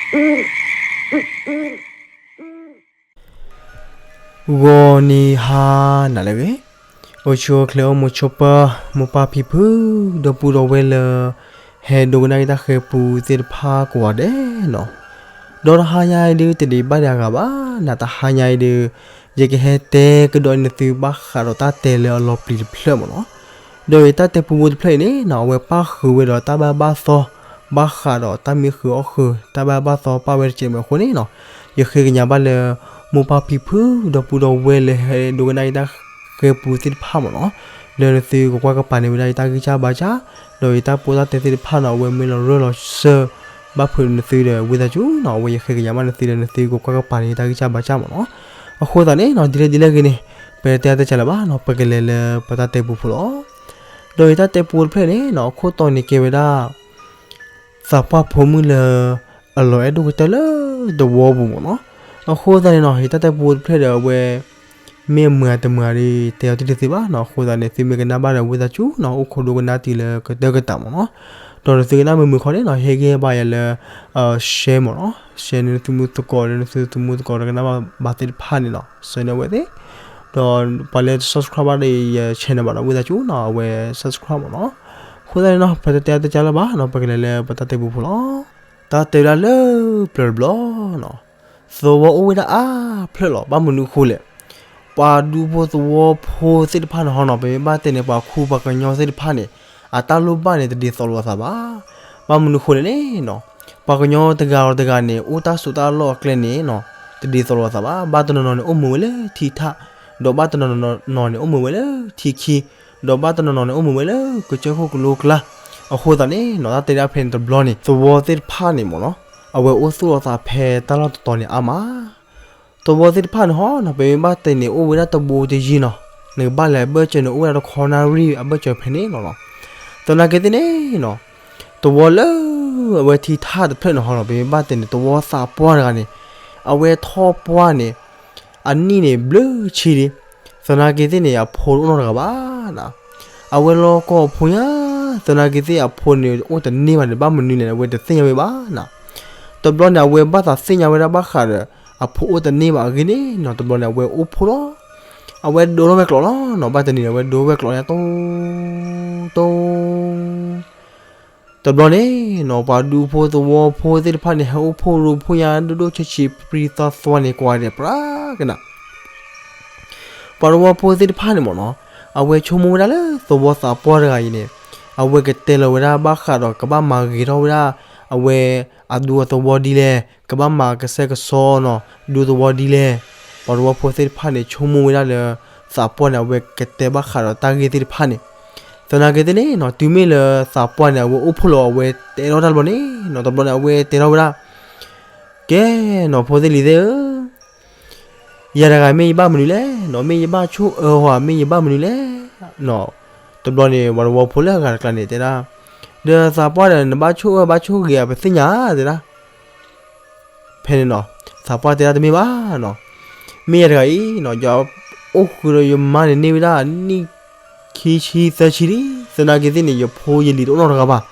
ဂီၤနံၤဟါနၤလၢအဂ့ၤ, အိၣ်ဆူၣ်အိၣ်ချ့အိၣ်မုာ်ဆိးပၢၤ မိၢ်ပၢ်ဖံဖု ဒီပုၢ်ဒီဝဲၢ်လၢ ဟဲဒိကနၣ်က့ၤတၢ်ဃဲၤပူသ့ၣ်တဖၣ်ကိးဂၤဒဲးနီၤ, ဒီးတဟါညါအံၤဒုး တဒံးဘၣ်ဒံးအဂၤဘၣ်, နတဟါညါအံၤဒုး ယကဟဲတဲကဒီးနသုဘၣ်ဃးဒီးတၢ်တဲလၢအလီၤပျံၤတဖျၢၣ်မ့ၢ်နီၤ, ဒီးယတၢ်တဲပူဖိတဖျၢၣ်အံၤန့ၣ်နီၤ အဝဲပၣ်ဃုာ်ဝဲဒီးတၢ်ဘၣ်ဘၣ်သီ ဘၣ်ဃးဒီးတၢ်မံဃုာ်အီၣ်ဃုာ် တၢ်ဘၣ်ဘၣ်သီပၣ်ဝဲတကဲးမ့ၢ်အဃိန့ၣ်နီၤ, ယဃ့ကညးဘၣ်လၢ မိၢ်ပၢ်ဖံဖု ဒီပုၢ်ဒီဝဲၢ်လၢဟဲဒိကနၣ်က့ၤတၢ်ဃဲၤပူသ့ၣ်တဖၣ်မ့ၢ်နီၤ, လၢနသုကကွၢ်ကပၤန့ၣ်ဝဲဒၣ်ယတၢ်ဂံၢ်စၢ်ဘါစၢ်, ဒီးယတၢ်ပီးတၢ်တဲသ့ၣ်တဖၣ်နီၤ အဝဲမ့ၢ်လီၤရၢၢ်လီၤစၢၤ ဘၣ်ဖုးနသုဒီး ဝံသးစူၤနီၤ အဝဲယဃ့ကညးဘၣ်နသုလၢနသုကကွၢ်ကပၤန့ၣ် ယတၢ်ဂံၢ်စၢ်ဘါစၢ်မ့ၢ်နီၤ, အဃိသတးန့ၣ်နီၤ ဒ်လဲၣ်ဒ်လဲၣ်ဂ့ၤန့ၣ် ပတဲအါတဲစှၤလၢၤဘၣ်နီၤ ပကလဲၤလၢပတၢ်တဲပူဖိလီၤ. ဒီးယတၢ်တဲပူတဖျၢၣ်န့ၣ်နီၤ အခိၣ်တီန့ၣ်ကဲဝဲဒၣ် သးပှၢ်ဖိမုၣ်လၢ အလီၤအဲၣ်ဒိၣ်ကတၢၢ်လၢသဝီပူၤမ့ၢ်နီၤ, အဃိသတးန့ၣ်နီၤ ယတၢ်တဲပူတဖျၢၣ်ဒီးအဝဲ မ့ၢ်အမုာ်ဧါတမုာ်ဧါဒီး တဲအီၤတသ့ဘၣ်နီၤ, အဃိသတးန့ၣ် သုမ့ၢ်ကနၣ်ဘၣ်ဒီးဝံသးစူၤနီၤ အိၣ်ခိးဒိကနၣ်တုၤလၢကတၢၢ်ကတၢၢ်မ့ၢ်နီၤ, ဒီးနသုကနၣ်မုာ်မုာ်ခီန့ၣ်နီၤ ဟ့ၣ်ဂံၢ်ဘါယၤလၢ share မ့ၢ်နီၤ, share န့ၢ်နသုမုၢ်သကိးလၢနသုသမုၢ်သကိးဒီးကနၣ်ဘၣ်သ့ၣ်တဖၣ်န့ၣ်နီၤ ဆှၢန့ၢ်အဝဲသ့ၣ်, ဒီးပှၤလၢတ subscribe ဘၣ်ဒီးယ channel ဘၣ်ဒီး ဝံသးစူၤနီၤ အဝဲ subscribe မ့ၢ်နီၤ, အဃိသတးန့ၣ်နီၤ ပတတဲအါတဲစှၤလၢၤဘၣ်နီၤ ပကလဲၤလၢပတၢ်တဲပူဖိလီၤ. တၢ်တဲဝဲဒၣ်လၢပျၢၤတဘျီနီၤ, သဝီအိၣ်ဝဲဒၣ်အါဖျၢၣ်လီၤ ဘၣ်မနုၤအဃိလဲၣ်, ပှၤဒူဖိသဝီဖိသ့ၣ်တဖၣ်န့ၣ်ဟီနီၤ ပမ့ၢ်ဘၣ်တဲန့ၣ် ပှၤခူပှၤကညီသ့ၣ်တဖၣ်န့ၣ် အတၢ်လိၣ်ဘၣ်န့ၣ် တဒ်သိးလိာ်အသးဘၣ်. ဘၣ်မနုၤအဃိလဲၣ်န့ၣ်နီၤ, ပှၤကညီတဂၤဒီးတဂၤန့ၣ် အိၣ်တၢ်စိးတၢ်လီၢ်အကျဲန့ၣ်နီၤ တဒ်သိးလိာ်အသးဘၣ်. ဘၣ်တနီၤနီၤန့ၣ် အိၣ်မုာ်ဝဲလၢထံထၣ်, ဒီးဘၣ်တနီၤနီၤန့ၣ် အိၣ်မုာ်ဝဲလၢထံခံ, ဒီးဘၣ်တနီၤနီၤန့ၣ် အိၣ်မုာ်ဝဲလၢကစၢၢ်ခိၣ်ကလိကျါ. အဃိသတးန့ၣ်နီၤ တၢ်တဲဒၣ်ဖဲန့ၣ်တဘျီန့ၣ် သဝီသ့ၣ်တဖၣ်န့ၣ်မ့ၢ်နီၤ အဝဲအိၣ်သူၣ်လီၤသးဖဲတၢ်လီၢ်တတီၤန့ၣ်အါမး သဝီသ့ၣ်တဖၣ်န့ၣ်ဟီနီၤ ပမ့ၢ်ဘၣ်တဲန့ၣ် အိၣ်ဝဲဒၣ်တဘိတယံၤနီၤ, နကဘၣ်လဲၤအဘၢၣ်စၢၤန့ၣ် အိၣ်ဝဲဒၣ်တခီနၣ်ရံၣ်အဘၢၣ်စၢၤဖဲန့ၣ်လီၤနီၤ. သနာ်က့သ့ၣ်န့ၣ်နီၤ, သဝီလၢအဝဲထံထၣ်တဖျၢၣ်န့ၣ်ဟီနီၤ ပမ့ၢ်ဘၣ်တဲန့ၣ် သဝီသးပှၢ်တဂၤန့ၣ် အဝဲထီၣ်ပှၢ်န့ၣ် အနံၣ်န့ၣ်ဘျုးဆံလံ. သနာ်က့သ့ၣ်န့ၣ် အဖိတအိၣ်နီတဂၤဘၣ်နီၤ. အဝဲလီၤကီအဖိညါ, သနာ်က့သ့ၣ်အဖိန့ၣ် အိၣ်တန့ၢ်ဘၣ်န့ၣ် ဘၣ်မနုၤလဲၣ်န့ၣ် အဝဲတသ့ၣ်ညါဝဲဘၣ်နီၤ. တဘျီန့ၣ် အဝဲဘၣ်သးသ့ၣ်ညါဝဲဒၣ်ဘၣ်ဃးဒီး အဖိအိၣ်တန့ၢ်ဘၣ်အဂ့ၢ်န့ၣ်နီၤ တဘျီန့ၣ် အဝဲအိၣ်ဖှိၣ်လီၤ. အဝဲဒိးထီၣ်ဝဲကျိးလီၤနီၤ, ဘၣ်တနံၤန့ၣ် အဝဲဒိးဝဲကျိးန့ၣ် တိ တိ တဘျီန့ၣ်နီၤ ပှၤဒူဖိသဝီဖိသ့ၣ်တဖၣ်န့ၣ် ဟဲအိၣ်ဖှိၣ်ရိဖှိၣ်ညါ ဒိၣ်ဒိၣ်ဆံးဆံး ပြံသွါသွါန့ၣ် ကွၢ်ဒဲးပြးကနၣ် ပှၤသဝီဖိသ့ၣ်တဖၣ်န့ၣ်မ့ၢ်နီၤ, အဝဲဆိကမိၣ်ဝဲဒၣ်လၢသဝီသးပှၢ်တဂၤအံၤန့ၣ် အဝဲကတဲလီၤဝဲဒၣ်ဘၣ်ဃးဒီးကဘၣ်မၤဂ့ၤထီၣ်ဝဲဒၣ် အဝဲအဒူအသဝီဒ်လဲၣ်, ကဘၣ်မၤကစဲကစီနီၤ ဒူသဝီဒ်လဲၣ်. ပှၤသဝီဖိသ့ၣ်တဖၣ်န့ၣ် ဆိကမိၣ်ဝဲဒၣ်လၢ သးပှၢ်န့ၣ် အဝဲကတဲဘၣ်ဃးဒီးတၢ်ဂ့ၢ်သ့ၣ်တဖၣ်န့ၣ် သနာ်က့သ့ၣ်န့ၣ်နီၤ တုၤမ့ၢ်လၢသးပှၢ်န့ၣ် အဝဲအိၣ်ဖှိၣ်လီၤ အဝဲတဲထီၣ်တၢ်တဘျီန့ၣ်နီၤ တဘျီန့ၣ် အဝဲတဲထီၣ်ဝဲဒၣ် ကဲနီၤ ဖိသ့ၣ်လံၤသ့ၣ်ဧၢ, ယၤတဂၤမ့ၢ်ယဘၣ်မနုၤလဲၣ်နီၤ, မ့ၢ်ယဘၣ်ဆိၣ်အၢဟီ မ့ၢ်ယဘၣ်မနုၤလဲၣ်နီၤ. တဘျီန့ၣ် ပှၤသဝီဖိလၢအဂၤတကျါန့ၣ် တဲဒၣ် ဒီးသးပှၢ်ဒီး နဘၣ်ဆိၣ်အၢဘၣ်ဆိၣ်ဂ့ၤဧါ ပသ့ၣ်ညါဧါ တဲဒၣ် ဖဲန့ၣ်နီၤ သးပှၢ်တဲဒၣ်တမ့ၢ်ဘၣ်နီၤ, မ့ၢ်ယၤတဂၤအံၤနီၤ ယအိၣ်ဃုာ်ဒီးယမါန့ၣ်န့ၢ်ဝဲဒၣ်နံၣ်ခံဆံသၢဆံလံ, သနာ်က့သ့ၣ်န့ၣ် ယဖိယလံၤတအိၣ်နီတဂၤဘၣ်,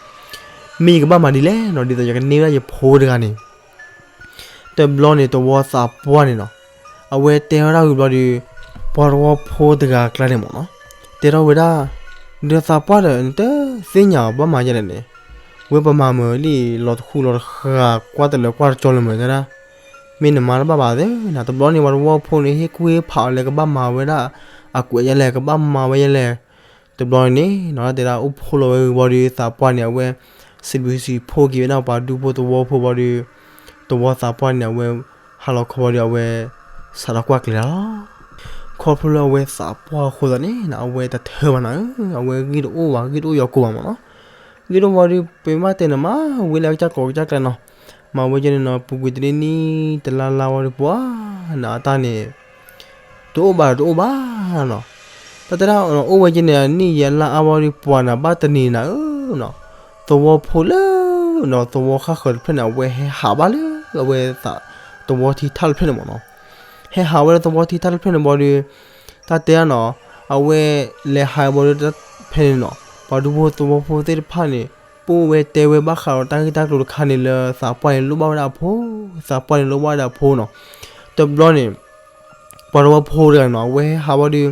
မ့ၢ်ယကဘၣ်မၤဒ်လဲၣ်နီၤ ဒ်သိးယကန့ၢ်ဝဲဒၣ်ယဖိတဂၤန့ၣ် တဘျီန့ၣ် သဝီသးပှၢ်န့ၣ်နီၤ အဝဲတဲထီၣ်တၢ်ဝံၤဘျီဒီး ပှၤသဝီဖိတဂၤအကျါန့ၣ်မ့ၢ်နီၤ တဲထီၣ်ဝဲဒၣ် ဒီးသးပှၢ်ဒီး နတသ့ၣ်ညါအီၤဘၣ်မၤယဲလဲၣ်န့ၣ်, ဝဲပမၤမုာ်လံ လီၤတဃူလီၤတဃာ် ကွၢ်တလၢကွၢ်တကၠီလၢၤမုာ်တဲဒၣ်, မ့ၢ်နမါတဘၣ်ဘၣ်သ့ၣ်နီၤ. တဘျီန့ၣ် ပှၤသဝီဖိန့ၣ် ဟ့ၣ်ကူၣ်ဟ့ၣ်ဖးအီၤလၢကဘၣ်မၤဝဲဒၣ် အကွဲးယဲလဲၣ် ကဘၣ်မၤဝဲယဲလဲၣ်. တဘျီန့ၣ်နီၤ တဲဒၣ်အိၣ်ဖှိၣ်လီၤဝဲဘျီဒီး သးပှၢ်န့ၣ် အဝဲ စံးဘျုးစံးဖှိၣ်က့ၤဝဲဒၣ်ပှၤဒူဖိသဝီဖိဘျီဒီး သဝီသးပှၢ်န့ၣ် အဝဲဟးလီၤခီဘျီဒီး အဝဲစးထီၣ်ကွၢ်ကျဲၤလီၤ. ခီဖျိလၢအဝဲသးပှၢ်အဃိသတးန့ၣ်နီၤ အဝဲတထၢဘၣ်နၤဧၢ, အဝဲဂံၢ်တအိၣ်ဘၣ် ဂံၢ်တအိၣ်ယီၤကိၢ်ဘၣ်မ့ၢ်နီၤ. ဂံၢ်တအိၣ်ဘ�ျီဒီး ပမ့ၢ်တဲန့ၣ် မၤဝဲလၢကစၢ်ကိးကစၢ်ကျဲနီၤ, မၤဝဲကဲန့ၣ်နီၤ ပူၤကွံာ်တနံၣ်နံၣ် တလါလါဝံၤဒီး ပှၤနၤအတၢ်န့ၣ် တအိၣ်ဘၣ်တအိၣ်ဘၣ်နီၤ. တၢ်တဲဒၣ်အိၣ်ဝဲကဲန့ၣ် နံၣ်ယဲၢ်လါအါဝံၤဒီး ပှၤနၤဘၣ်တနံၤနၤဧၢနီၤ, သဝီဖိလၢနီၤ သဝီဃၣ်ဃၢၤတဖျၢၣ်န့ၣ် အဝဲဟဲဟးဘၣ်လၢအဝဲ သဝီထံထၣ်တဖျၢၣ်န့ၣ်မ့ၢ်နီၤ. ဟဲဟးဝဲလၢသဝီထံထၣ်တဖျၢၣ်န့ၣ်ဘျီဒီး တၢ်တဲဒၣ်နီၤ အဝဲလဲၤဟးဘျီဒီး ဖဲန့ၣ်နီၤ ပှၤဒူဖိသဝီဖိသ့ၣ်တဖၣ်န့ၣ် အိၣ်ဝဲတဲဝဲဘၣ်ဃးဒီးတၢ်ဂ့ၢ်တၢ်ကျိၤတခါန့ၣ်လၢသးပှၢ်န့ၣ်လိၣ်ဘၣ်ဝဲဒၣ်အဖိ, သးပှၢ်န့ၣ်လိၣ်ဘၣ်ဝဲဒၣ်အဖိနီၤ. တဘျီန့ၣ် ပှၤတဝီဖိတဂၤန့ၣ်နီၤ အဝဲဟးဘၣ်ဒီး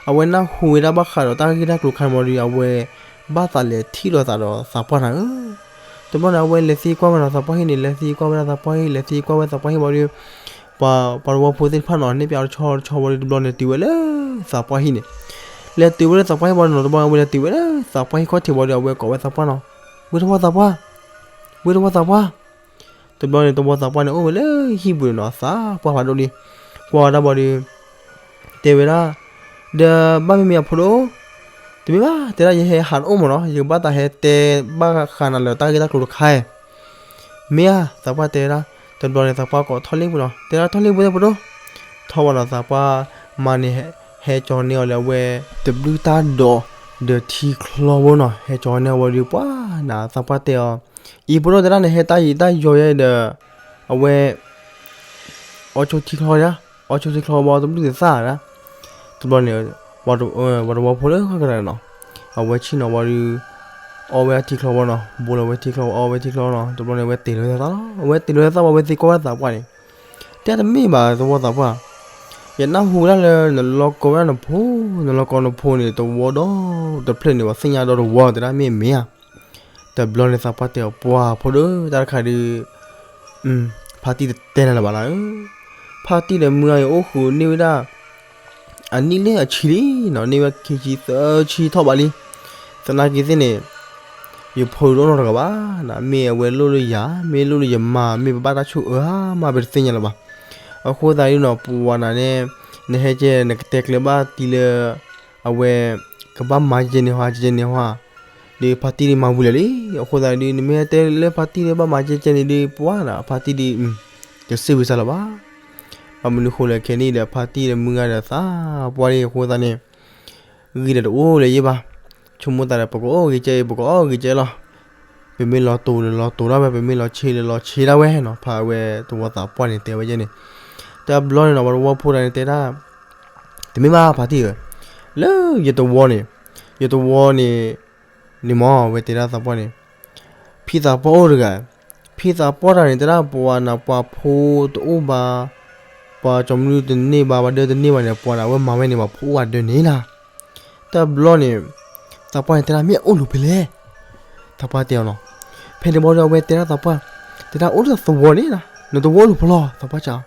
အဝဲနၢ်ဟူဝဲဒၣ်ဘၣ်ဃးဒီးတၢ်ဂ့ၢ်တၢ်ကျိၤတခါန့ၣ်ဘၣ်ဒီး အဝဲဘၣ်သးလဲၤထံၣ်လိာ်သးဒီးသးပှၢ်နၤဧၢ. တဘျီန့ၣ် အဝဲလဲၤသံကွၢ်ဝဲနီၤ သးပှၢ်ဟံၣ်န့ၣ် လဲၤသံကွၢ်ဝဲဒၣ်သးပှၢ်ဟံၣ် လဲၤသံကွၢ်ဝဲသးပှၢ်ဟံၣ်ဘၣ်ဒီး ပှၤတဝီဖိသ့ၣ်တဖၣ်နီၤ န့ၢ်ပၠးအီၤတဆီတဆီဘၣ်ဒီး တဘျီန့ၣ်တုၤဝဲလၢသးပှၢ်ဟံၣ်န့ၣ်, လဲၤတုၤဝဲလၢသးပှၢ်ဟံၣ်ဘၣ်ဒီးနီၤ တဘျီန့ၣ် အဝဲလဲၤတုၤဝဲလၢသးပှၢ်ဟံၣ်ခီၣ်ထံးဘၣ်ဒီး အဝဲကိးဝဲသးပှၢ်နီၤ, ဝ့ၢ်တဝီသးပှၢ်, ဝ့ၢ်တဝီသးပှၢ်. တဘျီန့ၣ် တဝီသးပှၢ်န့ၣ် အိၣ်ဝဲလၢဟံၣ်ပူၤန့ၣ်နီၤ သးပှၢ်ဖးဒိၣ်လံ, ကွၢ်ဝဲဒၣ်ဘၣ်ဒီး တဲဝဲဒၣ်, ဒီးဘၣ်မ့မ့ၢ်အဖိဒိၣ်, တမ့ၢ်ဘၣ် တဲဒၣ် ယဟဲဟးတအိၣ်မးနီၤ ယကဘၣ်တၢ်ဟဲတဲဘၣ်ဃးနၤလၢတၢ်ဂ့ၢ်တၢ်ကျိၤတခါအံၤ, မ့ၢ်ဧါ သးပှၢ်တဲဝဲဒၣ်. တဘျီန့ၣ် သးပှၢ်ကိးထီၣ်လံပူၤနီၤ တဲဒၣ်ထီၣ်လံပူၤသ့ၣ်ဖိဒိၣ်, ထီၣ်ဘၣ်နီၤ သးပှၢ်မါန့ၣ် ဟဲကၠီၤန့ၢ်အီၤလၢအဝဲ တဘျုးတၢ်ဒိး ဒီးထံချီဘိနီၤ ဟဲကၠီၤန့ၢ်အီၤဝံၤဒီး ပှၤနၤ သးပှၢ်တဲအီၤ, အံၤဖိဒိၣ်တဲဒၣ် နဟဲတၢ်ယံာ်တၢ်ယီၤယဲဒီး အဝဲ အီၣ်ဆိထံချီဒၣ်, အီၣ်ဆိထံချီဘၣ်တဘျုးသ့ၣ်သၣ်ဒၣ်. တဘျီန့ၣ် ပှၤတဝီဖိလၢဃၣ်ကဒါနီၤ အဝဲဆ့ၣ်နီၤဝံၤဒီး အီၣ်ဝဲဒၣ်ထံချီဘၣ်နီၤ ဘိလီၤဝဲထံချီ အီၣ်ဝဲထံချီနီၤ တဘျီန့ၣ် အဝဲတ့ၢ်လီၤသးလီၤ အဝဲတ့ၢ်လီၤသးဘၣ်ဝဲသံကွၢ်ဝဲသးပှၢ်န့ၣ်, တဲတမ့ၢ်ဘၣ်သဝီသးပှၢ်, ယနၢ်ဟူဝဲဒၣ်လၢနလီၤကီဝဲဒၣ်နဖိ, နလီၤကီနဖိန့ၣ် တဝီဒီတဖျၢၣ်န့ၣ် ပှၤသ့ၣ်ညါဒီတဝီတဲဒၣ်မ့ၢ်မ့ၢ်ဧါ. တဘျီန့ၣ်သးပှၢ်တဲအီၤ ပှၤဖိဒိၣ်တၢ်တခါဒီး ဖါတံၢ်တတဲနၤလၢၤဘၣ်နၤဧၢ, ဖါတံၢ်ဒီးမုၢ်ဂၤအံၤအိၣ်ဃုာ်န့ၢ်ဝဲဒၣ် အနံၣ်လၢအဆံလံနီၤ န့ၢ်ဝဲခံဆံသၢဆံထီၣ်ဘးလံ. သနာ်က့သ့ၣ်န့ၣ် ယဖိတအိၣ်နီတဂၤဘၣ်နၤ မ့ၢ်အဝဲလိၣ်လၢယၤ မ့ၢ်လိၣ်လၢယမါ မ့ၢ်ပဘၣ်တၢ်ဆိၣ်အၢဧါမး ပတသ့ၣ်ညါလၢၤဘၣ်. အဃိသတးဒ်နီၤ ပဝၤနၤန့ၣ် နဟဲကဲ နကတဲကျဲဘၣ်တံၢ်လၢ အဝဲ ကဘၣ်မၤကဲန့ၣ်ဟီ ကဲန့ၣ်ဟီ ဒီးဖါတံၢ်ဒ်မၤဝံၤလၢာ်လံ. အဃိသတးဒ် နမ့ၢ်ဟဲတဲလၢဖါတံၢ်လၢဘၣ်မၤကဲကဲန့ၣ်ဒီး ပှၤနၤ ဖါတံၢ်ဒ် တစ့ၢ်ဝံၤစၢ်လၢၤဘၣ်. ဘၣ်မနုၤဃိလဲၣ်ခဲန့ၣ်ဒီး ဖါတံၢ်ဒီးမုၢ်ဂၤဒီးသးပှၢ်လံ အဃိသတးန့ၣ် ဂ့ၤဒီးတအိၣ်လၢၤယဲဘၣ်. ဆိကမိၣ်သးဒီး ပကအီၣ်ဂ့ၤကဲအံၤ ပကအီၣ်ဂ့ၤကဲလီၤ. ပမ့ၢ်လီၤတိာ်ဒီးလီၤတိာ်ဒၣ်ဝဲ ပမ့ၢ်လီၤဆ့ဒီးလီၤဆ့ဒၣ်ဝဲနီၤ ဖါအဝဲတဝီသးပှၢ်န့ၣ်တဲဝဲယဲန့ၣ်. တဘျီန့ၣ်နီၤ ပှၤတဝီဖိတဂၤန့ၣ်တဲဒၣ် တမ့ၢ်ဘၣ်ဖါတံၢ်ဧၢ, လၢယတဝီန့ၣ် ယတဝီန့ၣ် န့ၣ်မ့ၢ် အဝဲတဲဒၣ်သးပှၢ်န့ၣ် ဖံသးပှၢ်အိၣ်တဂၤ, ဖံသးပှၢ်တဂၤန့ၣ် တဲဒၣ်ပှၤနၤ ပှၤဖိတအိၣ်ဘၣ်, ပှၤကၠီမနုၤတန့ၢ်ဘၣ် ပှၤဒၢတန့ၢ်ဘၣ်န့ၣ် ပှၤနၤ အဝဲမၤဝဲန့ၣ် ပှၤဖိအိၣ်ဝဲဒၢန့ၣ်လီၤ. တဘျီန့ၣ် သးပှၢ်န့ၣ်တဲဒၣ် မ့ၢ်အအိၣ်လူၤဖဲလဲၣ်, သးပှၢ်တဲအီၤနီၤ. ဖဲန့ၣ်ဘၣ်ဒီး အဝဲတဲဒၣ်သးပှၢ်, တဲဒၣ်အိၣ်လၢသဝီန့ၣ်လီၤ, နသဝီအိၣ်လူၤဖဲလဲၣ် သးပှၢ်စံး,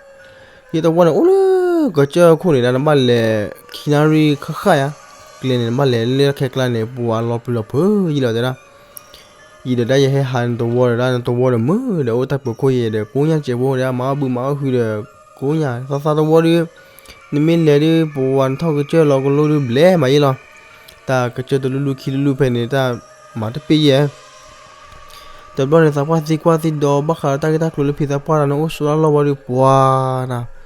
ယသဝီန့ၣ်အိၣ်လၢကစၢၢ်ခိၣ်န့ၣ်ဒီး နဘၣ်လဲၤခံနၣ်ရံၣ်ဃၣ်ဃၣ်ယါ, ကျဲန့ၣ် နဘၣ်လဲၤလၢခဲကျါန့ၣ် ပှၤလီၤပျံၤလီၤဖုးယံာ်လီၤတဲဒၣ် ယံာ်ဒီးဒၣ်ယဟဲဟးနတဝီဒီးဒၣ် နတဝီဒီးမုာ်ဒီး အိၣ်တၢ်ပၢၤခိၣ်ယဲဒီး ကိးညါစဲးဖိဒီး မၤအီၣ်ဘုမၤအီၣ်ဟုဒီး ကိးညါ သီသီတဝီဒီး နမ့ၢ်လဲၤဒီး ပဝၤနထီၣ်ကစၢၢ်လီၤကလိဒီးဘျဲၣ်မးယဲလီၤ. တၢ်ကစၢၢ်တလူၢ်လူၢ်ခံလူၢ်လူၢ်ဖဲန့ၣ် တၢ်မၤတပ့ၢ်ယဲ တဘျီန့ၣ် သးပှၢ်သံကွၢ်သံဒိးဘၣ်ဃးဒီးတၢ်ဂ့ၢ်တၢ်ကျိၤလၢဖံသးပှၢ်တဂၤန့ၣ် အိၣ်ဆိးတၢ်လီၢ်ဝံၤဒီး ပှၤနၤ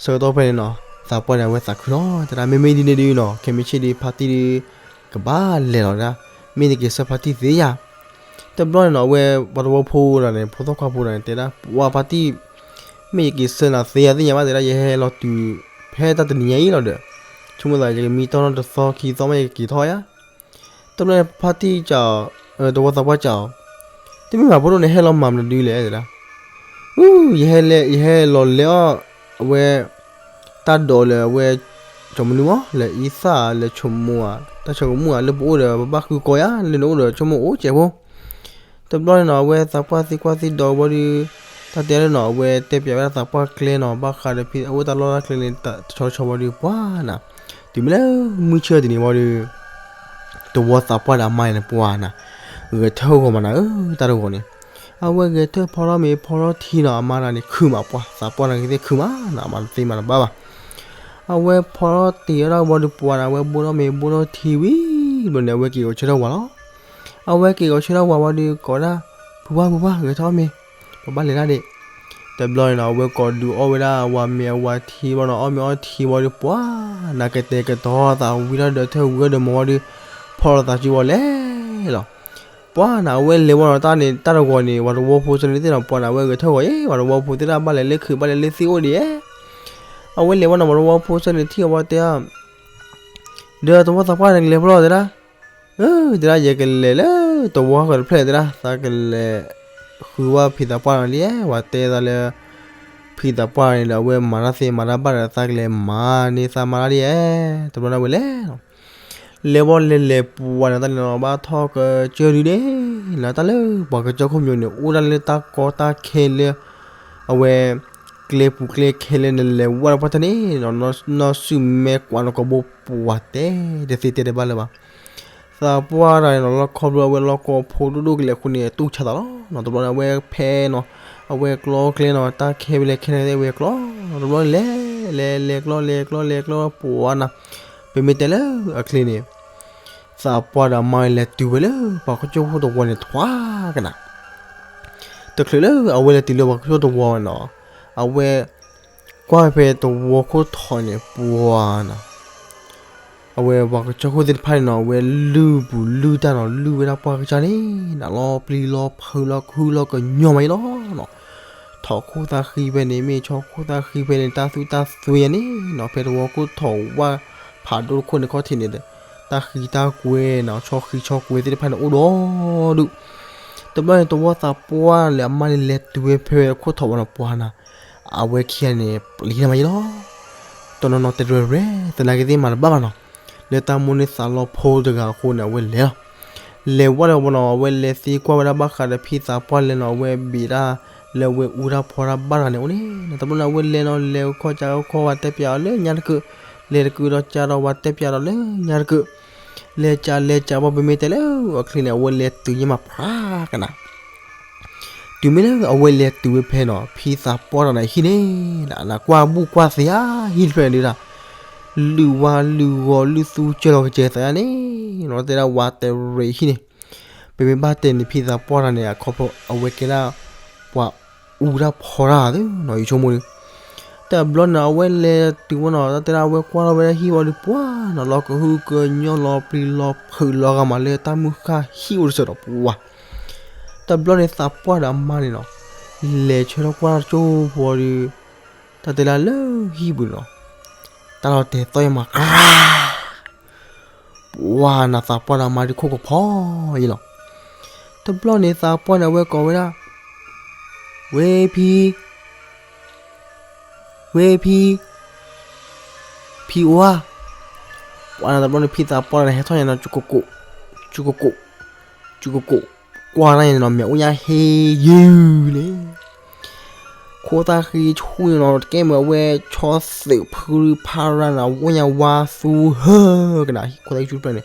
ဆၢကတီၢ်ဖဲန့ၣ်နီၤ သးပှၢ်န့ၣ် အဝဲသးခုနီၤ တဲဒၣ် မ့မ့ၢ်ဒ်န့ၣ်ဒုးနီၤ ခဲမုၢ်ဆ့ၣ်ဒီး ဖါတံၢ်ဒီး ကဘၣ်လဲၤလီၤဒၣ် မ့ၢ်တက့ၤဆၢဖါတံၢ်သ့ယါ. တဘျီန့ၣ်နီၤ အဝဲပှၤတဝီဖိဒီးန့ၣ် ဖိသၣ်ခွါဖိဒီးန့ၣ် တဲဒၣ် ပှၤဖါတံၢ် မ့ၢ်ယက့ၤဆၢနၤသ့ယါသ့ၣ်ညါဘၣ် တဲဒၣ် ယဟဲလီၤတုၤ ဖဲတၢ်တနံၤညါအံၤလီၤဒီး ဆိကမိၣ်သး ယကမံထီၣ်နီတသီခံသီမ့ၢ်ယကက့ၤထီၣ်ယါ တဘျီန့ၣ် ဖါတံၢ်စံးအီၤ, တဝီသးပှၢ်စံးအီၤ, တမ့ၢ်ဘၣ်ဖိဒိၣ်န့ၣ် ဟဲလီၤမၤမနုၤဒုလဲၣ် တဲဒၣ်. အူ ယဟဲလဲၤ ယဟဲလီၤလဲၤအီၣ် အဝဲ တၢ်ဒိးလၢအဝဲ ကၠီမနုၤမး လၢအံသၣ်ဧါ လၢဆိကမိၣ်ဧါ တၢ်ဆိကမိၣ်ဧါ လၢပအိၣ်ဒီး ပဘၣ်ဃုကီယါ လၢနအိၣ်ဒီးဆိကမိၣ်အိၣ်စဲးဖိ တဘျီန့ၣ်နီၤ အဝဲသးပှၢ်သံကွၢ်သံဒိးဝံၤဒီး တၢ်တဲလၢနီၤ အဝဲတဲပၠးဝဲဒၣ်သးပှၢ်ကျဲနီၤ ဘၣ်ဃးဒီးဖံ အအိၣ်တၢ်လီၢ်တၢ်ကျဲန့ၣ် တဆီတဆီဝံၤဒီး ပှၤနၤ တုၤမ့ၢ်လၢမုၢ်ဆ့ၣ်တနံၤဝံၤဒီး တဝီသးပှၢ်ဒီးအမါန့ၣ် ပှၤနၤ ဂဲၤထၢၣ်ဂီၤမးနၤဧၢ တၢ်တဂီၤန့ၣ် အဝဲဂဲၤထၢၣ်ဖီထီၣ်မ့ၤဖီထီၣ်ထံနီၤ အမါတဂၤန့ၣ် ခုၣ်မးပှၤ သးပှၢ်တဂၤသ့ၣ်ခုၣ်မးနီၤ အမါတသ့မၤတဘၣ်ဘၣ် အဝဲဖီထီၣ်တ့ၢ်ဝဲဒၣ်ဝံၤဒီး ပှၤနၤ အဝဲဘိထီၣ်မ့ၤဘိထီၣ်ထံဝံၤ ဘျီန့ၣ် အဝဲက့ၤဂီၤဆၢထၢၣ်ဝၤလီၤ အဝဲက့ၤဂီၤဆၢထၢၣ်ဝၤဝံၤဒီး ကိးဒၣ် ဖုပှၢ် ဖုပှၢ် ဂဲၤထီၣ်အီၣ်မ့ၤ ပဘၣ်လဲၤဒၣ်ဒ့ၣ် တဘျီန့ၣ်နီၤ အဝဲကိးဒုးအီၣ်ဝဲဒၣ်အဝၤမ့ၤအဝၤထံဘျီနီၤ အီၣ်မ့ၤအီထံဝံၤဒီး ပှၤနၤ ကတဲာ်ကတီၤသးဝံၤထီၣ်ဒီး ထၢၣ်ဝံၤထီၣ်ဒီးမ့ၤဝံၤဒီး ဖီၣ်လိာ်သးစုဝံၤလဲၤလီၤ ပှၤနၤ အဝဲလဲၤဝံၤနီၤ တၢ်န့ၣ် တၢ်တဂီၤန့ၣ် ပှၤတဝီဖိဆၢန့ၣ်သ့ၣ်နီၤ ပှၤနၤ အဝဲဂဲၤထၢၣ်ဂီၤအံၤ ပှၤတဝီဖိသ့ၣ်တဖၣ်ဘၣ်လဲၤလၢခုး ဘၣ်လဲၤလၢသ့ၣ်အိၣ်ဒံးဧါ အဝဲလဲၤဝဲနီၤ ပှၤတဝီဖိဆၢန့ၣ်ထံၣ်အဝဲတဲ ဒီးတဝီသးပှၢ်န့ၣ် ကလဲၤဖဲလဲၣ်တဲဒၣ် အၢ တဲဒၣ် ယကလဲၤလၢ သဝီဃၢၤတဖျၢၣ်တဲဒၣ် သးကလဲၤဃုဝဲဖံသးပှၢ်လံဧါ, ဝဲတဲသးလၢ ဖံသးပှၢ်န့ၣ်ဒီး အဝဲမၤတၢ်သ့မၤတၢ်ဘၣ်ဒီး သးကလဲၤမၤန့ၢ်သးမၤတၢ်လံဧါ. တဘျီန့ၣ်ဝဲလဲၤလီၤ, လဲၤဝဲလဲၤလဲၤပှၤန့ၣ် တၢ်န့ၣ်လီၤ ဘၣ်ထီၣ်ကစၢၢ်ဒုဒဲး, လၢတၢ်လၢပှၤကစၢၢ်ခိၣ်မၠိန့ၣ် အိၣ်ဒၣ်လၢတၢ်ကီတၢ်ခဲလၢ အဝဲ ကျဲပူၤကျဲခဲလၢနလဲၤဝဲဒီးပှၢ်တၢ်န့ၣ် နီၢ်စုမဲာ်ကွၢ်နီၢ်ကီၢ်ဘိပှၤတဲတသ့တဲတဘၣ်လၢၤဘၣ်. သးပှၢ်တၢ်န့ၣ်နီၤ လီၢ်ခီဖျိအဝဲလီၢ်ကီၢ်ဖိဒိၣ်ဒိၣ်ကလဲာ်အဃိန့ၣ် တူၢ်ဆါသးလီၤနီၤ. တဘျီန့ၣ် အဝဲဖဲနီၤ အဝဲကျီကျဲနီၤ တၢ်ခဲဝဲလဲၣ်ခဲန့ၣ် အဝဲကျီ, တဘျီန့ၣ် လဲၤလဲၤလဲၤကျီလဲၤကျီလဲၤကျီ ပှၤနၤ ပမ့ၢ်တဲလၢအချ့န့ၣ် သးပှၢ်ဒီးအမါလဲၤတုၤဝဲလၢ ပှၤကစၢၢ်ခိၣ်သဝီန့ၣ် ထွါကနၤ တချုးလၢအဝဲလဲၤတုၤလၢပှၤကစၢၢ်ခိၣ်သဝီနီၤ အဝဲ ကွၢ်ဖဲသဝီခိၣ်ထီးန့ၣ် ပှၤနီၤ အဝဲပှၤကစၢၢ်ခိၣ်သ့ၣ်တဖၣ်န့ၣ်နီၤ အဝဲလုၢ်ပူၤလုၢ်တၢ်နီၤ လုၢ်ဝဲဒၣ်ပှၢ်ကစၢ်န့ၣ် နးလီၤပျံၤလီၤဖုးလီၤခုလီၤကညီမးအံၤလီၤနီၤ. ထိးခိၣ်သၣ်ဃံဖဲန့ၣ် မ့ၢ်ဆီခိၣ်သၣ်ဃံဖဲန့ၣ် တၢ်သူၣ်တၢ်သွံအန့ၣ်နီၤ ဖဲသဝီခိၣ်ထီးဝၣ်ဖးဒိၣ်တခိၣ်န့ၣ်ခီၣ်ထံးန့ၣ်ဒီး တၢ်ဃံတၢ်ကွဲနီၤ ဆီဃံဆီကွဲသ့ၣ်တဖၣ်န့ၣ် အိၣ်ဒီဒူၣ် တဘျီန့ၣ် သဝီသးပှၢ်လၢအမါန့ၣ်လဲၤတုၤဝဲဖဲခိၣ်ထီးဝဲနီၤ ပှၤနၤ အဝဲခံဂၤန့ၣ် ပျံၤတၢ်မးယံလီၤ. တနီၤနီၤတဲတရဲၣ် သနာ်က့သ့ၣ်မၤတဘၣ်ဘၣ်နီၤ လၢတၢ်မိၣ်န့ၢ်သးလီဖိတဂၤအဃိန့ၣ် အဝဲလဲၤလီၤ. လဲၤဝဲဒီးဝဲနီၤ အဝဲလဲၤသံကွၢ်ဝဲဒၣ်ဘၣ်ဃးဒီးဖံသးပှၢ်လဲၤနီၤ အဝဲဘ့းတၢ်လၢအဝဲအူတၢ်ဖီတၢ်ဘၣ်တဂၤန့ၣ်အိၣ်န့ၣ် တဘျီန့ၣ် အဝဲလဲၤနီၤ လဲၤခီၣ်ကၢခီၣ်ဝဲတဲပၠးအီၤလၢညါတကုာ် လဲၤတကုာ်ဒီးကၢဒီးဝဲတဲပၠးဒီးလၢညါတကုာ် လဲၤကၢလဲၤကၢဘၣ် ပမ့ၢ်တဲလၢအချ့န့ၣ် အဝဲလဲၤတုၤယဲၢ်မးဖျါကနၤ တုၤမ့ၢ်လၢအဝဲလဲၤတုၤဝဲဖဲနီၤ ဖံသးပှၢ်တဂၤန့ၣ်ဟံၣ်န့ၣ် နကွၢ်ဘူၣ်ကွၢ်သ့ဧါ ဟံၣ်တဖျၢၣ်န့ၣ်ဒုးဒၣ် လုၢ်ဝါလုၢ်ဂီၤလုၢ်သူကၢလီၤကစဲၤသးယါန့ၣ် နီၤတဲဒၣ်ဝဲတဲရ့းဟံၣ်န့ၣ် ပမ့ၢ်ဘၣ်တဲန့ၣ် ဖံသးပှၢ်တဂၤန့ၣ် အခီဖျိအဝဲကဲဒၣ် ပှၤအူတၢ်ဖီတၢ်သ့နီၤ ယဆိကမိၣ်ဒီး တဘျီန့ၣ် အဝဲလဲၤတုၤဝဲနီၤ တၢ်တဲဒၣ်အဝဲကွၢ်ထီၣ်ဝဲဒၣ်ဟံၣ်ဝံၤဒီး ပှၤနီၤ လီၤကဟုကညီလီၤပျံၤလီၤဖုးလီၤဂာ်မးလၢတၢ်မုၢ်ဃၢ်ဟံၣ်အိၣ်တစဲးဒီးပှၤ တဘျီန့ၣ် သးပှၢ်ဒီးအမါန့ၣ်နီၤ လဲၤဆၢထၢၣ်ကွၢ်ကၠိဖိဒီး တၢ်တဲဒၣ်လၢဟံၣ်ပူၤန့ၣ်နီၤ တၢ်လီၤတဲာ်သီၣ်ယဲၢ်မး ပှၤနၤသးပှၢ်ဒီးအမါဒုးခိၣ်ကဖီယဲၢ်လီၤ. တဘျီန့ၣ် သးပှၢ်န့ၣ် အဝဲကိးဝဲဒၣ် ဝဲဖံ ဝဲဖံ ဖံအိၣ်ဧါ. ပှၤနၤတဘျီန့ၣ် ဖံသးပှၢ်န့ၣ် ဟဲထီၣ်ညါနီၤ ကကိး ကကိး ကကိး ကွၢ်တၢ်ညါန့ၣ်နီၤ မဲာ်အိၣ်ညါဟ့ယုၢ်န့ၣ် ခိၣ်သၣ်ဃံဆူၣ်န့ၣ်နီၤ တကဲမ့ၢ်အဝဲဆီသုးဖုဖးရၢ်န့ၣ် အိၣ်ညါဝါသူဟၢကနၤ ခိၣ်သၣ်ဃံဆူၣ်တဖျၢၣ်န့ၣ်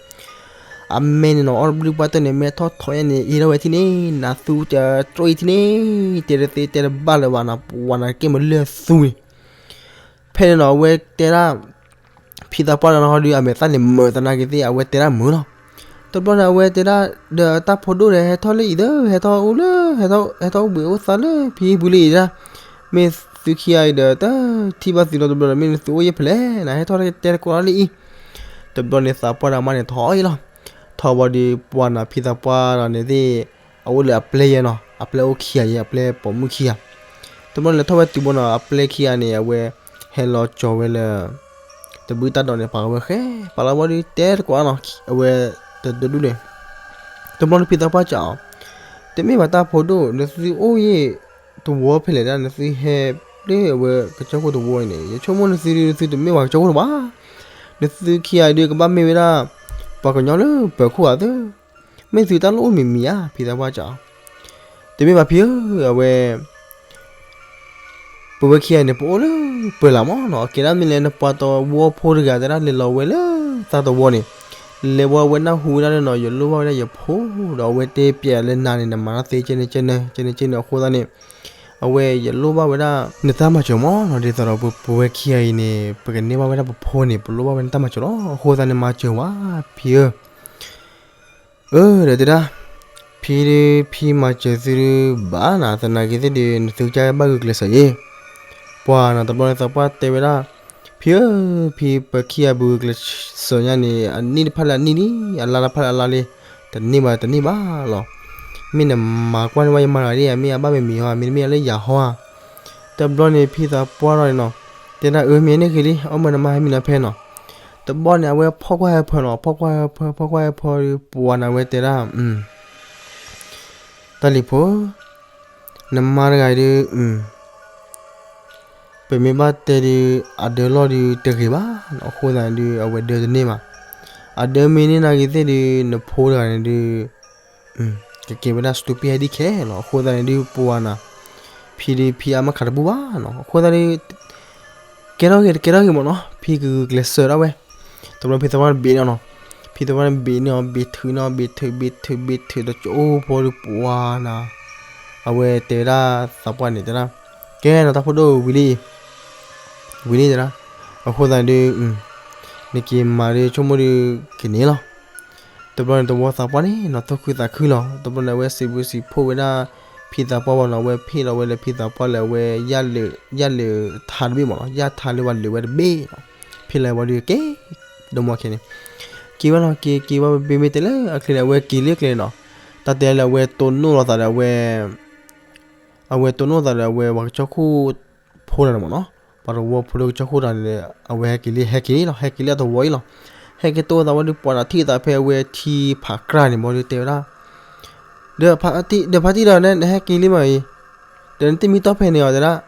အမဲန့ၣ်နီၤ အီၣ်တဘျုးပှၢ်တၢၢ်န့ၣ် မဲထီၣ်ထီၣ်ယဲၢ်န့ၣ် အ့ထီၣ်ဝဲထံၣ်န့ၣ် နသူတတြီထံၣ်န့ၣ် တဲတသ့တဲတဘၣ်လၢၤဘၣ်နီၤ ပှၤနၤတကဲမ့ၢ်လၢသူန့ၣ် ဖဲန့ၣ်နီၤ အဝဲတဲဒၣ် ဖံသးပှၢ်တဂၤနီၤဟီဒုး အမဲာ်သၣ်န့ၣ်မုာ်သနာ်က့သ့ၣ် အဝဲတဲဒၣ်မုာ်လီၤ. တဘျီန့ၣ် အဝဲတဲဒၣ် ဒီးတၢ်ဖိဒိၣ်ဒီး ဟဲထီၣ်လၢအံၤသၢ ဟဲထီၣ်အိၣ်လၢ ဟဲထီၣ်အိၣ်ဘှံးအိၣ်သါလၢဖံဟံၣ်ပူၤလၢအံၤဒၣ် မ့ၢ်သုခံဂၤအံၤဒီး တထံၣ်ဘၣ်သုနီတဘျီဒီး မ့ၢ်နသုအိၣ်ယဲၢ်ဖဲလဲၣ် နဟဲထီၣ်တဲသကိးလၢအံၤ တဘျီန့ၣ် သးပှၢ်ဒီးအမါန့ၣ်ထီၣ်အံၤလီၤ. ထီၣ်ဘၣ်ဒီး ပှၤနၤဖံသးပှၢ်ဒီးန့ၣ်သ့ၣ် အအိၣ်လၢအပျဲၢ်ယဲနီၤ အပျဲၢ်အိၣ်ခံဂၤယဲ အပျဲၢ်ပိာ်မုၣ်ခံဂၤ တဘျီန့ၣ် ထီၣ်ဝဲတုၤဘၣ်နီၤ အပျဲၢ်ခံဂၤန့ၣ် အဝဲ ဟဲလီၤကၠီၤဝဲလၢ တဘုတၢ်ဒီးန့ၣ် ပာ်ဝဲဃဲ ပာ်လီၤဝဲဒီးတဲသကိးနီၤ အဝဲ တဒိဒူၣ်န့ၣ် တဘျီန့ၣ်ဖံသးပှၢ်စံးအီၤ တမ့ၢ်ဘၣ်တၢ်ဖိဒိၣ် နသုအိၣ်ယဲၢ်တဝီဖဲလဲၣ်ဒၣ် နသုဟဲလၢအဝဲကစၢၢ်ခိၣ်တဝီအံၤန့ၣ် ယဆိကမိၣ်နသုဒုး နသုတမ့ၢ်ပှၤကစၢၢ်ခိၣ်လၢၤဘၣ် နသုခံဂၤဒုးကဘၣ်မ့ၢ်ဝဲဒၣ် ပှၤကညီလၢပၢၤခိၣ်ဂၤသၢ မ့ၢ်သုတၢ်လိၣ်အိၣ်မံၤမံၤဧါ ဖံသးပှၢ်စံးအီၤ တမ့ၢ်ဘၣ်ဖံဧၢ အဝဲ ပဝဲခံဂၤန့ၣ် ပအိၣ်လၢပၢၤလၢ်မးနီၤ အကဲဒၣ်မ့ၢ်လဲၣ် နပှၤတဝီဖိတဂၤတဲဒၣ်လဲၤလီၤဝဲလၢသးတဝီန့ၣ် လဲၤဝဲဝဲနၢ်ဟူဝဲဒၣ်လၢနီၤ ယလိၣ်ဘၣ်ဝဲဒၣ်ယဖိ ဒီးအဝဲတဲပျဲလၢနၤန့ၣ် နမၤတၢ်သ့ကဲန့ၣ်ကဲန့ၣ် ကဲန့ၣ်ကဲန့ၣ်အဃိသတးန့ၣ် အဝဲယလိၣ်ဘၣ်ဝဲဒၣ် နတၢ်မၤစၢၤမးနီၤ ဒ်သိးဒီးပဝဲခံဂၤအံၤန့ၣ် ပကန့ၢ်ဘၣ်ဝဲဒၣ်ပဖိန့ၣ် ပလိၣ်ဘၣ်ဝဲနတၢ်မၤစၢၤလီၤ အဃိသတးန့ၣ်မၤစၢၤဝဲဖံဧၢ အၢ ဒီးတဲဒၣ် ဖံဒုး ဖံမၤစၢၤသုဒုးဘၣ်နၤ သနာ်က့သ့ၣ်ဒုး နသုကဘၣ်ဂုာ်ကျဲးစၢးယဲၢ် ပှၤနၤတဘျီန့ၣ်သးပှၢ်တဲဝဲဒၣ် ဖံဧၢ ဖံ ပခံဂၤပဂုာ်ကျဲးစၢးညါန့ၣ် အနံၣ်တဖၣ်လၢအနံၣ်လံ အလါတဖၣ်လၢအလါလံ တန့ၢ်ဘၣ်တန့ၢ်ဘၣ်လီၤ မ့ၢ်နမၤကွၢ်န့ၢ်ဘၣ်ယမါတဂၤဒ် အမ့ၢ်အဘၣ်မ့ၢ်မံၤဟီ မ့တမ့ၢ်လၢယၤဟီဧါ တဘျီန့ၣ်ဖံသးပှၢ်ထီၣ်န့ၣ်နီၤ တဲဒၣ်အၢ မ့ၢ်န့ၢ်ဃ့လံ အီၣ်မၢနမါဟဲမံနီၤဖဲနီၤ တဘျီန့ၣ် အဝဲဖီၣ်ကွၢ်ဟဲဖၢနီၤ ဖီၣ်ကွၢ်ဟဲဖၢ ဖီၣ်ကွၢ်ဟဲဖၢဒီး ပှၤနၤဝဲတဲဒၣ် တၢ်လံၤဖိ, နမါတဂၤအံၤဒုး, ပမ့ၢ်ဘၣ်တဲဒုး, အဒၢလီၢ်ဒုးတဂ့ၤဘၣ်, အဃိသတးန့ၣ်ဒုး အဝဲဒၢတန့ၢ်ဘၣ်. အဒၢမ့ၢ်န့ၢ်နာ်က့ၤသ့ၣ်ဒုး နဖိတဂၤန့ၣ်ဒုး ကကဲဝဲဒၣ် stupid ဟဲဒ်ခဲလီၤ. အဃိသတးန့ၣ်ဒုး ပှၤနၤ, ဖံဒုးဖံအါမးခးတဘူၣ်ဘၣ်နီၤ. အဃိသတးဒုး ကဲထီၣ်ဂ့ၤ တကဲထီၣ်ဂ့ၤမ့ၢ်နီၤ, ဖံကဂုာ်ကျဲးစၢးဒၣ်ဝဲ. တဘျီဖံသးပှၢ်န့ၣ်ဘ့ၣ်န့ၢ်နီၤ, ဖံသးပှၢ်န့ၣ်ဘ့ၣ်န့ၢ်အီၤ ဘ့ၣ်ထုးန့ၢ်အီၤ ဘ့ၣ်ထုး ဘ့ၣ်ထုး ဘ့ၣ်ထုး ဒီးကၠိဖိဒုးပှၤနၤ, အဝဲတဲဝဲဒၣ်သးပှၢ်န့ၣ်တဲဒၣ်, ကဲနီၤ တၢ်ဖိဒိၣ်ဝံၤလံ ဝံၤလံတဲဒၣ်, အဃိသတးန့ၣ်ဒုး နက့ၤမၤဒုးဆိကမိၣ်ဒုးကန့ၢ်လီၤ. တဘျီန့ၣ် သဝီသးပှၢ်န့ၣ်နီၤ သူၣ်ခုသးခုလီၤ. တဘျီန့ၣ် အဝဲစံးဘျုးစံးဖှိၣ်ဝဲဒၣ် ဖံသးပှၢ်ဘၣ်နီၤ, အဝဲဖ့ၣ်လီၤဝဲလၢဖံသးပှၢ်လၢအဝဲ ယၣ်လၢထါတဘ့ၣ်မ့ၢ်နီၤ, ယၣ်ထါလၢပှၤလၢာ်ဝဲတဘ့ၣ်နီၤ, ဖ့ၣ်လီၤဝဲဒီးက့ၤ, ဒီမါခဲန့ၣ် က့ၤဝဲနီၤ, က့ၤက့ၤဝဲ ဘ့ၣ်မ့ၢ်တဲလၢအချ့န့ၣ် အဝဲက့ၤလၢကျဲနီၤ, တၢ်တဲလၢအဝဲတိၢ်နီၣ်လိာ်သးဒီးအဝဲ အဝဲတိၢ်နီၣ်သးဒီးအဝဲပှၤကစၢၢ်ခိၣ်ဖိတဂၤန့ၣ်မ့ၢ်နီၤ, ပှၤသဝီဖိလၢကစၢၢ်ခိၣ်တဂၤန့ၣ် အဝဲဟဲက့ၤလံ ဟဲက့ၤလီၤ ဟဲက့ၤလၢအသဝီအံၤလီၤ. ဟဲက့ၤတိၢ်သးဝဲဒီး ပှၤနၤထံၣ်သးဖဲအဝဲထံဖးကြၢ်န့ၣ်ဘၣ်ဒီးတဲဝဲဒၣ်, ဒီးဖါတံၢ်ဒီး နဟဲက့ၤလံမးအံၤ, ဒီးနတမံတီၢ်ဖဲန့ၣ်အီၤတဲဒၣ်,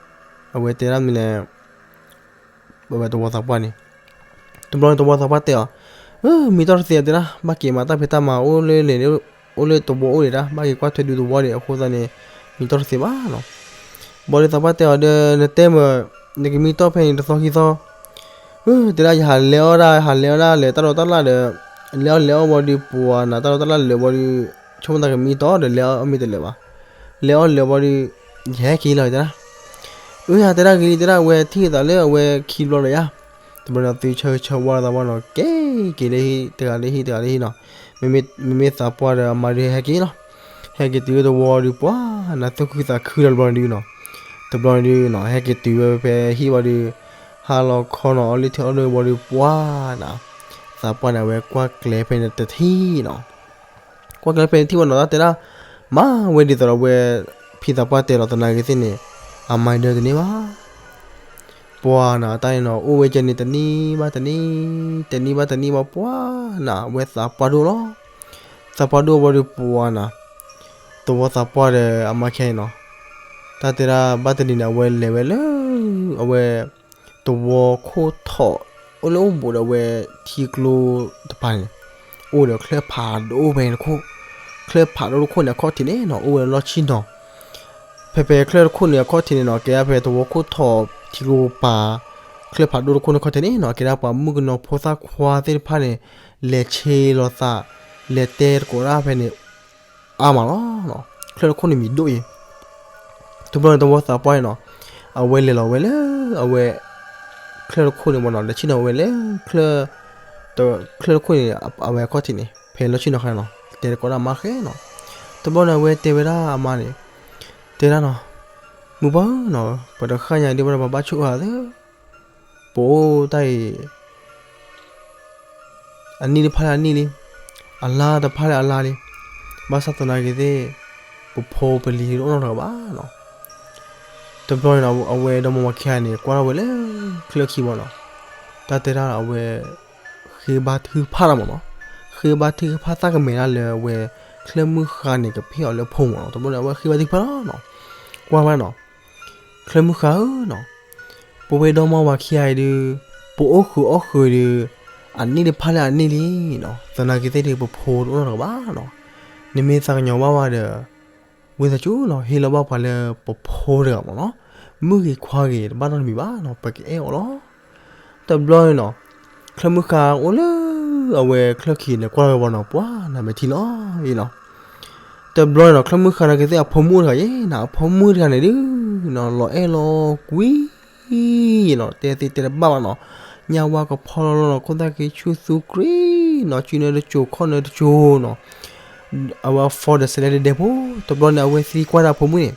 အဝဲတဲဒၣ်မနုၤလဲၣ် အဝဲသဝီသးပှၢ်န့ၣ်, တဘျီန့ၣ်သဝီသးပှၢ်တဲအီၤ, မံတီၢ်တသ့အီၤတဲဒၣ်, ဘၣ်က့ၤမၤတၢ်ဖံးတၢ်မၤအိၣ်လၢလဲၣ်န့ၣ်, အိၣ်လၢသဝီအိၣ်ဒံးဒၣ်, ဘၣ်က့ၤကွၢ်ထွဲဒုးသဝီဒံး အဃိသတးန့ၣ် မံတီၢ်တသ့ဘၣ်နီၤ. ဘၣ်ဒီးသးပှၢ်တဲအီၤဒီး နတဲမ့ၢ် နကမံတီၢ်ဖဲန့ၣ်တသီခံသီ, တဲဒၣ် ယဟးလဲၤအီၣ်ဒၣ် ဟးလဲၤအီၣ်ဒၣ်လဲၤတၢ်လီၢ်တၢ်လၢ်ဒီး, လဲၤအီၣ်လဲၤအီၣ်ဘၣ်ဒီး ပှၤနၤတၢ်လီၢ်တၢ်လၢ်လၢာ်ဘၣ်ဒီး, ဆိကမိၣ်သးကမံတီၢ်ဒီး လဲၤအီၣ်မ့ၢ်တလၢာ်ဘၣ်, လဲၤအီၣ်လၢာ်ဘၣ်ဒီး ယဟဲက့ၤလီၤတဲဒၣ်, အၢယတဲဒၣ်ဂ့ၤလံတဲဒၣ် အဝဲထံၣ်သးလၢအဝဲခံဘျီဒီးယါ, တဘျီန့ၣ်သုဆၢဂ့ၤဆၢဝါသးပှၢ်နီၤ က့ၤက့ၤလၢဟံၣ်တဂၤလၢဟံၣ်တဂၤလၢဟံၣ်နီၤ, မ့မ့ၢ်သးပှၢ်ဒီးအမါဒုးဟဲက့ၤလီၤ, ဟဲက့ၤတုၤလၢသဝီဒီးပှၤနၤသူၣ်ခုသးခုလီၤတဘျီန့ၣ်ဒုးနီၤ, တဘျီန့ၣ်ဒုးနီၤ ဟဲက့ၤတုၤဝဲဖဲဟံၣ်ဘၣ်ဒီး, ဟါလီၤခီနီၤ အီၣ်လၢထံအီၣ်လၢဘၣ်ဒီးပှၤနၤ, သးပှၢ်န့ၣ် အဝဲကွၢ်ကျဲဖဲန့ၣ်တထံၣ်နီၤ ကွၢ်ကျဲဖဲန့ၣ်ထံၣ်ဝဲနီၤ တၢ်တဲဒၣ်, မၤဝဲဒ်သိးဒီးအဝဲ, ဖံသးပှၢ်တဲလီၤသနာ်က့ၤသ့ၣ်န့ၣ်, အမၤဒၢတန့ၢ်ဘၣ်, ပှၤနၤတၢ်န့ၣ်နီၤ အိၣ်ဝဲကဲန့ၣ်တနံၣ်ဘၣ်တနံၣ်, တနံၣ်ဘၣ်တနံၣ်ဘၣ်ပှၤနၤ အဝဲသးပှၢ်ဒိၣ်လီၤ, သးပှၢ်ဒိၣ်ဘၣ်ဒီးပှၤနၤ, သဝီသးပှၢ်ဒီးအမါခဲအံၤနီၤ, တၢ်တဲဒၣ်ဘၣ်တနံၤန့ၣ် အဝဲလဲၤဝဲလၢ, အဝဲ သဝီခိၣ်ထီၣ်, အိၣ်လၢအိၣ်ဘူးဒီးအဝဲထံကျိတဖၣ်န့ၣ်, အိၣ်ဒီးချၢၣ်ဖးဒိၣ်ဖဲန့ၣ်တခိၣ်, ချၢၣ်ဖးဒိၣ်တခိၣ်န့ၣ် အခီၣ်ထံးန့ၣ်နီၤ အိၣ်ဝဲလီၢ်ဆံၣ်နီၤ, ဖဲဖဲချၢၣ်တခိၣ်န့ၣ် အခီၣ်ထံးန့ၣ်နီၤ ကဲဒၣ်ဖဲသဝီခိၣ်ထီၣ်ထံကျိပၤ, ချၢၣ်ဖးဒိၣ်တခိၣ်န့ၣ် အခီၣ်ထံးန့ၣ်နီၤ ကဲဒၣ်ပှၤမုၣ်ကနီၤဖိသၣ်ခွါသ့ၣ်တဖၣ်န့ၣ်, လဲၤဆ့လိာ်သး, လဲၤတဲသကိးဒၣ်ဖဲန့ၣ် အါမးလီၤ, ချၢၣ်တခိၣ်န့ၣ်မံၤဒိၣ်အံၤ, တဘျီန့ၣ်သဝီသးပှၢ်န့ၣ်နီၤ, အဝဲလဲၤလီၤဝဲလၢ, အဝဲ, ချၢၣ်တခိၣ်န့ၣ်မ့ၢ်နီၤ လဲၤဆ့ၣ်နီၤဝဲလၢ, ချၢၣ်, ချၢၣ်တခိၣ်န့ၣ် အဝဲအခီၣ်ထံးန့ၣ် ဖဲလီၢ်ဆံၣ်နီၤခါန့ၣ်နီၤ တဲသကိးဒၣ်မါဃဲနီၤ, တဘျီန့ၣ်အဝဲတဲဝဲဒၣ်အမါန့ၣ်, တဲဒၣ်နီၤ, မုၢ်ပှၢ်ဧၢနီၤ ပတဃၣ်ညါဒ်ဘၣ်ဒီးပဘၣ်ဆိၣ်အၢသၢ ပအိၣ်တၢ်အံၤ အနံၣ်တဖၣ်လၢအနံၣ်လံ, အလါတဖၣ်လၢအလါလံ, ဘၣ်ဆၣ်သနာ်က့ၤသ့ၣ်, ပဖိပလံၤတအိၣ်နီတဂၤဘၣ်နီၤ, တဘျီန့ၣ်နီၤ အဝဲဒီမါဝၤခံဂၤန့ၣ် ကွၢ်ထီၣ်ဝဲလၢ, ချၢၣ်ခံဘၣ်နီၤ, တၢ်တဲဒၣ်အဝဲ, ဃ့ဘါထုကဖၣ်တၢ်မ့ၢ်နီၤ, ဃ့ဘါထုကဖၣ်သၣ်ကမဲာ်တၢ်လၢအဝဲ, ချၢၣ်မုၢ်ဃါန့ၣ်ကဖ့ၣ်အီၤလၢဖိမ့ၢ်နီၤ တဘျီန့ၣ် အဝဲဃ့ဘါထုကဖၣ်လီၤနီၤ, ကွၢ်ဝဲနီၤ ချၢၣ်မုၢ်ဃါဧၢနီၤ, ပဝဲဒီမါဝၤခံဂၤအံၤဒုး, ပအိၣ်ဃုာ်အီၣ်ဃုာ်ဒီး, အနံၣ်တဖၣ်လၢအနံၣ်လံနီၤ သနာ်က့ၤသ့ၣ်ဒုး ပဖိတအိၣ်နီတဂၤဘၣ်နီၤ, နမ့ၢ်သးကညီၤဘၣ်ဝဲဒီး, ဝံသးစူၤနီၤ ဟ့ၣ်လီၤဘၣ်ပှၤလၢပဖိတဂၤမ့ၢ်နီၤ, မုၣ်ဂ့ၤခွါဂ့ၤတဘၣ်နီတမံၤဘၣ်နီၤ ပကအဲၣ်အီၤလီၤ တဘျီန့ၣ်နီၤ, ချၢၣ်မုၢ်ဃါအိၣ်လၢ, အဝဲချၢၣ်ခံန့ၣ် ကွၢ်ဝဲဘၣ်နီၤ ပှၤနမဲာ်ထံလီၤအံၤနီၤ, တဘျီန့ၣ်နီၤ ချၢၣ်မုၢ်ဃါနာ်က့ၤသ့ၣ်အဖိမုၣ်တဂၤအံၤနီၤ အဖိမုၣ်တဂၤန့ၣ်ဒုး, နီၤ လီၤအဲၣ်လီၤကွံ, နီၤ တဲသ့တဲတဘၣ်ဘၣ်နီၤ, ညၣ်ဝါကဖီလီၤလီၤနီၤ ခိၣ်သၣ်က့ဆူၣ်သူကြ့နီၤ စုနၢတစိၤခီၣ်နၢတစိၤနီၤ, အဝဲအ phone ဒီး စဲးလဲး ဒဲဒဲဖိ, တဘျီန့ၣ် အဝဲသံကွၢ်ဒၣ်ဖိမုၣ်န့ၣ်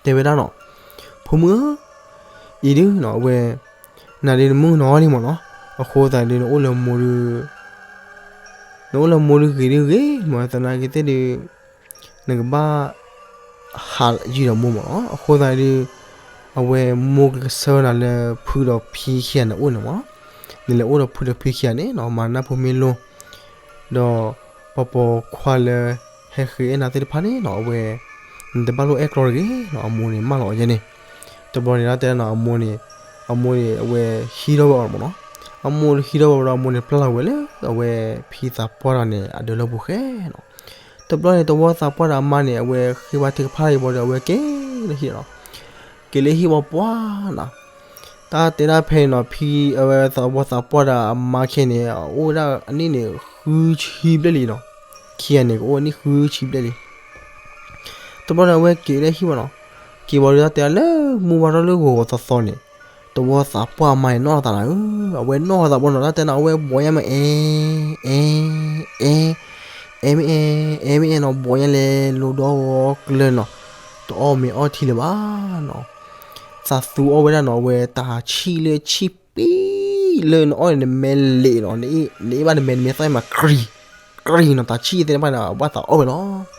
တဲဝဲဒၣ်နီၤ, ဖိမုၣ်ဧၢ, အံၤဒုးနီၤ အဝဲ, နၤဒုးနမုၣ်ကနီၤလံမ့ၢ်နီၤ, အဃိသတးဒုးနအိၣ်လၢမိၢ်ဒုး, နအိၣ်လၢမိၢ်ဒုးဂ့ၤဒုးဂ့ၤမ့ၢ်သနာ်က့ၤသ့ၣ်ဒုး, နကဘၣ် ဟးယုာ်ဒီးမိၢ်မ့ၢ်နီၤ, အဃိသတးဒုး, အဝဲမိၢ်ကကဆှၢနၤလၢဖုဒီးဖံခံဂၤန့ၣ်အိၣ်န့ၣ်မ့ၢ်နီၤ, နလဲၤအိၣ်ဒီးဖုဒီးဖံခံဂၤန့ၣ်နီၤ မၤနၢ်ဖိမ့ၢ်လိ, ဒီး, ပှၤပိာ်ခွါလၢ, ဟဲဃ့အဲၣ်နၤသ့ၣ်တဖၣ်န့ၣ်နီၤ အဝဲ နတဘၣ်လိၣ်အဲၣ်ကျီတဂ့ၤနီၤ အမိၢ်န့ၣ်မၢလီၤအီၤယဲန့ၣ်. တဘျီန့ၣ်ဒၣ်တဲနီၤ အမိၢ်န့ၣ် အမိၢ်န့ၣ် အဝဲဟံးထီၣ်ဝဲအီၤမ့ၢ်နီၤ. အမိၢ်ဟံးထီၣ်ဝဲဒီး အမိၢ်န့ၣ်ပျၢ်လီၤဝဲလၢ အဝဲဖံသးပှၢ်တဂၤန့ၣ် အဒၢးလၢပူၤဃဲနီၤ. တဘျီန့ၣ် သဝီသးပှၢ်ဒီးအမါန့ၣ် အဝဲဃ့ဘါထုကဖၣ်လၢယဘီဒီး အဝဲက့ၤလၢဟံၣ်နီၤ. က့ၤလၢဟံၣ်ဝံၤပှၢ်နီၤ တၢ်တဲဒၣ်ဖဲန့ၣ်နီၤ ဖံအဝဲသဝီသးပှၢ်ဒီးအမါခဲန့ၣ် အအိၣ်ဝဲဒၣ်အနံၣ်န့ၣ် ဃုဆံဘျဲၣ်လံနီၤ. ခံဂၤန့ၣ် ကအိၣ်ဝဲနံၣ်ဃုဆံဘျဲၣ်လံ. တဘျီန့ၣ် အဝဲက့ၤလၢဟံၣ်ဝံၤနီၤ. က့ၤဝံၤဒီးတၢ်တဲလၢမုၢ်ဝါထီၣ်လၢဂီၤဂီၤသီသီန့ၣ် သဝီသးပှၢ်အမါန့ၣ်နီၣ်သးနၤဧၢ, အဝဲနီၣ်သးပှၢ်နီၤ တၢ်တဲနီၤ အဝဲဘီညါမး အဲ အဲ အဲ အဲမ့ၢ်အဲ အဲမ့ၢ်အဲနီၤ ဘီညါလဲၤလိၤဒီးဂီၤကျၢၤနီၤ, တအီၣ်မ့ၤအီထံလၢၤဘၣ်နီၤ. သးသူအီၣ်ဝဲဒၣ်နီၤ အဝဲတၢ်ဆံၣ်လၢဆံၣ်ပံ လၢနအီၣ်န့ၣ် နမဲလ့းနီၤ, နအ့ၣ်ဘၣ်နမဲ နမဲာ်သၣ်မး ကြံၢ် ကြံၢ်နီၤ, တၢ်ဆံၣ်သ့ၣ်တဖၣ်န့ၣ် ဘၣ်သးအီၣ်ဝဲလီၤ.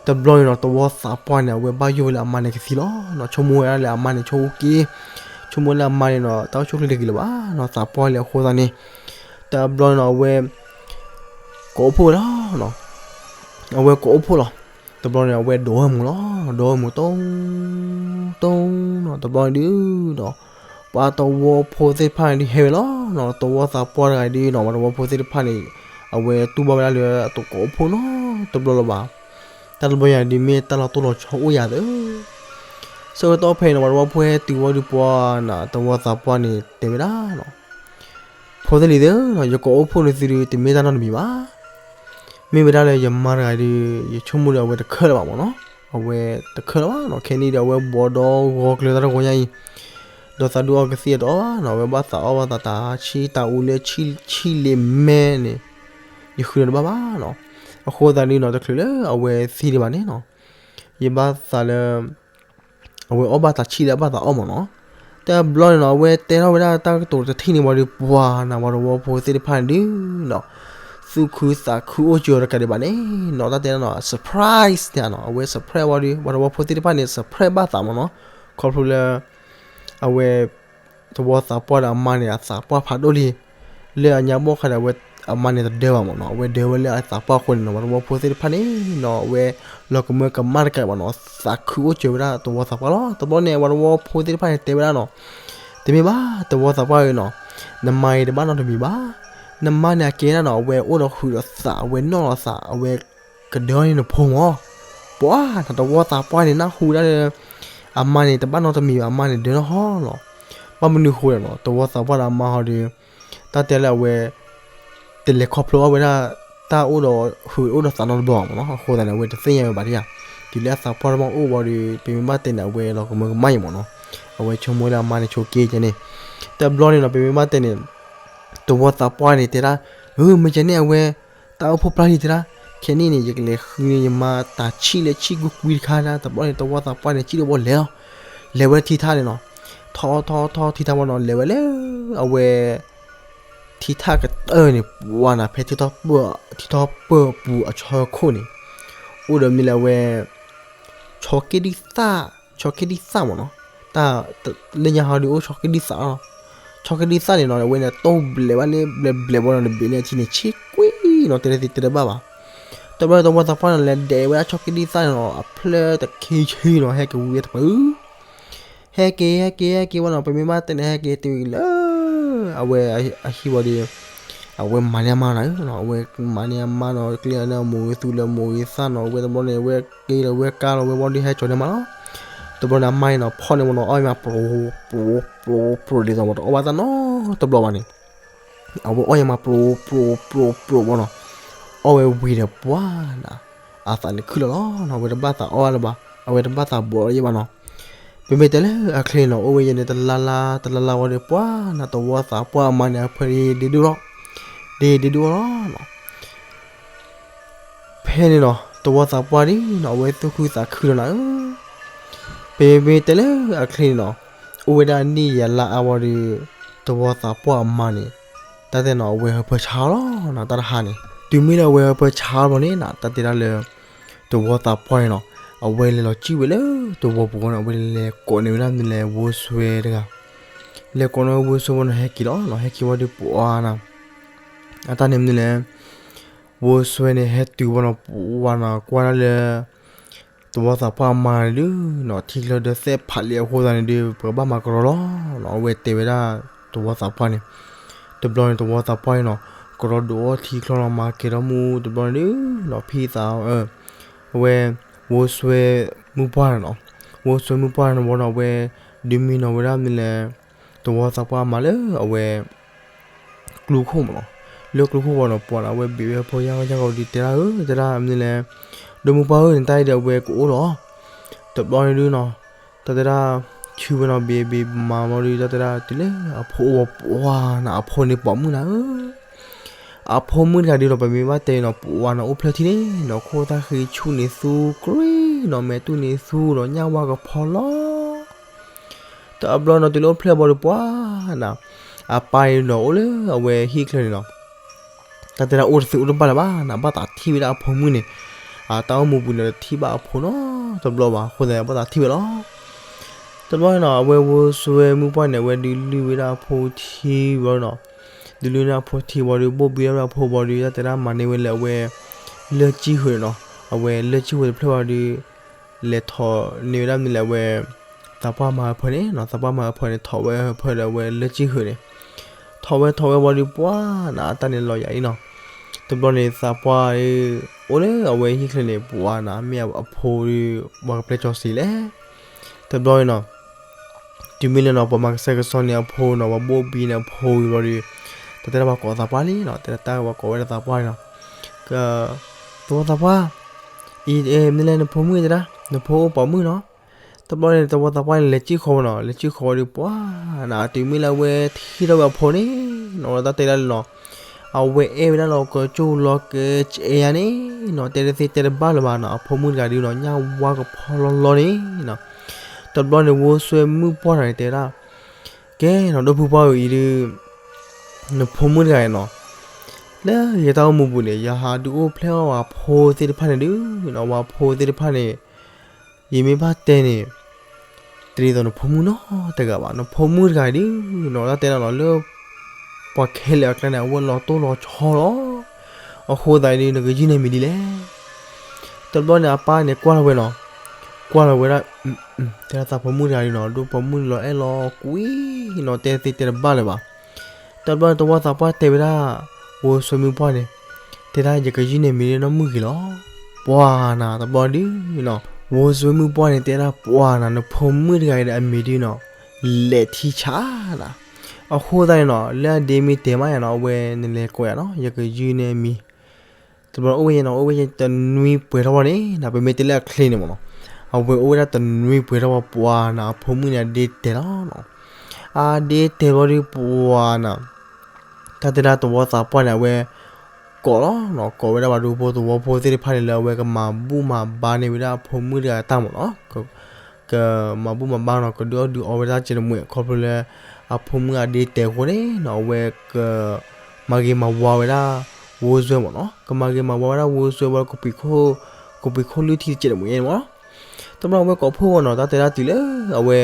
တဘျီန့ၣ်နီၤ သဝီသးပှၢ်န့ၣ် အဝဲဘၣ်ယိၣ်ဝဲလၢအမါန့ၣ်ကသံလီၤ. ဆိကမိၣ်ဝဲဒၣ်လၢအမါန့ၣ်ဆိကမိၣ်က့ၤ, ဆိကမိၣ်လၢအမါန့ၣ်နီၤ တၢ်အိၣ်ဆူၣ်အိၣ်ချ့တဂ့ၤလၢၤဘၣ်နီၤ, သးပှၢ်လၢအဃိသတးန့ၣ်, တဘျီန့ၣ်နီၤ အဝဲ ကိးအိၣ်ဖှိၣ်ဝဲလီၤ. အဝဲကိးအိၣ်ဖှိၣ်လီၤ. တဘျီန့ၣ် အဝဲဒိးဝဲမူၤလီၤ. ဒိးဝဲမူၤ တိ တိ နီၤ, တဘျီန့ၣ်ဒုးဒီး ပှၤသဝီဖိသ့ၣ်တဖၣ်န့ၣ်ဒုးဟဲဝဲလီၤနီၤ. သဝီသးပှၢ်တဂၤဒုးနီၤ ပှၤသဝီဖိသ့ၣ်တဖၣ်န့ၣ် အဝဲတူၢ်ဘၣ်ဝဲဒၣ်လၢအတကိးအိၣ်ဖှိၣ်နီၤ တဘျီလၢၤဘၣ်. တၢ်တဘျီညါဒုးမ့ၢ်တၢ်လီၤတိၢ်လီၤဆီအိၣ်ယၤသၢ ဆၢကတီၢ်ဖဲန့ၣ်နီၤ ပှၤသဝီဖိဟဲတုၤဝံၤဒီးပှၤနီၤ သဝီသးပှၢ်န့ၣ်တဲဝဲဒၣ်နီၤ ဖိသ့ၣ်လံၤသ့ၣ်နီၤ ယကိးအိၣ်ဖှိၣ်န့ၢ်သုဒုး တမ့ၢ်တၢ်နီတမံၤဘၣ်. မ့ၢ်ဝဲဒၣ်လၢယမါတဂၤဒုး ယဆိကမိၣ်ဒီးအဝဲတခၢၣ်လၢၤဘၣ်မ့ၢ်နီၤ. အဝဲတခၢၣ်လၢၤဘၣ်နီၤ. ခဲနံၣ်ဒီးအဝဲဘီဒီးဂီၤကျၢၤတၢ်တဂီၤညါအံၤ ဒီးသးဒူအီကသံၣ်အတအီၣ်ဘၣ်နီၤ. အဝဲဘၣ်သးအီၣ်ဘၣ်သးတၢ်ဆံၣ်တၢ်အူလၢဆံၣ်လ့မဲန့ၣ် ယဃုဒီးတဘၣ်ဘၣ်နီၤ. အဃိသတးဒုးနီၤ တချုးလၢအဝဲသံဒံးဘၣ်န့ၣ်နီၤ ယဘၣ်သးလၢ အဝဲအီၣ်ဘၣ်တၢ်ဆံၣ်လၢအဘၣ်သးအီၣ်မ့ၢ်နီၤ. တဘျီန့ၣ်နီၤ အဝဲတဲထီၣ်ဝဲဒၣ်တၢ်ကတိၤတထံၣ်န့ၣ်ဝံၤဒီး ပှၤနီၤ ပှၤသဝီဖိသ့ၣ်တဖၣ်န့ၣ်ဒုးနီၤ သူၣ်ခုသးခုအိၣ်စၢၤတကးဒံးဘၣ်န့ၣ်နီၤ တၢ်တဲနီၤ surprise န့ၣ်နီၤ အဝဲ surprise ဝံၤဒီး ပှၤသဝီဖိသ့ၣ်တဖၣ်န့ၣ် surprise ဘၣ်သးမ့ၢ်နီၤ. ခီဖျိလၢ အဝဲ သဝီသးပှၢ်ဒီးအမါန့ၣ် အသးပှၢ်ဖးဒိၣ်လံ. လၢအညါဘီၣ်ခါဒီး အဝဲ အမါန့ၣ်တဒၢဘၣ်မ့ၢ်နီၤ. အဝဲဒၢဝဲလၢအသးပှၢ်အဃိန့ၣ်နီၤ ပှၤသဝီဖိသ့ၣ်တဖၣ်န့ၣ်နီၤ အဝဲ လီၤကမၢကမၣ်တကးဘၣ်နီၤ သးခုအိၣ်စၢၤဝဲဒၣ်သဝီသးပှၢ်လီၤ. တဘျီန့ၣ် ပှၤသဝီဖိသ့ၣ်တဖၣ်န့ၣ်တဲဝဲဒၣ်နီၤ တမ့ၢ်ဘၣ် သဝီသးပှၢ်ဧၢနီၤ နမါအံၤတဘၣ်နီတမံၤဘၣ်. နမါန့ၣ်အကဲဒၣ်နီၤ အဝဲအိၣ်ဒီးဟုးဒီးသး အဝဲနီၢ်လီၤသး အဝဲကဒၢန့ၢ်နဖိမ့ၢ် ပှၤနီၤ သဝီသးပှၢ်န့ၣ် နၢ်ဟူဝဲဒၣ်လၢ အမါန့ၣ်တဘၣ်နီတမံၤဘၣ် အမါန့ၣ်ဒၢနီၢ်ဟီလီၤ. ဘၣ်မနုၤအဃိလဲၣ်နီၤ သဝီသးပှၢ်ဒီးအမါဟီဒီး တၢ်တဲလၢအဝဲ တလဲၤခီဖျိအီၣ်ဝဲဒၣ် တၢ်အိၣ်ဒီးဟုးအိၣ်ဒီးသးနီတဘျီဘၣ်မ့ၢ်နီၤ. အဃိသတးန့ၣ် အဝဲတသ့ၣ်ညါဝဲဘၣ်ဒံးဧါ. တုၤလၢအသးပှၢ်တဘၣ်အိၣ်ဝံၤဒီး ပမ့ၢ်ဘၣ်တဲန့ၣ် အဝဲလီၤကမၢကမၣ်အံၤမ့ၢ်နီၤ. အဝဲဆိကမိၣ်လၢအမါန့ၣ်ဆိက့ၤကဲန့ၣ် တဘျီန့ၣ်နီၤ ပမ့ၢ်ဘၣ်တဲန့ၣ် သဝီသးပှၢ်န့ၣ်တဲဒၣ် ဧၢ မ့ၢ်ကဲန့ၣ် အဝဲ တၢ်အိၣ်ဖှိၣ်ပျၢ်လံတဲဒၣ် ခဲနံၣ်န့ၣ် ယကလဲၤဃုန့ၢ်ယမါတၢ်ဆံၣ်လၢဆံၣ်ကွံကွံတခါဒၣ်. တဘျီန့ၣ် သဝီသးပှၢ်န့ၣ် စံၣ်ဒီးဝဲလဲၤလီၤ. လဲၤဝဲထံထၣ်န့ၣ်နီၤ ထီထီထီထံထၣ်ဝဲနီၤ လဲၤဝဲလၢ အဝဲ ထံထၣ်ကတၢၢ်န့ၣ် ပှၤနၤ ဖဲထံထီၣ်ပၢၢ် ထံထီၣ်ပၢၢ်ပူၤအဆီခိၣ်န့ၣ် အိၣ်ဒီးမ့ၢ်လၢအဝဲ ဆီက့ဒံၣ်သၣ် ဆီက့ဒံၣ်သၣ်မ့ၢ်နီၤ. တၢ် လၢညါဟီဒုးအိၣ်ဆီက့ဒံၣ်သၣ်လီၤ. ဆီက့ဒံၣ်သၣ်န့ၣ်နီၤ အဝဲန့ၣ်တိၢ်ဘျဲးဘၣ်လၢဘျဲးဘျဲးဘီနီၤ တဘ့ၣ်န့ၣ်အထံန့ၣ် ဆံးကွံာ်နီၤ တဲတၢ်သံတဲတၢ်ဘၣ်ဘၣ်. တဘျီတဝီသးပှၢ်န့ၣ် လဲၤဒဲးဝဲဒၣ်ဆီက့ဒံၣ်သၣ်န့ၣ်နီၤ အဖျၢၣ်တခံဆံနီၤ ဟဲက့ၤဝံၤဝဲတပၢၢ် ဟဲက့ၤ ဟဲက့ၤ ဟဲက့ၤဝဲနီၤ ပမ့ၢ်ဘၣ်တဲန့ၣ် ဟဲက့ၤတုၤလၢ အဝဲအဟံၣ်ဝံၤဒီး အဝဲမၤန့ၢ်အမါနီၤ အဝဲမၤန့ၢ်အမါနီၤ ကျ့ၤန့ၢ်အမိၢ်ဂ့ၤသူလၢအမိၢ်ဂ့ၤသၣ်နီၤ အဝဲတဘျီန့ၣ် အဝဲက့ၤလီၤဝဲကါလီၤဝဲဝံၤဒီး ဟဲကၠီၤန့ၢ်မါလီၤ. တဘျီန့ၣ် အမါအံၤနီၤ ဖီၣ်န့ၢ်ဝဲနီၤ အီၣ်မး ပြိ ပြိ ပြိ ဒ်သိးဝဲတအီၣ်ဘၣ်တၢ်နီတဘျီဘၣ်န့ၣ် အဝဲအီၣ်ယဲမး ပြိ ပြိ ပြိ ပြိ ဝဲနီၤ. အီၣ်ဝဲဝံၤဒီးပှၤနၤ အသးန့ၣ်ခုၣ်လီၤလီၤနီၤ အဝဲတဘၣ်သးအီၣ်လၢၤဘၣ် အဝဲတဘၣ်သးဘီးလၢၤယဲဘၣ်နီၤ. ပမ့ၢ်တဲလၢအချ့နီၤ အိၣ်ဝဲယဲန့ၣ် တလါလါ တလါလါဝံၤဒီး ပှၤနၤ တဝီသးပှၢ်အမါန့ၣ် အဖၢန့ၣ်ဒ့ဒိၣ်လီၤ ဒ့ဒ့ဒိၣ်လီၤနီၤ. ဖဲန့ၣ်နီၤ တဝီသးပှၢ်ဒ်နီၤ အဝဲသူၣ်ခုသးခုလီၤနၤဧၢ. ပမ့ၢ်တဲလၢအချ့န့ၣ်နီၤ အိၣ်ဝဲဒၣ်နံၣ်ယၤလါအါဝံၤဒီး တဝီသးပှၢ်အမါန့ၣ် တၢ်တဲနီၤ အဝဲဟၢဖၢဆါလီၤနီၤ တၢ်တဟါန့ၣ် တုၤမ့ၢ်လၢအဝဲဟၢဖၢဆါလီၤန့ၣ်နီၤ တၢ်တဲဒၣ်လၢ တဝီသးပှၢ်န့ၣ်နီၤ အဝဲလဲၤလီၤစံၣ်ဝဲလၢတဝီပူၤဃီန့ၣ် အဝဲလဲၤကိးန့ၢ်ဝဲဒၣ်မနုၤလဲၣ် ဝိဆွဲတဂၤ လဲၤကိးန့ၢ်ဝဲဝိဆွဲဝံၤနီၤ ဟဲက့ၤလီၤနီၤ ဟဲက့ၤဝံၤဒီးပှၤနၤ အတၢ်န့ၣ်မနုၤလဲၣ် ဝိစွဲန့ၣ် ဟဲတုၤဝဲနီၤ ပှၤနီၤ ကွၢ်ဒၣ်လၢ သဝီသးပှၢ်အမါန့ၣ်ဒုးနီၤ ထံချၢဒီးသဲးဖးလံအဃိသတးန့ၣ်ဒုး ပကဘၣ်မၤကရီလီၤနီၤ. အဝဲတဲဝဲဒၣ် သဝီသးပှၢ်န့ၣ်, တဘျီန့ၣ် သဝီသးပှၢ်န့ၣ်နီၤ ကရီဒုးအီထံချီနီၤ မၤကဲၤထီၣ်မူ တဘျီန့ၣ်ဒုးနီၤ ဖံသး အဝဲ ဝိစွဲမုၣ်ပှၢ်န့ၣ်နီၤ, ဝိစွဲမုၣ်ပှၢ်န့ၣ်ဝဲနီၤ အဝဲ ဒုးမံနီၤဝဲဒၣ်မနုၤလဲၣ် သဝီသးပှၢ်အမါလၢအဝဲ ကျူခိၣ်မ့ၢ်နီၤ, လၢကျူခိၣ်ဝဲနီၤ ပှၤန့ၣ် အဝဲဘ့ၣ်ဝဲဖိယၢ်ဂီၢ်ယၢ်ဂီၢ်ဒုးတဲဒၣ်ဧၢ တဲဒၣ်မနုၤလဲၣ်, ဒီမုၣ်ပှၢ်ဧၢ နတၢ်အံၤဒီးအဝဲကအိၣ်လီၤ. တဘျီန့ၣ်ဒုးနီၤ တၢ်တဲဒၣ် ဆူဝဲနီၤ ဘ့ၣ်ဘ့ၣ်မၤမီၤဒုး တၢ်တဲဒၣ်တုၤလၢအဖိအိၣ်ဝဲပှၤနီၤ အဖိန့ၣ်ပိာ်မုၣ်နၤဧၢ အဖိမုၣ်တဂၤဒုးနီၤ ပမ့ၢ်ဘၣ်တဲနီၤ ပှၤနီၤ အိၣ်ဖျဲၣ်ထံန့ၣ်နီၤ ခိၣ်သၣ်ဃံဆူၣ်န့ၣ်သူကြ့နီၤ မဲာ်တူၢ်န့ၣ်သူဒီးညၣ်ဝါကဖီလီၤ. တဘျီနီၤ တုၤလၢအိၣ်ဖျဲၣ်ဘီဒုးပှၤနီၤ အပၢ်အံၤနီၤ အိၣ်လၢအဝဲဟံၣ်ချၢန့ၣ်နီၤ တၢ်တဲဒၣ်အိၣ်တသ့အိၣ်တဘၣ်လၢၤဘၣ်နီၤ ဘၣ်သးထံၣ်ဝဲဒၣ်အဖိမုၣ်န့ၣ် အတၢ်အိၣ်မူပူၤန့ၣ် တထံၣ်ဘၣ်အဖိနီတဘျီဘၣ် အဃိသတးန့ၣ် ဘၣ်သးထံၣ်ဝဲလီၤ. တဘျီန့ၣ်နီၤ အဝဲဝိစွဲမုၣ်ပှၢ်န့ၣ် အဝဲဒုးလုၢ်ဝဲဒၣ်အဖိထံဝံၤနီၤ, ဒုးလုၢ်န့ၢ်အဖိထံဝံၤဒီး ဘိၣ်ဘံထီၣ်ဝဲဒၣ်အဖိဝံၤဒီး တၢ်တဲဒၣ်မၤန့ၢ်ဝဲလၢအဝဲ လၢၢ်ကံၢ်ဃုာ်န့ၣ်နီၤ, အဝဲလၢၢ်ကံၢ်ဃုာ်တဖျၢၣ်ဝံၤဒီး လဲၤထီၣ်န့ၢ်ဝဲဒၣ်မနုၤလဲၣ် အဝဲ သးပှၢ်မါအဖၢန့ၣ်နီၤ, သးပှၢ်မါအဖၢန့ၣ် ထီၣ်ဝဲအဖၢဒီးအဝဲလၢၢ်ကံၢ်ဃုာ်န့ၣ်, ထီၣ်ဝဲထီၣ်ဝဲဝံၤဒီးပှၤနီၤ အတၢ်န့ၣ်လီၤယၤအံၤနီၤ, တဘျီန့ၣ်သးပှၢ် အိၣ်လၢအဝဲဟံၣ်ချၢန့ၣ် ပှၤနီၤ မ့ၢ်အဖိဒီး ပှၤကပျဲၢ်စီဆှံလဲၣ်, တဘျီန့ၣ်နီၤ တုၤမ့ၢ်လၢနီၤ ပှၤမၤကစၢ်ကစီၣ်န့ၢ်အဖိနီၤ ပှၤဘိၣ်ဘံန့ၢ်အဖိဝံၤဘျီဒီး တၢ်တဲဒၣ်ပှၤကိးသးပှၢ်လံနီၤ, တၢ်တဲဒၣ်ပှၤကိးဝဲဒၣ်သးပှၢ်န့ၣ်နီၤ, က သဝီသးပှၢ်, အံၤမနုၤလဲၣ် နဖိမုၣ်တဲဒၣ် နဖိအိၣ်ပိာ်မုၣ်နီၤ, တဘျီန့ၣ် သဝီသးပှၢ်န့ၣ် လဲၤစံၣ်ဃီဝဲနီၤ, လဲၤစံၣ်ဃီဝဲဒီးပှၤနီၤ တုၤမ့ၢ်လၢအဝဲထံၣ်ထီၣ်ဝဲအဖိန့ၣ်နီၤ တၢ်တဲဒၣ်လၢနီၤ အဝဲအဲၣ်ဝဲဒၣ်လၢကၠိလီၤကဲကဲယါန့ၣ်နီၤ တဲတသ့တဲတဘၣ်လၢၤဘၣ်နီၤ, အဖိမုၣ်တဂၤဒုးနီၤ ညၣ်ဝါကဖီလီၤလီၤန့ၣ်နီၤ, တဘျီန့ၣ် ဝိစွဲမုၣ်ပှၢ်န့ၣ်တဲဒၣ် ကဲနီၤ ဒီပုၢ်ပှၢ်ဧၢ အံၤဒုး နဖိမုၣ်တဂၤအံၤနီၤ လၢယတၢ်အိၣ်မူပူၤန့ၣ် ယဟးဒုးအိၣ်ဖျဲၣ်အီၣ်ဝဲဖိသ့ၣ်တဖၣ်န့ၣ်ဒုးနီၤ ဝဲဖိသ့ၣ်တဖၣ်န့ၣ် ယမ့ၢ်ဘၣ်တဲန့ၣ် တဒ်သိးနဖိမုၣ်နီတဂၤဘၣ်, နဖိမုၣ်တဂၤအံၤဒုးနီၤ တၢ်တဲဒၣ်နီၤ လၢ ပှၤခဲလၢာ်အကျါန့ၣ် အဝဲလီၤတိၢ်လီၤဆီလီၤ, အဃိသတးအံၤဒုး နကယုၢ်န့ၢ်မံၤဒ်လဲၣ် တဘျီန့ၣ် အပၢ်န့ၣ်ကွၢ်လီၤဝဲနီၤ, ကွၢ်လီၤဝဲဒၣ် တဲဒၣ်သးဖိမုၣ်တဂၤဒုးနီၤ ဒီးပိာ်မုၣ်န့ၣ်လီၤအဲၣ်လီၤကွံာ်နီၤ တဲတသ့တဲတဘၣ်လၢၤဘၣ်, တဘျီန့ၣ် သဝီသးပှၢ်တဲဝဲဒၣ် ဝိစွဲမုၣ်ပှၢ်န့ၣ် တဲဒၣ် ယကယုၢ်န့ၢ်မံၤလၢနီၢ်မုၣ်ဂ့ၤလီၤ, ပှၤနီၤ တဘျီဒုးနီၤ ဝိစွဲမုၣ်ပှၢ်န့ၣ် တဲဒၣ်ပှၤနီၤ နဖိမုၣ်တဂၤအံၤဒီးအမံၤဒုးနီၤ လဲၤထံဆးနီၤ, အဃိသတးန့ၣ်နီၤ လၢအဒ့မ့ၢ်တဲမးယၤနီၤ အဝဲန့ၣ်လဲၤကိးယၤနီၤ ယကယုၢ်န့ၢ်မံၤ တဘျီန့ၣ် အိၣ်ဝဲယဲနီၤ အိၣ်ဝဲယဲတနွံပှဲၤထီၣ်ဝဲန့ၣ်နီၤ ပမ့ၢ်တဲလၢအချ့န့ၣ်မ့ၢ်နီၤ အဝဲအိၣ်ဝဲဒၣ်တနွံပှဲၤထီၣ်ဝဲပှၤနီၤ အဖိမုၣ်န့ၣ် အဒ့တဲာ်လီၤနီၤ အဒ့တဲာ်ဘျီဒုးပှၤနီၤ တၢ်တဲဒၣ်သဝီသးပှၢ်န့ၣ် အဝဲ ကိးလီၤနီၤ ကိးဝဲဒၣ်ပှၤဒူဖိသဝီဖိသ့ၣ်တဖၣ်န့ၣ် လၢအဝဲကမၤဘူၣ်မၤဘါန့ၢ်ဝဲဒၣ်အဖိမုၣ်တဂၤအတၢ်မ့ၢ်နီၤ ကမၤဘူၣ်မၤဘါနီၤ ကဒုးအီၣ်ဒုးအီဝဲဒၣ်စဲးတမှဲာ် ခီဖျိလၢ အဖိမုၣ်အဒ့တဲာ်အဃိန့ၣ်နီၤ အဝဲက မၤဂ့ၤမၤဝါဝဲဒၣ် ဝိစွဲမ့ၢ်နီၤ ကမၤဂ့ၤမၤဝါဝဲဒၣ်ဝိစွဲဝံၤဒီး ကပှ့ၤခိၣ်လုၢ်ထံတစဲးတမှဲာ်န့ၣ်မ့ၢ်နီၤ တဘျီအဝဲကိးဖှိၣ်ဝဲနီၤ တၢ်တဲဒၣ်တုၤလၢ အဝဲ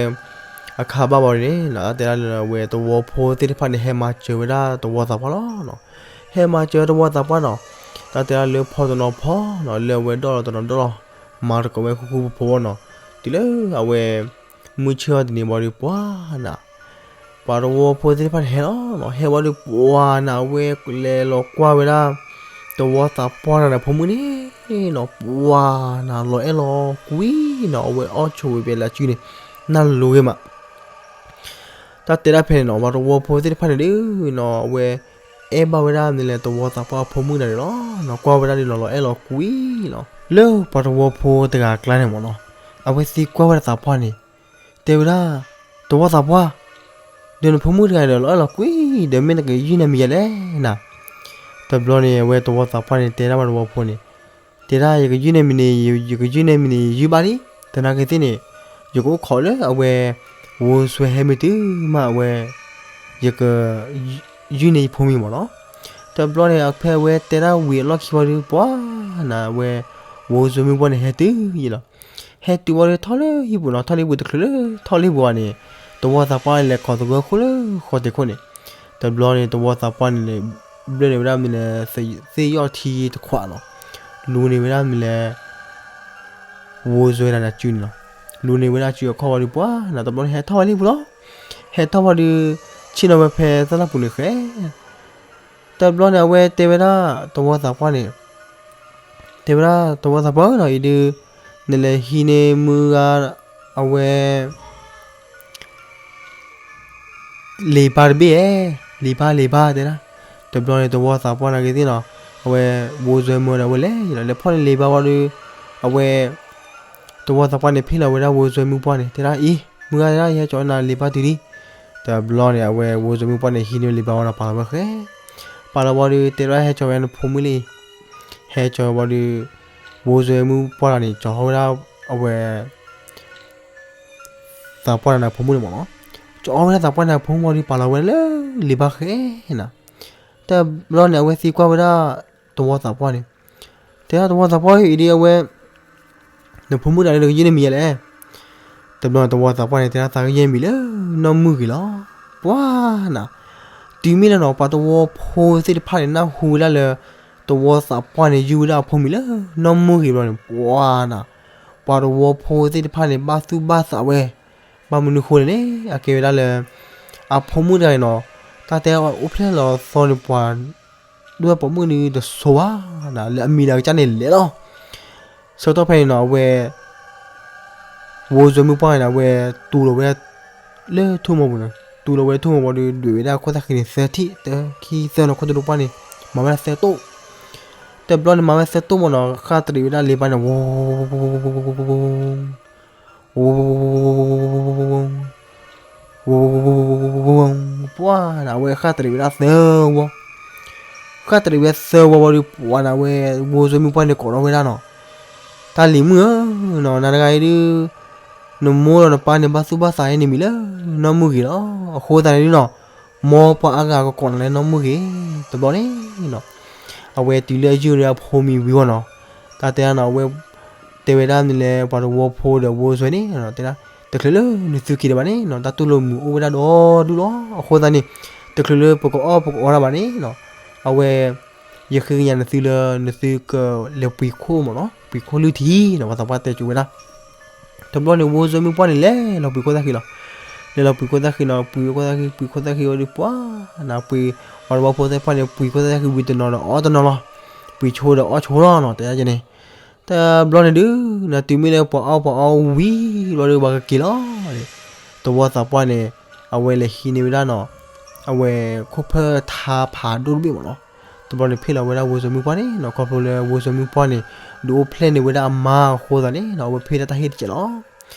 အခါဘၣ်ဘၣ်န့ၣ်နီၤ တၢ်တဲဒၣ်လၢအဝဲသဝီဖိသ့ၣ်တဖၣ်န့ၣ် ဟဲမၤစၢၤဝဲဒၣ်သဝီသးပှၢ်လီၤနီၤ ဟဲမၤစၢၤဝဲသဝီသးပှၢ်နီၤ တၢ်တဲဒၣ်လၢဖီတနီၤဖီနီၤ လၢအဝဲဒီၣ်လီၤတနီၤဒီၣ်လီၤ မၤသကိးဝဲဃူဃူဖိးဖိးဝဲနီၤ တုၤလၢအဝဲ မုၢ်ဆ့ၣ်ထီၣ်တနံၤဘၣ်ဒီးပှၤနီၤ ပှၤသဝီဖိသ့ၣ်တဖၣ်န့ၣ်ဟဲလီၤနီၤ ဟဲဝံၤဒီးပှၤနီၤ အဝဲလဲၤလီၤကွၢ်ဝဲဒၣ် သဝီသးပှၢ်တဂၤန့ၣ် ဖိမုၣ်န့ၣ်နီၤ ပှၤနီၤ လီၤအဲၣ်လီၤကွံာ်နီၤ အဝဲအီၣ်ဆိးဝဲဖဲလၢစုန့ၣ် နၢ်လိၤဂ့ၤမး တၢ်တဲဒၣ်ဖဲန့ၣ်နီၤ ပှၤသဝီဖိသ့ၣ်တဖၣ်န့ၣ်ဒုးနီၤ အဝဲ အဲၣ်ဘၣ်ဝဲဒၣ်မနုၤလဲၣ် သဝီသးပှၢ်အဖိမုၣ်တဂၤန့ၣ်လီၤနီၤ ကွၢ်ဝဲဒၣ်ဒီးနီၤ လီၤအဲၣ်လီၤကွံာ်နီၤ လၢပှၤသဝီဖိတဂၤအကျါန့ၣ်မ့ၢ်နီၤ အဝဲသံကွၢ်ဝဲဒၣ်သးပှၢ်န့ၣ် တဲဝဲဒၣ် သဝီသးပှၢ် ဒီးနဖိမုၣ်တဂၤဒီးလီၤအဲၣ်လီၤကွံာ် ဒီးမ့ၢ်နကယုၢ်န့ၢ်မံၤယၤလဲၣ်နီၤ တဘျီန့ၣ် အဝဲသဝီသးပှၢ်န့ၣ် တဲဒၣ်ပှၤသဝီဖိန့ၣ် တဲဒၣ် ယကယုၢ်န့ၢ်မံၤန့ၣ် ယကယုၢ်န့ၢ်မံၤန့ၣ် ယယုၢ်ဘၣ်လံ သနာ်က့သ့ၣ်န့ၣ် ယကအိၣ်ခိးလၢအဝဲ ဝိစွဲဟဲမ့ၢ်တုၤမးအဝဲ ယက ယုၢ်န့ၢ်ယဖိမံၤမ့ၢ်နီၤ. တဘျီန့ၣ် ဖဲအဝဲတဲဒၣ်ဝံၤအလီၢ်ခံဝံၤဒီး ပှၤနီၤ အဝဲ ဝိစွဲမုၣ်ပှၢ်န့ၣ် ဟဲတုၤယံၤလီၤ. ဟဲတုၤဝံၤဒီး ထီၣ်လၢဟံၣ်ပူၤနီၤ, ထီၣ်လၢဟံၣ်ပူၤတချုးလၢ ထီၣ်လၢဟံၣ်ပူၤဘၣ်န့ၣ် သဝီသးပှၢ်လဲၤခိးသဂၢၢ်ခိၣ်လၢဃီသ့ၣ်ခိၣ်န့ၣ်, တဘျီန့ၣ် သဝီသးပှၢ်န့ၣ် ဘျၢန့ၢ်ဝဲဒၣ်မနုၤလဲၣ် သ့ၣ်ယီၣ်ထံတခွးနီၤ, လူၤန့ၢ်ဝဲဒၣ်မနုၤလဲၣ် ဝိၣ်စွဲနၤနၤစုန့ၣ်လီၤ. လူၤန့ၢ်ဝဲဒၣ်စုအခီၣ်ဝံၤဒီး ပှၤနၤတဘျီန့ၣ်ဟဲထီၣ်ဝဲလံပူၤလီၤ. ဟဲထီၣ်ဝံၤဒီး ဆ့ၣ်နီၤဝဲဖဲသၣ်လၣ်ပူၤန့ၣ်ဃဲ တဘျီန့ၣ် အဝဲတဲဝဲဒၣ်သဝီသးပှၢ်န့ၣ်, တဲဝဲဒၣ်သဝီသးပှၢ်နီၤ အံၤဒုး နလဲၤဟံးန့ၢ်မုၢ်ဂၤ အဝဲ လံာ်ဘါတဘ့ၣ်ဧါ, လံာ်ဘါ လံာ်ဘါ တဲဒၣ်. တဘျီန့ၣ် သဝီသးပှၢ်န့ၣ်က့ၤသ့ၣ်နီၤ, အဝဲ ဝိၣ်စွဲမုၢ်ဒီး အဝဲလဲၤ လဲၤဖီၣ်န့ၢ်လံာ်ဘါဝံၤဒီး အဝဲ သဝီသးပှၢ်န့ၣ် ဖ့ၣ်လီၤဝဲဒၣ်ဝိၣ်စွဲမုၢ်ပှၢ်န့ၣ် တဲဒၣ်အံၤ, မုၢ်ဂၤတဲဒၣ် ယဟဲကၠီၤနၤလံာ်ဘါတုၤလံ. တဘျီန့ၣ် အဝဲဝိၣ်စွဲမုၢ်ပှၢ်န့ၣ် ဟံးန့ၢ်လံာ်ဘါဝံၤဒီး ပာ်လီၤဝဲဃဲ, ပာ်လီၤဝံၤဒီး တဲဒၣ်ဟဲကၠီၤဝဲနဖိမုၣ်လံ. ဟဲကၠီၤဝံၤဒီး ဝိၣ်စွဲမုၢ်ပှၢ်န့ၣ် ကၠီၤအီၣ်ဝဲဒၣ် အဝဲ သးပှၢ်န့ၣ်ဖိမုၣ်န့ၣ်မ့ၢ်နီၤ, ကၠီၤအီၣ်ဝဲဒၣ်သးပှၢ်န့ၣ်ဖိမုၣ်ဝံၤဒီး ပာ်လီၤဝဲလၢလံာ်ဘါဃဲနီၤ. တဘျီန့ၣ် အဝဲသံကွၢ်ဝဲဒၣ် သဝီသးပှၢ်န့ၣ်, တဲဒၣ်သဝီသးပှၢ်အံၤဒုး အဝဲ နဖိမုၣ်တဂၤန့ၣ် ကယဲၢ်နမံၤယဲလဲၣ်. တဘျီန့ၣ် သဝီသးပှၢ်န့ၣ် တဲဒၣ် သးကယဲၢ်မံၤလၢနီၢ်မုၢ်ဂ့ၤလီၤ. ပှၤနီၤ, တုၤမ့ၢ်လၢနီၤ ပှၤသဝီဖိသ့ၣ်တဖၣ်န့ၣ် နၢ်ဟူဝဲဒၣ်လၢ သဝီသးပှၢ်န့ၣ် ယုၢ်ဝဲဒၣ်အဖိမံၤလၢနီၢ်မုၢ်ဂ့ၤဘျီန့ၣ် ပှၤနီၤ, ပှၤသဝီဖိသ့ၣ်တဖၣ်န့ၣ် ဘၣ်သူၣ်ဘၣ်သးဝဲ, ဘၣ်မနုၤဃိလဲၣ်န့ၣ် အကဲဝဲဒၣ်လၢ အဖိမုၣ်တဂၤန့ၣ်နီၤ, တၢ်တဲအိၣ်ဖျဲၣ်လီၤသီန့ၣ် ပှၤ ဒိၣ်ပိာ်မုၣ်န့ၣ်တစိၤဘၣ်နီၤ, လၢအမံၤဒီးအကစၢ်န့ၣ်လဲၤလီၤ. ဆၢကတီၢ်ဖဲန့ၣ်နီၤ အဝဲ ဝိၣ်စွဲမုၢ်ပှၢ်န့ၣ် အဝဲတူၢ်လီၤဝဲ လၢထူၣ်မီၤပူၤန့ၣ် တူၢ်လီၤဝဲထူၣ်မီၤပူၤဒီး ဒွဲၣ်ဝဲဒၣ်ခိၣ်သၣ်ဃံန့ၣ်သၢထံၣ် တၢ ခံ သၢနီၤ ခိၣ်သတြူၢ်ပှၢ်န့ၣ် မၤဝဲဒၣ်သၢတိၣ်, တဘျီန့ၣ် မၤဝဲသၢတိၣ်မ့ၢ်နီၤ ဃၣ်တရံးဝဲဒၣ်လံာ်ဘါန့ၣ် ဝ ပှၢ်နီၤ အဝဲဃၣ်တရံးဝဲဒၣ်သၢဝီ, ဃၣ်တရံးဝဲသၢဝီဝံၤဒီး ပှၤန့ၣ် အဝဲ ဝိၣ်စွဲမုၢ်ပှၢ်န့ၣ်ကိးထီၣ်ဝဲဒၣ်နီၤ, တၢ်လံၤမုၣ်ဧၢနီၤ, နၤတဂၤအံၤဒုး နမိၢ်ဒီးနပၢ်န့ၣ် ဘၣ်သူၣ်ဘၣ်သးန့ၢ်နမံၤလၢနီၢ်မုၢ်ဂ့ၤလီၤ. အဃိသတးန့ၣ်နီၤ မ်ပှၤအါဂၤကကိးနၤလၢနီၢ်မုၢ်ဂ့ၤ, တဘျီန့ၣ်နီၤ အဝဲတုၤလၢအယုၢ်န့ၢ်အဖိမံၤဝံၤဝဲနီၤ, တၢ်တဲဒၣ်နီၤ အဝဲ တဲဝဲဒၣ်မနုၤလဲၣ် ပှၤသဝီဖိဒီးဝိၣ်စွဲန့ၣ် တဲဒၣ် တချုးလၢနသုက့ၤဒံးဘၣ်န့ၣ်နီၤ တၢ်တူၢ်လိာ်မုာ်အိၣ်ဝဲဒၣ်ဒီဒူၣ်လီၤ. အဃိသတးန့ၣ် တချုးလၢပကအီၣ်ပကအီတၢ်ဘၣ်န့ၣ်နီၤ အဝဲ ယဃ့ကညးနသုလၢနသုကလဲၤပှ့ၤခိၣ်မ့ၢ်နီၤ ပှ့ၤခိၣ်လုၢ်ထံနီၤ ပှၤသးပှၢ်တဲကၠိဝဲဒၣ်. တဘျီန့ၣ် ဝိၣ်စွဲမုၢ်ပှၢ်န့ၣ် လဲၤလီၤပှ့ၤခိၣ်သၣ်ဃံလီၤ. လဲၤလီၤပှ့ၤခိၣ်သၣ်ဃံနီၤ ပှ့ၤခိၣ်သၣ်ဃံ ပှ့ၤခိၣ်သၣ်ဃံဝံၤဒီး ပှၤနၤပှ့ၤ ပှၤသဝီဖိသ့ၣ်တဖၣ်န့ၣ် ပှ့ၤခိၣ်သၣ်ဃံဝံၤတနီၤဒီးအီၣ်တနီၤလီၤ. ပှ့ၤဆိဒီးအီၣ်ဆိလီၤနီၤ တဲဒၣ်ကဲန့ၣ် တဘျီန့ၣ်ဒုး နတုၤမ့ၢ်လၢပှၤအီၣ်ပှၤအီဝံၤဘျီဒီး ပှၤကက့ၤလီၤန့ၣ် သဝီသးပှၢ်န့ၣ် အဝဲလဲၤဟံးန့ၢ်ဝဲဒၣ်နီၤ အဝဲခိၣ်ဖၢၣ်ထါဖးဒိၣ်တဘ့ၣ်မ့ၢ်နီၤ. တဘျီန့ၣ်ဖ့ၣ်လီၤဝဲဒၣ်ဝိၣ်စွဲမုၢ်ပှၢ်န့ၣ်နီၤ ခီဖျိလၢဝိၣ်စွဲမုၢ်ပှၢ်န့ၣ် ဒုးအိၣ်ဖျဲၣ်န့ၢ်ဝဲဒၣ်အမါအဃိသတးန့ၣ်နီၤ အဝဲဖ့ၣ်ဒၣ်တၢ်ဟ့ၣ်တစဲးလီၤ.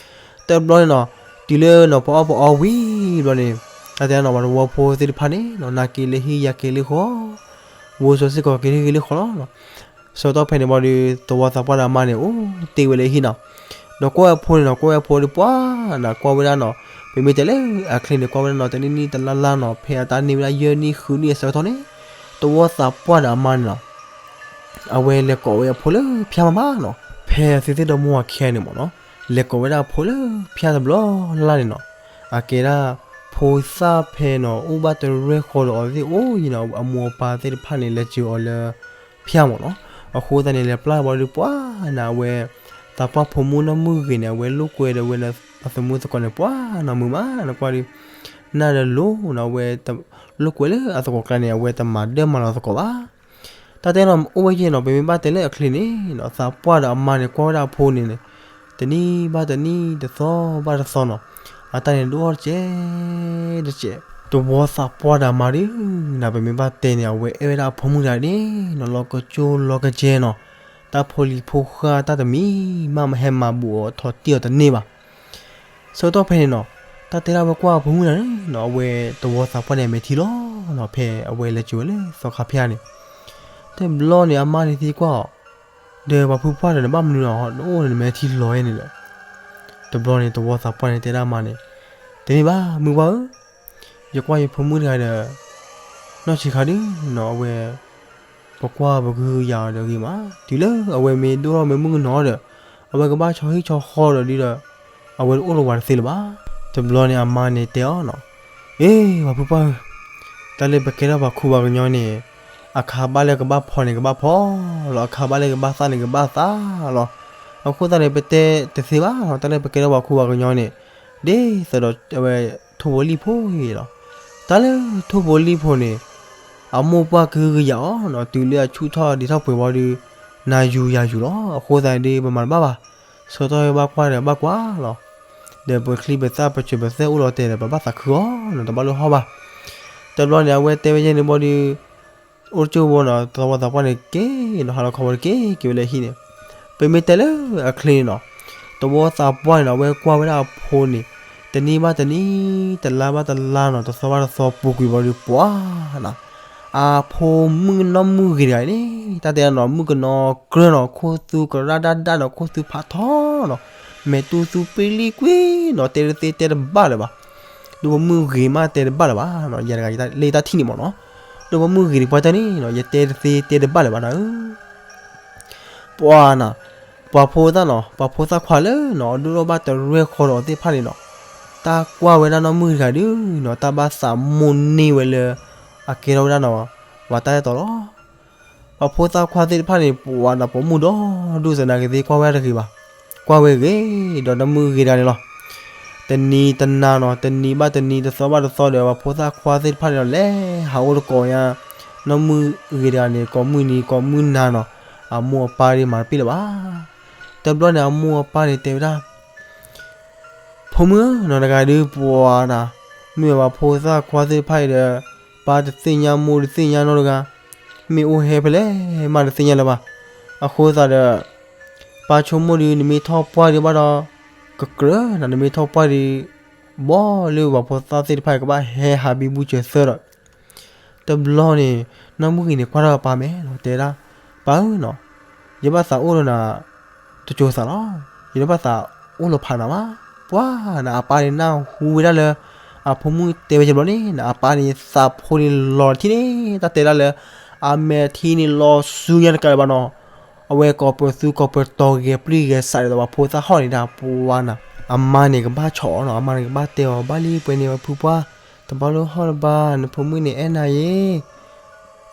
တဘျီန့ၣ်နီၤ တုၤလၢနီၤ ပှၤအီၣ်ပှၤအီဝံၤဘျီန့ၣ် တၢ်တဲဒၣ်နီၤ ပှၤသဝီဖိသ့ၣ်တဖၣ်န့ၣ်နီၤ နၤက့ၤလၢဟံၣ်ယၤက့ၤလၢဃီ ဝိၣ်စွဲစ့ၢ်ကီးက့ၤလၢဟံၣ်လၢဃီလီၤ. ဆၢကတီၢ်ဖဲန့ၣ်ဘျီဒီး သဝီသးပှၢ်ဒီးအမါန့ၣ် အိၣ်တ့ၢ်ဝဲလၢဟံၣ်နီၤ ဒီးကွၢ်ဝဲအဖိန့ၣ်နီၤ ကွၢ်ဝဲအဖိဒီးပှၤနီၤ ကွၢ်ဝဲဒၣ်နီၤ ပမ့ၢ်တဲလၢအချ့န့ၣ် ကွၢ်ဝဲဒၣ်နီၤ တနံၣ်နံၣ်တလါလါနီၤ ဖဲအတၢ်န့ၢ်ဝဲဒၣ်ယဲၢ်နံၣ်ဃုနံၣ်အဆၢကတီၢ်န့ၣ် သဝီသးပှၢ်ဒီးအမါန့ၣ်နီၤ အဝဲလဲၤကိးဝဲအဖိလၢဖၠၣ်မးမးနီၤ ဖဲအသုသ့ၣ်ဒီမါဝၤခံဂၤန့ၣ်မ့ၢ်နီၤ လဲၤကိးဝဲဒၣ်အဖိလၢဖၠၣ်တဘျီလၢ်န့ၣ်နီၤ အကဲဒၣ် ဖိသၣ်ဖဲနီၤ အိၣ်ဘၣ်တရဲၣ်ဃီဒီးအီၤသ့ၣ်အိၣ်ယံၤနီၤ အမိၢ်အပၢ်သ့ၣ်တဖၣ်န့ၣ် လဲၤစၢၤအီၤလၢဖၠၣ်မ့ၢ်နီၤ အဃိသတးန့ၣ် လဲၤပျၢ်ဘျီဒီးပှၤနီၤ အဝဲ သးပှၢ်ဖိမုၣ်နီၢ်မုၢ်ဂ့ၤန့ၣ် အဝဲလိာ်ကွဲဒီးဝဲလၢအသမူသကိးန့ၣ် ပှၤနီၤမုာ်မး နကွၢ်ဒီး နၢ်ဒီးလိၤနီၤ အဝဲ လိာ်ကွဲလၢအသကိးကျါန့ၣ် အဝဲတမၤဒၢမၤလီၤသကိးဘၣ် တၢ်တဲနီၤ အိၣ်ဝဲယဲၢ်နီၤ ပမ့ၢ်ဘၣ်တဲလၢအချ့န့ၣ်နီၤ သးပှၢ်ဒီးအမါန့ၣ် ကွၢ်ဝဲဒၣ်အဖိန့ၣ်န့ၣ် တနံၣ်ဘၣ်တနံၣ် တသီဘၣ်တသီနီၤ အတၢ်န့ၣ်ဒိၣ်ထီၣ်တစဲးတစဲး သဝီသးပှၢ်ဒီးအမါဒီး နၤပမ့ၢ်ဘၣ်တဲန့ၣ် အဝဲအဲၣ်ဝဲဒၣ်အဖိမုၣ်တဂၤန့ၣ်နီၤ လီၤကကၠိလီၤကကဲနီၤ တၢ်ဖိလံၤဖိဃၢ်တၢ်တမံၤမး မဟဲမၤဘူးအီၤထီၣ်တံၢ်အီၤတန့ၢ်ဘၣ် ဆၢကတီၢ်ဖဲန့ၣ်နီၤ တၢ်တဲဒၣ်ဝဲကွၢ်အဖိမုၣ်တဂၤန့ၣ်နီၤ အဝဲသဝီသးပှၢ်န့ၣ် အမဲာ်ထံလီၤနီၤ ဖဲအဝဲလဲၤစၢၤဝဲလၢသီခါဖၠၣ်န့ၣ် တဘျီန့ၣ် အမါန့ၣ်သံကွၢ်အီၤ ဒီးပှၤဖုပှၢ်ဒီးနဘၣ်မနုၤနီၤ နအိၣ်န့ၣ်နမဲာ်ထံလီၤဝဲန့ၣ်ဒီး တဘျီန့ၣ် သဝီသးပှၢ်န့ၣ်တဲဒၣ်အမါန့ၣ် တမ့ၢ်ဘၣ် မုၢ်ပှၢ်ဧၢ ယကွၢ်ယဖိမုၣ်တဂၤဒီး နီၢ်ဆံးခါဒုနီၤ အဝဲ ပကွၢ်ပဂုာ်ယၤအီၤဒီးဂ့ၤမး တုၤလၢအဝဲမ့ၢ်ဒိၣ်ထီၣ်မ့ၢ်မုၣ်ကနီၤဒီး အဝဲကဘၣ်ဆီဟံၣ်ဆီဃီဒီးဒ်ဒီး အဝဲတအိၣ်လၢၤဝဲတသ့လၢၤဘၣ်. တဘျီန့ၣ်အမါန့ၣ်တဲအီၤနီၤ, အ့ ပှၤဖုပှၢ်ဧၢ, တၢ်လၢပကဲထီၣ်ပှၤခူပှၤကညီန့ၣ် အခါဘၣ်လၢကဘၣ်ဖီန့ၣ် ကဘၣ်ဖီလီၤ, အခါဘၣ်လၢကဘၣ်သၣ်န့ၣ် ကဘၣ်သၣ်လီၤ. အဃိသတးန့ၣ် ပတဲတသ့ဘၣ်လီၤ, တၢ်လၢပကဲထီၣ်ပှၤခိၣ်ပှၤကညီန့ၣ် ဒ်သိးဒီးအဝဲထိၣ်ဖိလံၣ်ဖိအံၤလီၤ. တၢ်လၢထိၣ်ဖိလံၣ်ဖိန့ၣ် အမိၢ်ပှၢ်ကဟုကယာ်အီၤနီၤ, တုၤလၢအဆူၣ်ထီၣ်ဒံးထီၣ်ပှဲၤဝံၤဒီး နၤယူၤယၤယူၤလီၤ. အဃိသတးန့ၣ်ဒ် ပမၤတဘၣ်ဘၣ်, ဆၢကတီၢ်ဘၣ်ကွၢ်ဒီးဘၣ်ကွၢ်လီၤ. ဒီးပချံပသၣ်ပစၢၤပသဲအိၣ်လီၤတဲာ်ဒီး ပဘၣ်သးခုအီၤနီၤ, တဘၣ်လိၣ်ဟီၣ်ဘၣ်. တဘျီန့ၣ် အဝဲတဲဝဲယဲၢ်န့ၣ်ဘၣ်ဒီး အိၣ်တကၠိၢ်ဘီနီၤ, သဝီသးပှၢ်န့ၣ်က့ၤနီၤ, ဟးလီၤခီဘီတက့ၤ က့ၤဝဲလၢဟံၣ်န့ၣ်, ပမ့ၢ်တဲလၢအချ့န့ၣ်နီၤ, သဝီသးပှၢ်န့ၣ်နီၤ အဝဲကွၢ်ဝဲဒၣ်အဖိန့ၣ် တနံၤဘၣ်တနံၤ တလါဘၣ်တလါနီၤ, တသီဘၣ်တသီပူၤကွံာ်ဘီဒီး ပှၤနီၤ, အဖိမုၣ်နီၢ်မုၣ်ဂ့ၤတဂၤန့ၣ် တၢ်တဲဒၣ်နီၤ မုၣ်ကနီၤကြၢၢ်နီၤ, ခိၣ်သူကရၣ်ဒၣ်ဒၣ်နီၤ, ခိၣ်သူဖးထီနီၤ, မဲာ်တူသူပ့လံကွံာ်နီၤ, တဲတသ့တဲတဘၣ်လၢၤဘၣ်. ဒ်ပမုၢ်ဂ့ၤမးတဲတဘၣ်လၢၤဘၣ်, ယၤတဂၤလၢယတၢ်ထံၣ်န့ၣ်မ့ၢ်နီၤ, ဒ်ပမုၢ်ဂ့ၤတပှၢ်တၢၢ်န့ၣ်နီၤ ယတဲတသ့တဲတဘၣ်လၢၤဘၣ်နၤဧၢ. ပှၤနီၤ, ပှၤဖိသၣ်နီၤ, ပှၤဖိသၣ်ခွါလၢနီၤ အဒိၣ်ထီၣ်ဘၣ်တရဲၣ်ဃီဒီးအီၤသ့ၣ်တဖၣ်န့ၣ်နီၤ, တၢ်ကွၢ်ဝဲဒၣ်နီၢ်မုၣ်တဂၤဒုနီၤ တၢ်ဘၣ်သးမိၣ်န့ၢ်ဝဲလၢ အကဲထီၣ်ဝဲဒၣ်နီၤ ပှၤတၢ်အဲၣ်တီလီၤ. ပှၤဖိသၣ်ခွါသ့ၣ်တဖၣ်န့ၣ် ပှၤနီၤ ပိာ်မုၣ်ဒီဒူၣ် သနာ်က့သ့ၣ်ကွၢ်ဝဲတဂ့ၤဘၣ်, ကွၢ်ဝဲဂ့ၤဒီးနီၢ်မုၣ်ဂ့ၤတဂၤန့ၣ်လီၤ. တနံၤတနၤနီၤ, တနံၤဘၣ်တနံၤ တသီဘၣ်တသီဒီး ပှၤဖိသၣ်ခွါသ့ၣ်တဖၣ်န့ၣ်ဒီး လဲၤဟးအိၣ်တကိးညါ နီၢ်မုၣ်ဂ့ၤတဂၤန့ၣ် ကိးမုၢ်နံၤကိးမုၢ်နၤနီၤ, အမိၢ်အပၢ်ဒ်မၤတပ့ၢ်လၢၤဘၣ်. တဘျီန့ၣ် အမိၢ်အပၢ်န့ၣ်တဲဝဲဒၣ် ဖိမုၣ်ဧၢနီၤ, တဂၤဒုပှၤနီၤ, မ့ၢ်ပှၤဖိသၣ်ခွါသ့ၣ်တဖၣ်အံၤဒီး ပၢ်တသ့ၣ်ညါ မိၢ်တသ့ၣ်ညါနီတဂၤ, မ့ၢ်အိၣ်ဟဲဖဲလဲၣ်မးတသ့ၣ်ညါလၢၤဘၣ်. အဃိသတးဒီး ပၢ်ဆိကမိၣ်ဒီး နမ့ၢ်ထီၣ်ပှၢ်ဒံးဘၣ်ဒီး ကကြၢးနီၤ, နမ့ၢ်ထီၣ်ပှၢ်ဒံး ဘီလၢပှၤဖိသၣ်သ့ၣ်တဖၣ်အံၤ ကဘၣ်ဟဲဟးဘံဘူဆၢသၢဒီး တဘျီန့ၣ် နီၢ်မုၣ်ဂ့ၤန့ၣ် ကွၢ်ထီၣ်အပၢ်မဲာ်နီၤ, တဲဒၣ်, ပၢ်ဧၢနီၤ, ယဘၣ်သးအိၣ်ဒီးနၤ တစိၤသးလီၤ. ယတဘၣ်သးအိၣ်လီၤဖးနၤဘၣ်. ပှၤနီၤ အပၢ်န့ၣ် နၢ်ဟူဝဲဒၣ်လၢ အဖိမုၣ်တဲဝဲယဲၢ်ဘျီန့ၣ်နီၤ, အပၢ်န့ၣ် သးဖိန့ၣ်လီၤထံန့ၣ် တၢ်တဲဒၣ်လၢ အမဲာ်ထံန့ၣ်လီၤဆူညါတကးလၢၤဘၣ်နီၤ. အဝဲကိးပသူကိးပတီၤဂဲၤပျုၢ်ဂဲၤဆးဒီး ပှၤဖိသၣ်ဟီၣ်န့ၣ်ဒၣ် ပှၤနီၤ, အမါန့ၣ်ကဘၣ်ဆီၣ်အီၤနီၤ, အမါန့ၣ်ကဘၣ်တဲအီၤ ဘၣ်လံပှဲၤန့ၣ် ပှၤဖုပှၢ်, တဘၣ်လိၣ်ဟီၣ်လၢၤဘၣ်, နဖိမုၣ်န့ၣ်အဲၣ်နၤယ့ၣ်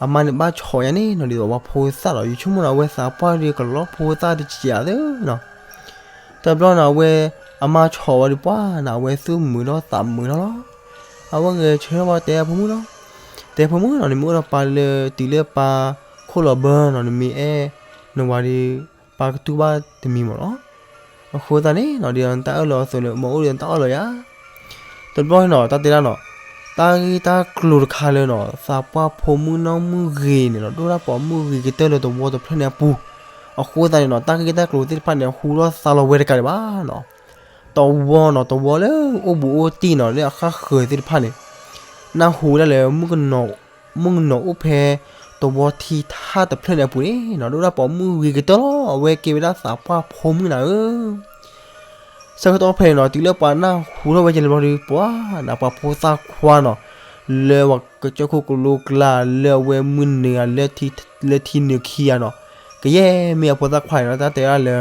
အမါန့ၣ်ဘၣ်ဆီၣ်ယၤန့ၣ်နီၤ, ဒ်သိးပှၤဖိသၣ်လီၤ. ယဆိကမိၣ်နီၤ အဝဲသးပှၢ်ဒီးကလီဖိသၣ်တစဲးဧါသ့နီၤ. တဘျီနီၤ အဝဲ အမါဆီၣ်ဝဲဒီးပှၤနီၤ အဝဲသူၣ်မုာ်ဒီးသးမုာ်ထီၣ်လီၤ. အဝဲဂဲၤဆၢထၢၣ်ဘၣ်တဲအဖိမုၣ်လီၤ, တဲဖိမုၣ်နီၤ နမ့ၢ်အိၣ်ဒီးပၢ်လၢ တုၤလၢပၢ်ခိၣ်လီၤဘၢနီၤ နမ့ၢ်အဲၣ်နဝၤဒီး ပၢ်ကတူၢ်ဘၣ်တမံၤမ့ၢ်နီၤ. အဃိသတးန့ၣ်နီၤ ဒ်နတၢ်အၢၣ်လီၤအသိးန့ၣ် မ်အအိၣ်ဒီးနတၢ်အၢၣ်လီၤယၤ တဘျီန့ၣ်နီၤ တၢ်တဲဒၣ်နီၤ, တၢ်ဂ့ၢ်တၢ်ကျိၤတခါလၢနီၤ သးပှၢ်ဖိမုၣ်နီၢ်မုၣ်ဂ့ၤန့ၣ်နီၤ ဒိၣ်ဒၣ်ပိာ်မုၣ်ဂ့ၤကတၢၢ်လၢသဝီတဖျၢၣ်န့ၣ်အပူၤ, အဃိသတးန့ၣ်နီၤ တၢ်ဂ့ၢ်တၢ်ကျိၤသ့ၣ်တဖၣ်န့ၣ် ဟူထီၣ်သါလီၤဝဲတကးဒံးဘၣ်နီၤ. သဝီနီၤ သဝီလၢအိၣ်ဘူးအိၣ်တံၢ်နီၤ လၢအဃၣ်ဃၢၤသ့ၣ်တဖၣ်န့ၣ် နၢ်ဟူဝဲဒၣ်လၢ မုၣ်ကနီၤအိၣ်ဖဲ သဝီထံထၣ်တဖျၢၣ်န့ၣ်အပူၤန့ၣ်နီၤ ဒိၣ်ဒၣ်ပိာ်မုၣ်ဂ့ၤကတၢၢ်လီၤ. အဝဲကဲဝဲဒၣ်သးပှၢ်ဖိမုၣ်နၤဧၢ ဆၢကတီၢ်ဖဲန့ၣ်နီၤ တုၤလၢပှၤနၢ်ဟူထီၣ်ဝဲကဲလၢဘျီဒီး ပှၤနီၤ ပှၤဖိသၣ်ခွါနီၤ လၢပှၤကစၢၢ်ခိၣ်ကလိကျါ လၢအဝဲမုၢ်နုာ်ဧါ လၢထံနုာ်ခံဂၤနီၤ ကယဲၢ်မ့ၢ်အဖိသၣ်ခွါန့ၣ်နီၤ တၢ်တဲဒၣ်လၢ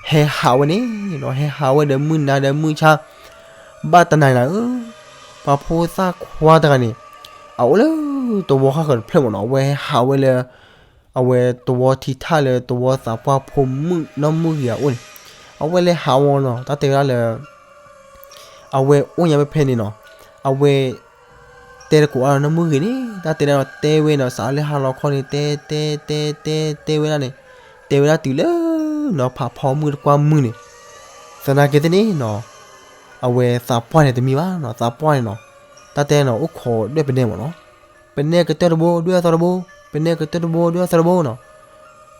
ဟဲဟးဝဲန့ၣ်နီၤ ဟဲဟးဝဲဒီးမုၢ်နၤဒီးမုၢ်ဆါ ဘၣ်တနၤနၤဧၢ ပှၤဖိသၣ်ခွါတဂၤန့ၣ် အအိၣ်လၢသဝီဃၣ်ဃၢၤတဖျၢၣ်မ့ၢ်နီၤ အဝဲဟးဝဲလၢ အဝဲသဝီထံထၣ်လၢသဝီသးပှၢ်ဖိမုၣ်နီၢ်မုၣ်ဂ့ၤအအိၣ်န့ၣ် အဝဲလဲၤဟးဝဲနီၤ တၢ်တဲဝဲဒၣ်လၢ အဝဲအိၣ်ညါဖဲဖဲန့ၣ်နီၤ အဝဲ တဲတကိးအါနီၢ်မုၣ်ဂ့ၤန့ၣ် တၢ်တဲဒၣ်နီၤ တဲဝဲနီၤ စးလၢဟါလီၤခီန့ၣ် တဲတဲတဲတဲတဲဝဲဒၣ်န့ၣ် တဲဝဲဒၣ်တုၤလၢနီၤ ဖးဖီမုၢ်တကွၢ်မုၢ်န့ၣ် သနာ်က့သ့ၣ်န့ၣ်နီၤ အဝဲသးပှၢ်န့ၣ်တမံၤဘၣ်နီၤ သးပှၢ်န့ၣ်နီၤ တၢ်တဲနီၤ အိၣ်ခိးဒွဲၣ်ပနဲမ့ၢ်နီၤ ပနဲကတၢၢ်တဘိ ဒွဲၣ်အသီတဘိ ပနဲကတၢၢ်တဘိ ဒွဲၣ်အသီတဘိနီၤ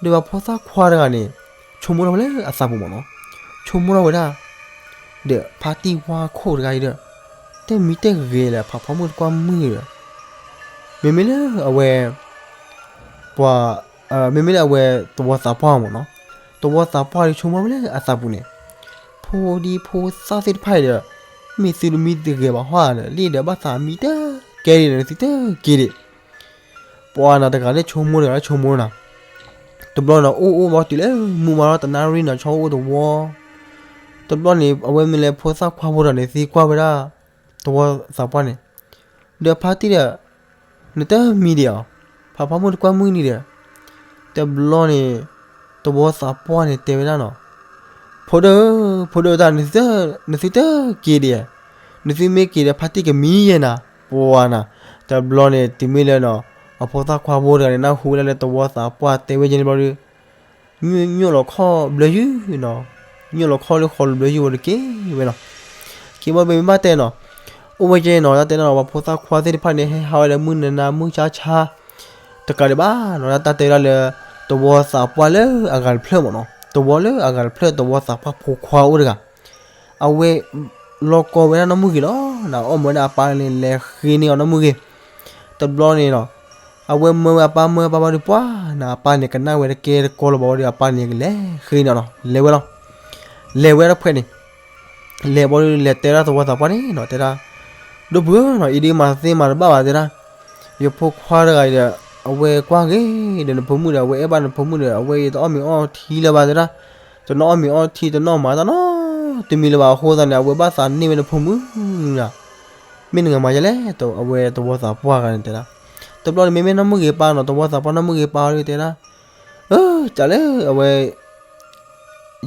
ဒီးပှၤဖိသၣ်ခွါတဂၤန့ၣ် ဆိကမိၣ်ထီၣ်ဝဲလၢအသးပူၤမ့ၢ်နီၤ ဆိကမိၣ်ထီၣ်ဝဲဒၣ် ဒီးဖါတံၢ်ဝါခိၣ်တဂၤအံၤဒီး တမံၤတဂ့ၤလၢ ဖးဖီမုၢ်တကွၢ်မုၢ်ဒီး မ့မ့ၢ်လၢအဝဲ ပှၤ မ့မ့ၢ်လၢအဝဲသဝီသးပှၢ်မ့ၢ်နီၤ သဝီသးပှၢ်ဒီးဆိကမိၣ်ဝဲလၢအသးပူၤန့ၣ် ဖိဒံဖိသၣ်သ့ၣ်တဖၣ်အံၤဒီး မ့ၢ်သုတမံၤတဂ့ၤဘၣ်ဟီဧါဒီး လံဒီးဘၣ်သးမံတကဲဒံးဒီး သုတက့ၤဒံး ပှၤနီၤတဂၤလၢဆိကမိၣ်တဂၤလၢဆိကမိၣ်နီၤ တဘျီနီၤ အိၣ်အိၣ်ဘၣ်တုၤလၢမုၢ်မၤလီၤတနၣ်ရံၣ်နီၤ ဆီအိၣ်သဝီ တဘျီန့ၣ် အဝဲမ့ၢ်လဲၤဖိသၣ်ခွါဖိတဂၤန့ၣ် သံကွၢ်ဝဲဒၣ် သဝီသးပှၢ်န့ၣ် ဒီးဖါတံၢ်ဒီး နတမံၤဒံးဧါ ဖးဖီမုၣ်တကွၢ်မုၢ်နံၤဒီး, တဘျီန့ၣ် သဝီသးပှၢ်န့ၣ်တဲဝဲဒၣ်နီၤ, ဖိဒိၣ်ဧၢ, ဖိဒိၣ်တၢ်, နသုတက့ၤဒံးဧါ, နသုမ့ၢ်က့ၤဒီးဖါတံၢ်ကမံယဲနၤ, ပှၤနၤ, တဘျီန့ၣ် တုၤမ့ၢ်လၢနီၤ, အဖိသၣ်ခွါဖိတဂၤန့ၣ် နၢ်ဟူဝဲဒၣ်လၢသဝီသးပှၢ်တဲဝဲယဲန့ၣ်ဘျီဒီး ညိၣ်လီၤခီၣ်ဘျၢယုၢ်နီၤ, ညိၣ်လီၤခီၣ်လၢဃီလူၤဘျၢယုၢ်ဝံၤဒီးက့ၤဝဲနီၤ, က့ၤဘၣ်ပမ့ၢ်ဘၣ်တဲနီၤ, အိၣ်ဝဲကဲနီၤ တၢ်တဲနီၤ ပှၤဖိသၣ်ခွါသ့ၣ်တဖၣ်န့ၣ် ဟဲဟးဝဲဒီးမုၢ်နၤနၤမုၢ်ဆါဆါ တကးဒံးဘၣ်နီၤ တၢ်တဲဝဲဒၣ်လၢ သဝီသးပှၢ်လၢအဂၤတဖျၢၣ်မ့ၢ်နီၤ, သဝီလၢအဂၤတဖျၢၣ် သဝီသးပှၢ်ဖိခွါအိၣ်တဂၤ အဝဲ လီၤကီဝဲဒၣ်နီၢ်မုၢ်ဂ့ၤလီၤ, နအီၣ်မၢဝဲဒၣ်အပၢ်န့ၣ် လဲၤဃ့န့ၢ်အီၤနီၢ်မုၢ်ဂ့ၤ, တဘျီန့ၣ်နီၤ, အဝဲမၢဝဲအပၢ်မၢအပၢ်ဘၣ်ဒီးပှၤနၤ အပၢ်န့ၣ် ကနၣ်ဝဲတကဲတကီလၢၤဘၣ်ဝံၤဒီး အပၢ်န့ၣ်ကလဲၤဃ့န့ၢ်အီၤနီၤ လဲၤဝဲလီၤ, လဲၤဝဲတဖျၢၣ်န့ၣ် လဲၤဘီဒီးလဲၤတဲဒၣ်သဝီသးပှၢ်န့ၣ်နီၤ တဲဒၣ်, ဒိၣ်ပုၢ်ဧၢနီၤ အံၤဒုးမၤသ့မၤတဘၣ်ဘၣ်တဲဒၣ်, ယဖိခွါတဂၤအံၤဒီး အဝဲကွၢ်ဂ့ၤဒီးနဖိမုၣ်ဒီး အဝဲအဲၣ်ဘၣ်နဖိမုၣ်ဒီး အဝဲအံၤတအီၣ်မ့ၤအီထံလၢၤဘၣ်တဲဒၣ်, တနီၣ်အီၣ်မ့ၤအီထံ တနီၣ်မၤတၢ်နီတမံၤလၢၤဘၣ်အဃိသတးန့ၣ် အဝဲဘၣ်သးန့ၢ်ဝဲနဖိမုၣ်နၤ, မ့ၢ်နကမၤယလဲၣ်, အဝဲသဝီသးပှၢ်တဂၤန့ၣ်တဲဒၣ်, တဘျီန့ၣ်မ့မ့ၢ်နီၢ်မုၢ်ဂ့ၤပၢ်နီၤ သဝီသးပှၢ်နီၢ်မုၢ်ဂ့ၤပၢ်ဒီးတဲဒၣ်, အၢ ကးလၢအဝဲ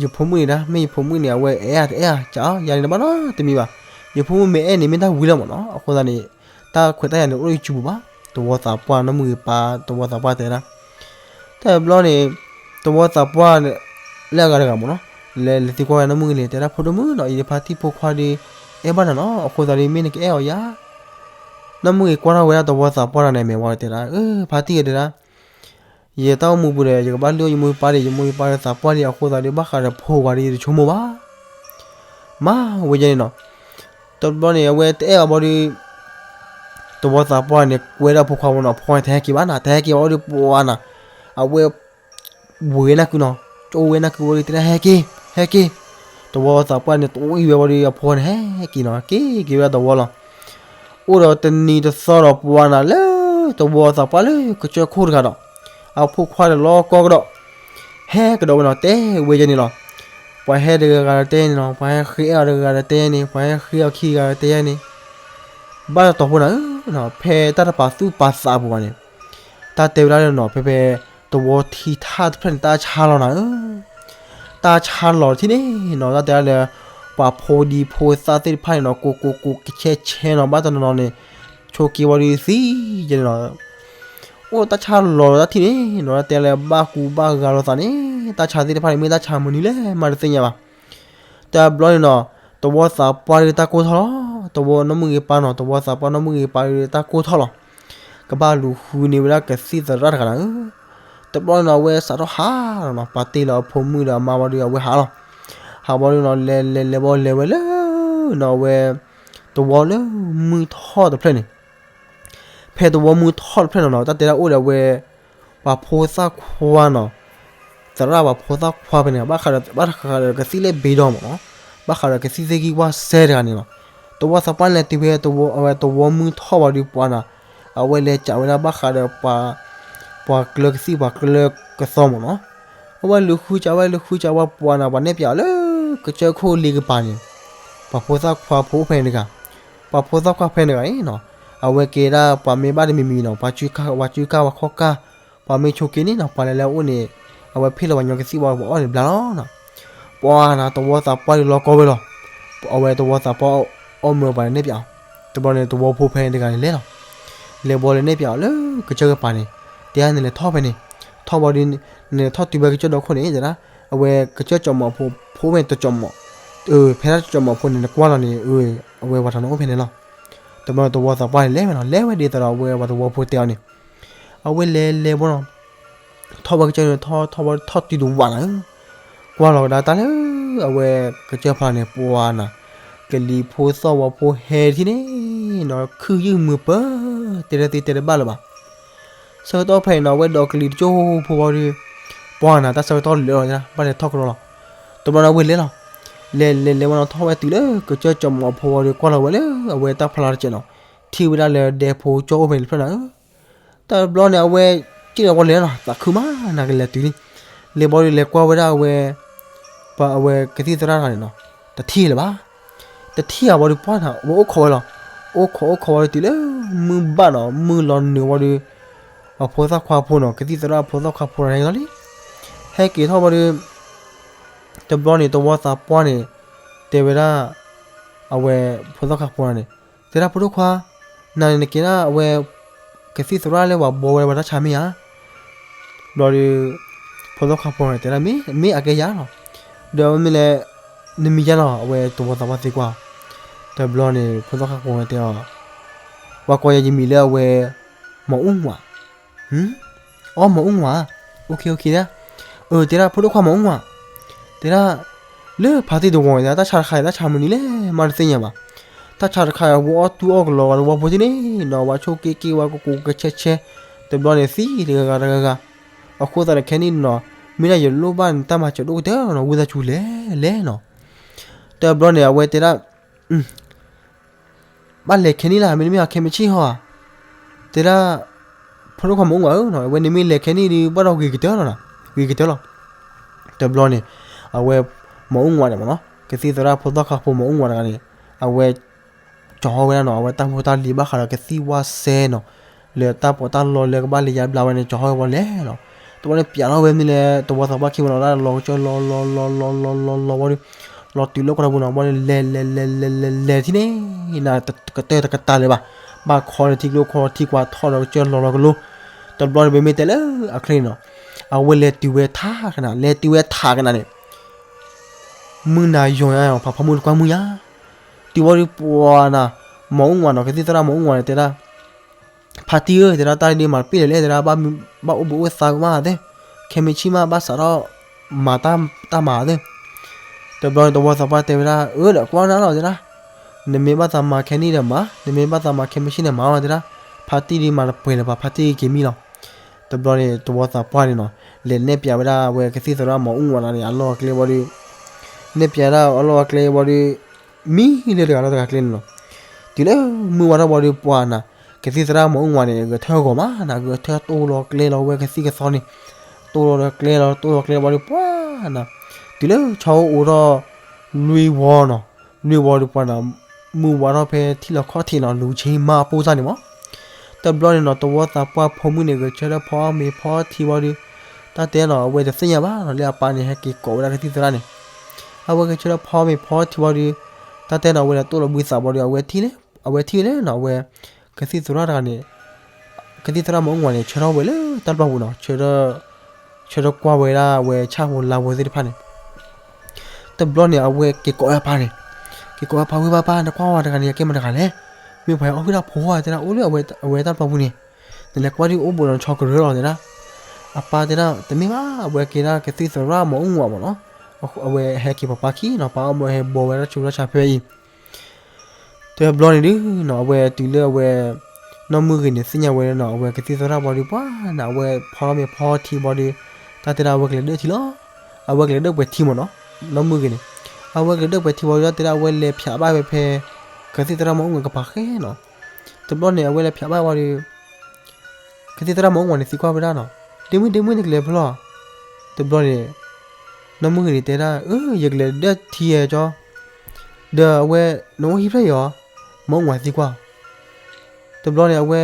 ယဖိမုၣ်န့ၣ်ဒၣ် မ့ၢ်ယဖိမုၣ်န့ၣ် အဝဲအဲၣ်အတအဲၣ်ဧါ ကးအီၤ ယၤန့ၣ်တဘၣ်နီတမံၤဘၣ်, ယဖိမုၣ်မ့ၢ်အဲၣ်န့ၣ် မ့ၢ်တၢ်ဝံၤလီၤမ့ၢ်နီၤ အဃိသတးန့ၣ်, တၢ်ခွဲးတၢ်ယာ်န့ၣ် အိၣ်လၢယစုပူၤဘၣ်, သဝီသးပှၢ်နီၢ်မုၢ်ဂ့ၤပၢ် သဝီသးပှၢ်တဲဒၣ်, တဘျီန့ၣ်, သဝီသးပှၢ် လၢအဂၤတဂၤမ့ၢ်နီၤ, လဲၤလဲၤသံကွၢ်ဝဲနီၢ်မုၢ်ဂ့ၤန့ၣ် တဲဒၣ်ဖိဒိၣ်မုၣ်နီၤ အံၤဖါတံၢ်ဖိခွါဒီး အဲၣ်ဘၣ်နၤနီၤ အဃိသတးဒီး မ့ၢ်နကအဲၣ်အီၤယၤ နီၢ်မုၢ်ဂ့ၤကွၢ်ထီၣ်ဝဲဒၣ်သဝီသးပှၢ်တဂၤန့ၣ် အမဲာ်ဝံၤဒီးတဲဒၣ်, အၢ ဖါတံၢ်ဧၢတဲဒၣ်, ယတၢ်အိၣ်မူပူၤဒီး ယကဘၣ်လုၢ်အီၣ်ယမိၢ်ယပၢ်ဒီး ယမိၢ်ယပၢ်ဒီးသးပှၢ်လံ အဃိသတးဒီး ဘၣ်ဃးဒီးဖိဝဲဒီး ယတဆိကမိၣ်ဘၣ်, မၤဝဲယဲန့ၣ်နီၤ, တဘျီန့ၣ် အဝဲတအဲၣ်အီၤဘၣ်ဒီး သဝီသးပှၢ်န့ၣ် ကွဲဒၣ်ဖိခွါဝဲနီၤ ဖိန့ၣ်တဟဲက့ၤဘၣ်နၤ တဟဲက့ၤဘၣ်ဒီးပှၤနၤ, အဝဲ ဝဲနၢ်ကုနီၤ, ကၠိဝဲနၢ်ကုဝံၤဒီးတဲဒၣ်ဟဲက့ၤ, ဟဲက့ၤ, သဝီသးပှၢ်န့ၣ် တအီၣ်အံၤဝဲဘၣ်ဒီး အဖိန့ၣ်ဟဲက့ၤနီၤ က့ၤက့ၤဝဲဒၣ်သဝီလီၤ, အိၣ်ဒီးတနံၤတသီဒီးပှၤနၤလၢ သဝီသးပှၢ်လၢကစၢၢ်ခိၣ်တဂၤဒီး, အဖိခွါဒီးလီၤကီကဒီး, ဟဲကဒီးဝဲနီၤ တဲဝဲယဲန့ၣ်လီၤ, ပှၤဟဲတဂၤဂၤဒီးတဲန့ၣ်နီၤ ပှၤဟဲဃ့အဲၣ်အီၤတဂၤဂၤဒီးတဲန့ၣ် ပှၤဟဲဃ့အီၤခံဂၤဂၤဒီးတဲယဲန့ၣ် ဘၣ်တတီၤဖိနၤဧၢ, ဖဲတၢ်တပာ်သူၣ်ပာ်သးအပူၤဘၣ်န့ၣ်, တၢ်တဲဝဲဒၣ်လၢနီၤ ဖဲဖဲ သဝီထံထၣ်တဖျၢၣ်န့ၣ် တၢ်ဆါလီၤနၤဧၢ, တၢ်ဆါလီၤတထံၣ်န့ၣ်နီၤ တၢ်တဲဒၣ်လၢ ပှၤဖိဒံဖိသၣ်သ့ၣ်တဖၣ်န့ၣ်နီၤ ကိးကိးကိးကဆဲးဆဲးနီၤ ဘၣ်တနီၤနီၤန့ၣ် ဆိးက့ဝံၤဒီးသံယဲန့ၣ်နီၤ အိၣ်တၢ်ဆါလီၤတထံၣ်န့ၣ်နီၤ တၢ်တဲလၢဘၣ်ကူဘၣ်ဂာ်လိာ်သးန့ၣ် တၢ်ဆါသ့ၣ်တဖၣ်န့ၣ် မ့ၢ်တၢ်ဆါမနုၤလဲၣ် မၤတသ့ၣ်ညါဘၣ်. တဘျီန့ၣ်နီၤ သဝီသးပှၢ်ဒုးတၢ်ကိၢ်ထီၣ်လီၤ. သဝီနီၢ်မုၢ်ဂ့ၤပၢ်နီၤ သဝီသးပှၢ်နီၢ်မုၢ်ဂ့ၤပၢ်ဒုးတၢ်ကိၢ်ထီၣ်လီၤ. ကဘၣ်လူၤဃုန့ၢ်ဝဲဒၣ်ကသံၣ်သရၣ်တဂၤနၤဧၢ. တဘျီန့ၣ်နီၤ အဝဲစးထီၣ်ဟးလီၤနီၤ ပာ်တ့ၢ်လီၤအဖိမုၣ်ဒီးအမါဝံၤဒီး အဝဲဟးလီၤ. ဟးဝံၤဒီးနီၤ လဲၤလဲၤလဲၤဘီလဲၤဝဲလၢနီၤ အဝဲ သဝီလၢမုၢ်ထီၣ်တဖျၢၣ်န့ၣ် ဖဲသဝီမုၢ်ထီၣ်တဖျၢၣ်န့ၣ်နီၤ တၢ်တဲဒၣ်အိၣ်ဒီးအဝဲ ပှၤဖိသၣ်ခွါနီၤ သရၣ်ပှၤဖိသၣ်ခွါဖဲန့ၣ် ဘၣ်ဃးဒီး ဘၣ်ဃးဒီးကသံၣ်လၢဘ့ဒီမ့ၢ်နီၤ ဘၣ်ဃးဒီးကသံၣ်သ့ၣ်ဂံၢ်ဝၣ်စဲတဂၤန့ၣ်လီၤ. သဝီသးပှၢ်န့ၣ်တုၤဖဲအဝဲသဝီမုၢ်ထီၣ်ဝံၤဒီးပှၤနီၤ အဝဲလဲၤစးဝဲဒၣ်ဘၣ်ဃးဒီး ပှၤကျၢၤကသံၣ်ပှၤကျၢၤကသီမ့ၢ်နီၤ အဝဲလူၤဃုစးဝဲလူၤဃုစးဝဲပှၤနီၤ ပှၤနဲၣ်ပၠးအီၤလၢကစၢၢ်ခိၣ်လ့ကပၤန့ၣ် ပှၤဖိသၣ်ခွါဖိအိၣ်ဖဲန့ၣ်တဂၤ ပှၤဖိသၣ်ခွါဖဲန့ၣ်တဂၤအံၤနီၤ အဝဲကဲဒၣ်ပှၤမ့ၢ်ဘၣ်တမံၤမံၤနီၤ ပှၤစုကၢ်ပှၤစုကၢ်ပှၤခီၣ်ကၢ် ပှၤမ့ၢ်ဆိးက့န့ၣ်နီၤ ပှၤလဲၤလၢအအိၣ်န့ၣ် အဝဲဖ့ၣ်လီၤပှၤညီကသံၣ်ဝံၤပှၤအီၣ်န့ၣ်ဘျါလီၤနီၤ ပှၤနီၤသဝီသးပှၢ်ဒုးလီၤကီဝဲလီၤ. အဝဲသဝီသးပှၢ်အီၣ်မၢပှၤန့ၣ်ပၠးအီၤ တဘျီန့ၣ်သဝီဖိဖဲန့ၣ်တဂၤန့ၣ်လဲၤလီၤ လဲၤဘီလဲၤနဲၣ်ပၠးအီၤလၢကစၢၢ်ကပၤန့ၣ် တဲနလဲၤထီၣ်ဖဲန့ၣ် ထီၣ်ဘီဒုး နလဲၤထီၣ်တုၤဝဲကစၢၢ်ဒီခိၣ်န့ၣ်တဲဒၣ် အဝဲကစၢၢ်ကၠီၣ်မီၤဖိ ဖိဖဲန့ၣ်တကၠီၣ်မီၤ ဖဲဒၣ်တကၠီၣ်မီၤဖိန့ၣ် နကွၢ်လီၤန့ၣ် အဝဲပှၤတနီၤအိၣ်ဖဲန့ၣ်လီၤ. တဘျီန့ၣ်သဝီသးပှၢ်န့ၣ်လဲၤဝဲနီၤ လဲၤဝဲဒ်သိးဒီးအဝဲပှၤသဝီဖိတဲအီၤန့ၣ် အဝဲလဲၤလဲၤဘီနီၤ ထီၣ်ဘီကစၢၢ်န့ၣ် ထီၣ်ထီၣ်ဘီထီၣ်တုၤတဝးနၤဧၢ ကွၢ်လီၤကဒါတၢ်လၢ အဝဲကစၢၢ်ဖးန့ၣ် ပှၤနၤ ကလံၤဖိသီၣ်ဝီဖိဟဲတထံၣ်န့ၣ်နီၤ ခုၣ်ယုၢ်မုာ်ပၢၤ တဲတသ့တဲတဘၣ်လၢၤဘၣ် ဆၢကတီၢ်ဖဲန့ၣ်နီၤ အဝဲဒီးကလံၤတကၠိဖိဝံၤဒီး ပှၤနၤတၢ်ဆၢကတီၢ်လၢာ်လီၤ ဘၣ်လဲၤထီၣ်ကဒီးလီၤ. တဘျီန့ၣ်အဝဲလဲၤလီၤ လဲၤလဲၤလဲၤဝဲနီၤ ထီၣ်ဝဲတုၤလၢကစၢၢ်ကၠီၣ်မီၤဖိဝံၤဒီး ကွၢ်လီၤဝဲလၢအဝဲတၢ်ဖျါတစဲးနီၤ ထံၣ်ဝဲဒၣ်လၢဒဲဖိကၠီၣ်အိၣ်ဖဲန့ၣ်တဖျၢၣ်နၤဧၢ တဘျီန့ၣ် အဝဲ က့ၣ်လီၤဝဲလဲၤလီၤ သးခုမး နကလဲၤတုၤလံ လဲၤဘီဒုးလဲၤကွၢ်ဝဲဒၣ်အဝဲ ပှၤအဝဲကသံၣ်သရၣ်တဂၤန့ၣ်နီၤ တထံၣ်လၢၤဘၣ် တထံၣ်အဝံၤဒီးပှၤနၤ အဝဲအိၣ်ခိးဝဲလီၤ အိၣ်ခိးအိၣ်ခိးဝံၤဒီးတုၤလၢ မုၢ်ဘၣ်နီၤ မုၢ်လီၤနုာ်ဝံၤဒီး ပှၤဖိသၣ်ခွါဖိနီၤ, ကသံၣ်သရၣ်ဖိသၣ်ခွါဖိန့ၣ်ဟဲက့ၤလီၤလံ. ဟဲက့ၤထီၣ်ဝံၤဒီး တဘျီန့ၣ် တဝီသးပှၢ်န့ၣ် တဲဝဲဒၣ် အဝဲဖိသၣ်ခွါဖိန့ၣ် တဲဒၣ် ဖိဒိၣ်ခွါ, နၤန့ၣ်နကဲဒၣ်အဝဲ ကသံၣ်သရၣ်လၢပှၤဘှီဝဲပှၤတၢ်ဆါမ့ၢ်ဧါ. ဘျီဒီး ဖိသၣ်ခွါဖိန့ၣ်တဲဒၣ် မ့ၢ် မ့ၢ်အကဲယၤလီၤ. ဒီးမ့ၢ်လဲၣ် နမံၤယၤလီၤ, အဝဲတဝီသးပှၢ်သံကွၢ်အီၤ. တဘျီန့ၣ် ဖိသၣ်ခွါဖိန့ၣ်တဲအီၤ ပှၤကိးယၤယမံၤလၢအဝဲ မီၤအူငွး. အီ မီၤအူငွး, အိၣ်ခ့အိၣ်ခ့ဒၣ်. အၢ တဲဒၣ် ဖိဒိၣ်ခွါ မီၤအူငွး, တဲဒၣ် လၢဖါတံၢ်တဝီန့ၣ် တၢ်ဆါတခါအံၤ တၢ်ဆါမနုၤလဲၣ် မးတသ့ၣ်ညါဘၣ်. တၢ်ဆါတခါအံၤ ဝဲအီၣ်တူၢ်အီၣ်ကလီဝဲတဝီဖိတန့ၣ်နီၤ, ဝဲဆိးက့က့ဝဲကကိးကဆဲးဆဲး, တဘျီန့ၣ်သံတဂၤဂၤတဂၤဂၤ. အဃိသတးန့ၣ် ခဲနံၣ်နီၤ မ့ၢ်ဒၣ်ယလိၣ်ဘၣ်နတၢ်မၤစၢၤဒိၣ်ကတၢၢ်နီၤ, ဝံသးစူၤလဲၤလဲၤနီၤ. တဘျီန့ၣ် အဝဲတဲဒၣ် ဘၣ်လဲၤခဲနံၣ်လၢ် မ့တမ့ၢ်အီၤခဲမုၢ်ဆ့ၣ်ဟီဧါ. တဲဒၣ် ဖိဒိၣ်ခွါ မီၤအူငွးဧၢနီၤ, အဝဲန့ၣ်မ့ၢ်လဲၤခဲနံၣ်ဒီး ဘၣ်ဒီးဂ့ၤကတၢၢ်လီၤနီၤ, ဂ့ၤကတၢၢ်လီၤ. တဘျီန့ၣ် အဝဲ မီၤအူငွးန့ၣ်မ့ၢ်နီၤ, ကသံၣ်သရၣ်ဖိသၣ်ခွါဖိ မီၤအူငွးတဂၤန့ၣ် အဝဲ ကၠီၤဟီၣ်ဝဲဒၣ်နီၤ, အဝဲတၢ်ဖိတၢ်လံၤဘၣ်ဃးဒီးကသံၣ်ဝၣ်စဲနီၤ, လၢတၢ်ပီးတၢ်လီလၢကဘၣ်လဲၤယါဘျါဝဲန့ၣ် ကၠီၤဟီၣ်ဝဲဝံၤလဲၤလီၤ. တဘျီန့ၣ် ပျးထီၣ်ဝဲမ့ၢ်လၢ တဝီသးပှၢ်ခံမ့ၢ်နီၤ, လီၤကစၢၢ်လီၤလီၤလီၤလီၤလီၤလီၤလီၤဝံၤဒီး လီၤတုၤလၢကီၢ်တၢ်ပူၤနီၤ, ဘျီန့ၣ် လဲၤလဲၤလဲၤလဲၤလဲၤလဲၤထံၣ်န့ၣ် နကတၢၢ်တကတၢၢ်လၢၤဘၣ်, ဘၣ်ခီလၢထံကျိခီထံကွၢ်ထီၣ်ဒီးကစၢၢ်လီၤလီၤကလိ, တဘျီန့ၣ် ပမ့ၢ်တဲလၢအချ့န့ၣ်နီၤ, အဝဲလဲၤတုၤဝဲထးကနၤ, လဲၤတုၤဝဲထးကနၤန့ၣ် မုၢ်နၤယိာ်ညါ, ဖးဖီမုၢ်တကွၢ်မုၢ်ညါ, တုၤဝံၤဒီးပှၤနၤ, မီၤအူငွးနီၤ, ကသံၣ်သရၣ်မီၤအူငွးန့ၣ် တဲဒၣ် ဖါတံၢ်ဧၢ, တဲဒၣ် တၢ်ဒ်မၤတပ့ၢ်လၢၤလဲၣ်, တဲဒၣ် ဘၣ်အိၣ်ဘှံးအိၣ်သါမးသ့, ခဲမုၢ်ဆ့ၣ်မး ဘၣ်စးထီၣ်မၤတၢ်မၤသ့. တဘျီန့ၣ် တဝီသးပှၢ်တဲဝဲဒၣ် အၢ ဒီးကွၢ်နၤလီၤ တဲဒၣ်, နမ့ၢ်ဘၣ်သးမၤခဲနံၣ်ဒီးမၤ, နမ့ၢ်ဘၣ်သးမၤခဲမုၢ်ဆ့ၣ်န့ၣ်မၤလီၤ တဲဒၣ်, ဖါတံၢ်ဒ်မၤတပှဲၤလၢၤဘၣ်, ဖါတံၢ်က့ၤမံလီၤ. တဘျီန့ၣ် တဝီသးပှၢ်န့ၣ်နီၤ, လဲၤနဲၣ်ပျးဝဲဒၣ်အဝဲကသံၣ်သရၣ်မီၤအူငွးန့ၣ် အလီၢ်အကျဲဝံၤဒီး, နဲၣ်ပျးဒၣ်အလီၢ်အကျဲဝံၤဒီး မံလၢတဂၤလၢတဂၤကျဲန့ၣ်လီၤ. တုၤလၢမုၢ်ဝါထီၣ်ဝံၤဒီးပှၤနၤ, ကသံၣ်သရၣ်မီၤအူငွးန့ၣ် ဂဲၤထၢၣ်ဂီၤမးနၤ, ဂဲၤထၢၣ်တိၢ်လီၤကျဲလီၤဝဲကသံၣ်ကသီန့ၣ်, တိၢ်လီၤကျဲလီၤ တိၢ်လီၤကျဲဝံၤဒီးပှၤနၤ, တုၤလၢဆီအိၣ်ထီၣ် လွံၢ်ဝီနီၤ, လွံၢ်ဝီဒီးပှၤနၤ, မုၢ်ဝါထီၣ်ဖဲထံလီၤခီၣ်ထံးနီၤ, လူၤဆ့မါအပိၢ်စၢ်န့ၣ်မး. တဘျီန့ၣ်နီၤ တဝီသးပှၢ်ဖိမုၣ်န့ၣ် ဂဲၤဆၢထၢၣ်ဖီမ့ၤဖီထံဝံၤဒီး, တၢ်တဲနီၤ အဝဲတသ့ၣ်ညါဘၣ်နီၤ လၢအပၢ်န့ၣ် ဟဲက့ၤကိးဝဲဒၣ်ကသံၣ်သရၣ်န့ၣ်, အဝဲဂဲၤဆၢထၢၣ်ဖီမ့ၤဖီထံဝံၤဒီး, တၢ်တဲနီၤ အဝဲဒၣ်တိၢ်လီၤဘှံးသးဝံၤဒီး အဝဲထံၣ်လၢ, အဝဲထံၣ်လၢနီၤ အဝဲ ကသံၣ်သရၣ်တဂၤန့ၣ်, ကသံၣ်သရၣ်မီၤအူငွးန့ၣ် ဆၢထၢၣ်ဝဲလၢတၢ်ပျီပူၤနီၤ, ဆၢထၢၣ်, ဆၢထၢၣ်ကွၢ်ဝဲဒၣ်အဝဲဆၣ်ဖိလါဖိသ့ၣ်တဖၣ်န့ၣ် တဘျီန့ၣ် အဝဲက့ၤကိးဝဲအပၢ်န့ၣ်, က့ၤကိးဝဲအပၢ်ဝံၤ ပၢ်ပၢ် နကွၢ်ဝဲတဂၤန့ၣ် အကဲမတၤတဂၤလဲၣ်, မ့ၢ်ပှၤဟဲအီၣ်ဟုၣ်တၢ်ဖိဧါ တဲဒၣ် အိၣ်လၢအဝဲတၢ်ပျီပူၤန့ၣ်, နလဲၤကွၢ်ဒ်အိၣ်ဘူးဒီးနဆီကရၢလီၤ တဲဒၣ်. အပၢ်တဲဒၣ် တမ့ၢ်ဘၣ် အဝဲကဲဒၣ်ကသံၣ်သရၣ်မီၤအူငွးမးနီၤ, အဝဲဟဲက့ၤပှၤပၢ်ခံနီၤ, ပၢ်အီၣ်မၢဟဲဘှီဝဲဒၣ်ဆူတၢ်ဆါဖဲအံၤ တဘျီန့ၣ်ဒုးနီၤ အဝဲတုၤလၢအဝဲ နီၢ်မုၢ်ဂ့ၤန့ၣ် သ့ၣ်ညါဝဲနီၤ အဝဲကသံၣ်သရၣ်ဘၣ်ဒီး ပှၤနၤ အဝဲဖီထီၣ်မ့ၤဖီထံဘၣ်ဒီး တၢ်တဲဒၣ်အဝဲကလဲၤဒၢၣ်ထံလီၤ. အဝဲကလဲၤဒၢၣ်ပှဲၤထံမးနီၤ, နီၢ်မုၢ်ဂ့ၤန့ၣ် အဝဲကလဲၤဒၢၣ်ပှဲၤထံဘၣ်ဒီး တၢ်တဲဒၣ်အဝဲလဲၤဖျးဘၣ်ဝဲဖဲ ကသံၣ်သရၣ်မီၤအူငွးကပၤဃဲနီၤ. တဘျီန့ၣ် အဝဲလဲၤဖျးဘၣ်ဘၣ်ဒီး ကသံၣ်သရၣ်မီၤအူငွးန့ၣ် သံကွၢ်ဝဲဒၣ်နီၤ, ဒ့မုၣ် ဒ့မုၣ် နကလဲၤဖဲလဲၣ်. တဘျီန့ၣ် နီၢ်မုၢ်ဂ့ၤန့ၣ် တဲဒၣ် အၢ ယကလဲၤဒၢၣ်ထံဧါကၠီ, ဒီးအဝဲ နအိၣ်ဟံၣ်ဖျၢၣ်အံၤဧါ, မီၤအူငွးသံကွၢ်. တဘျီန့ၣ် အဝဲ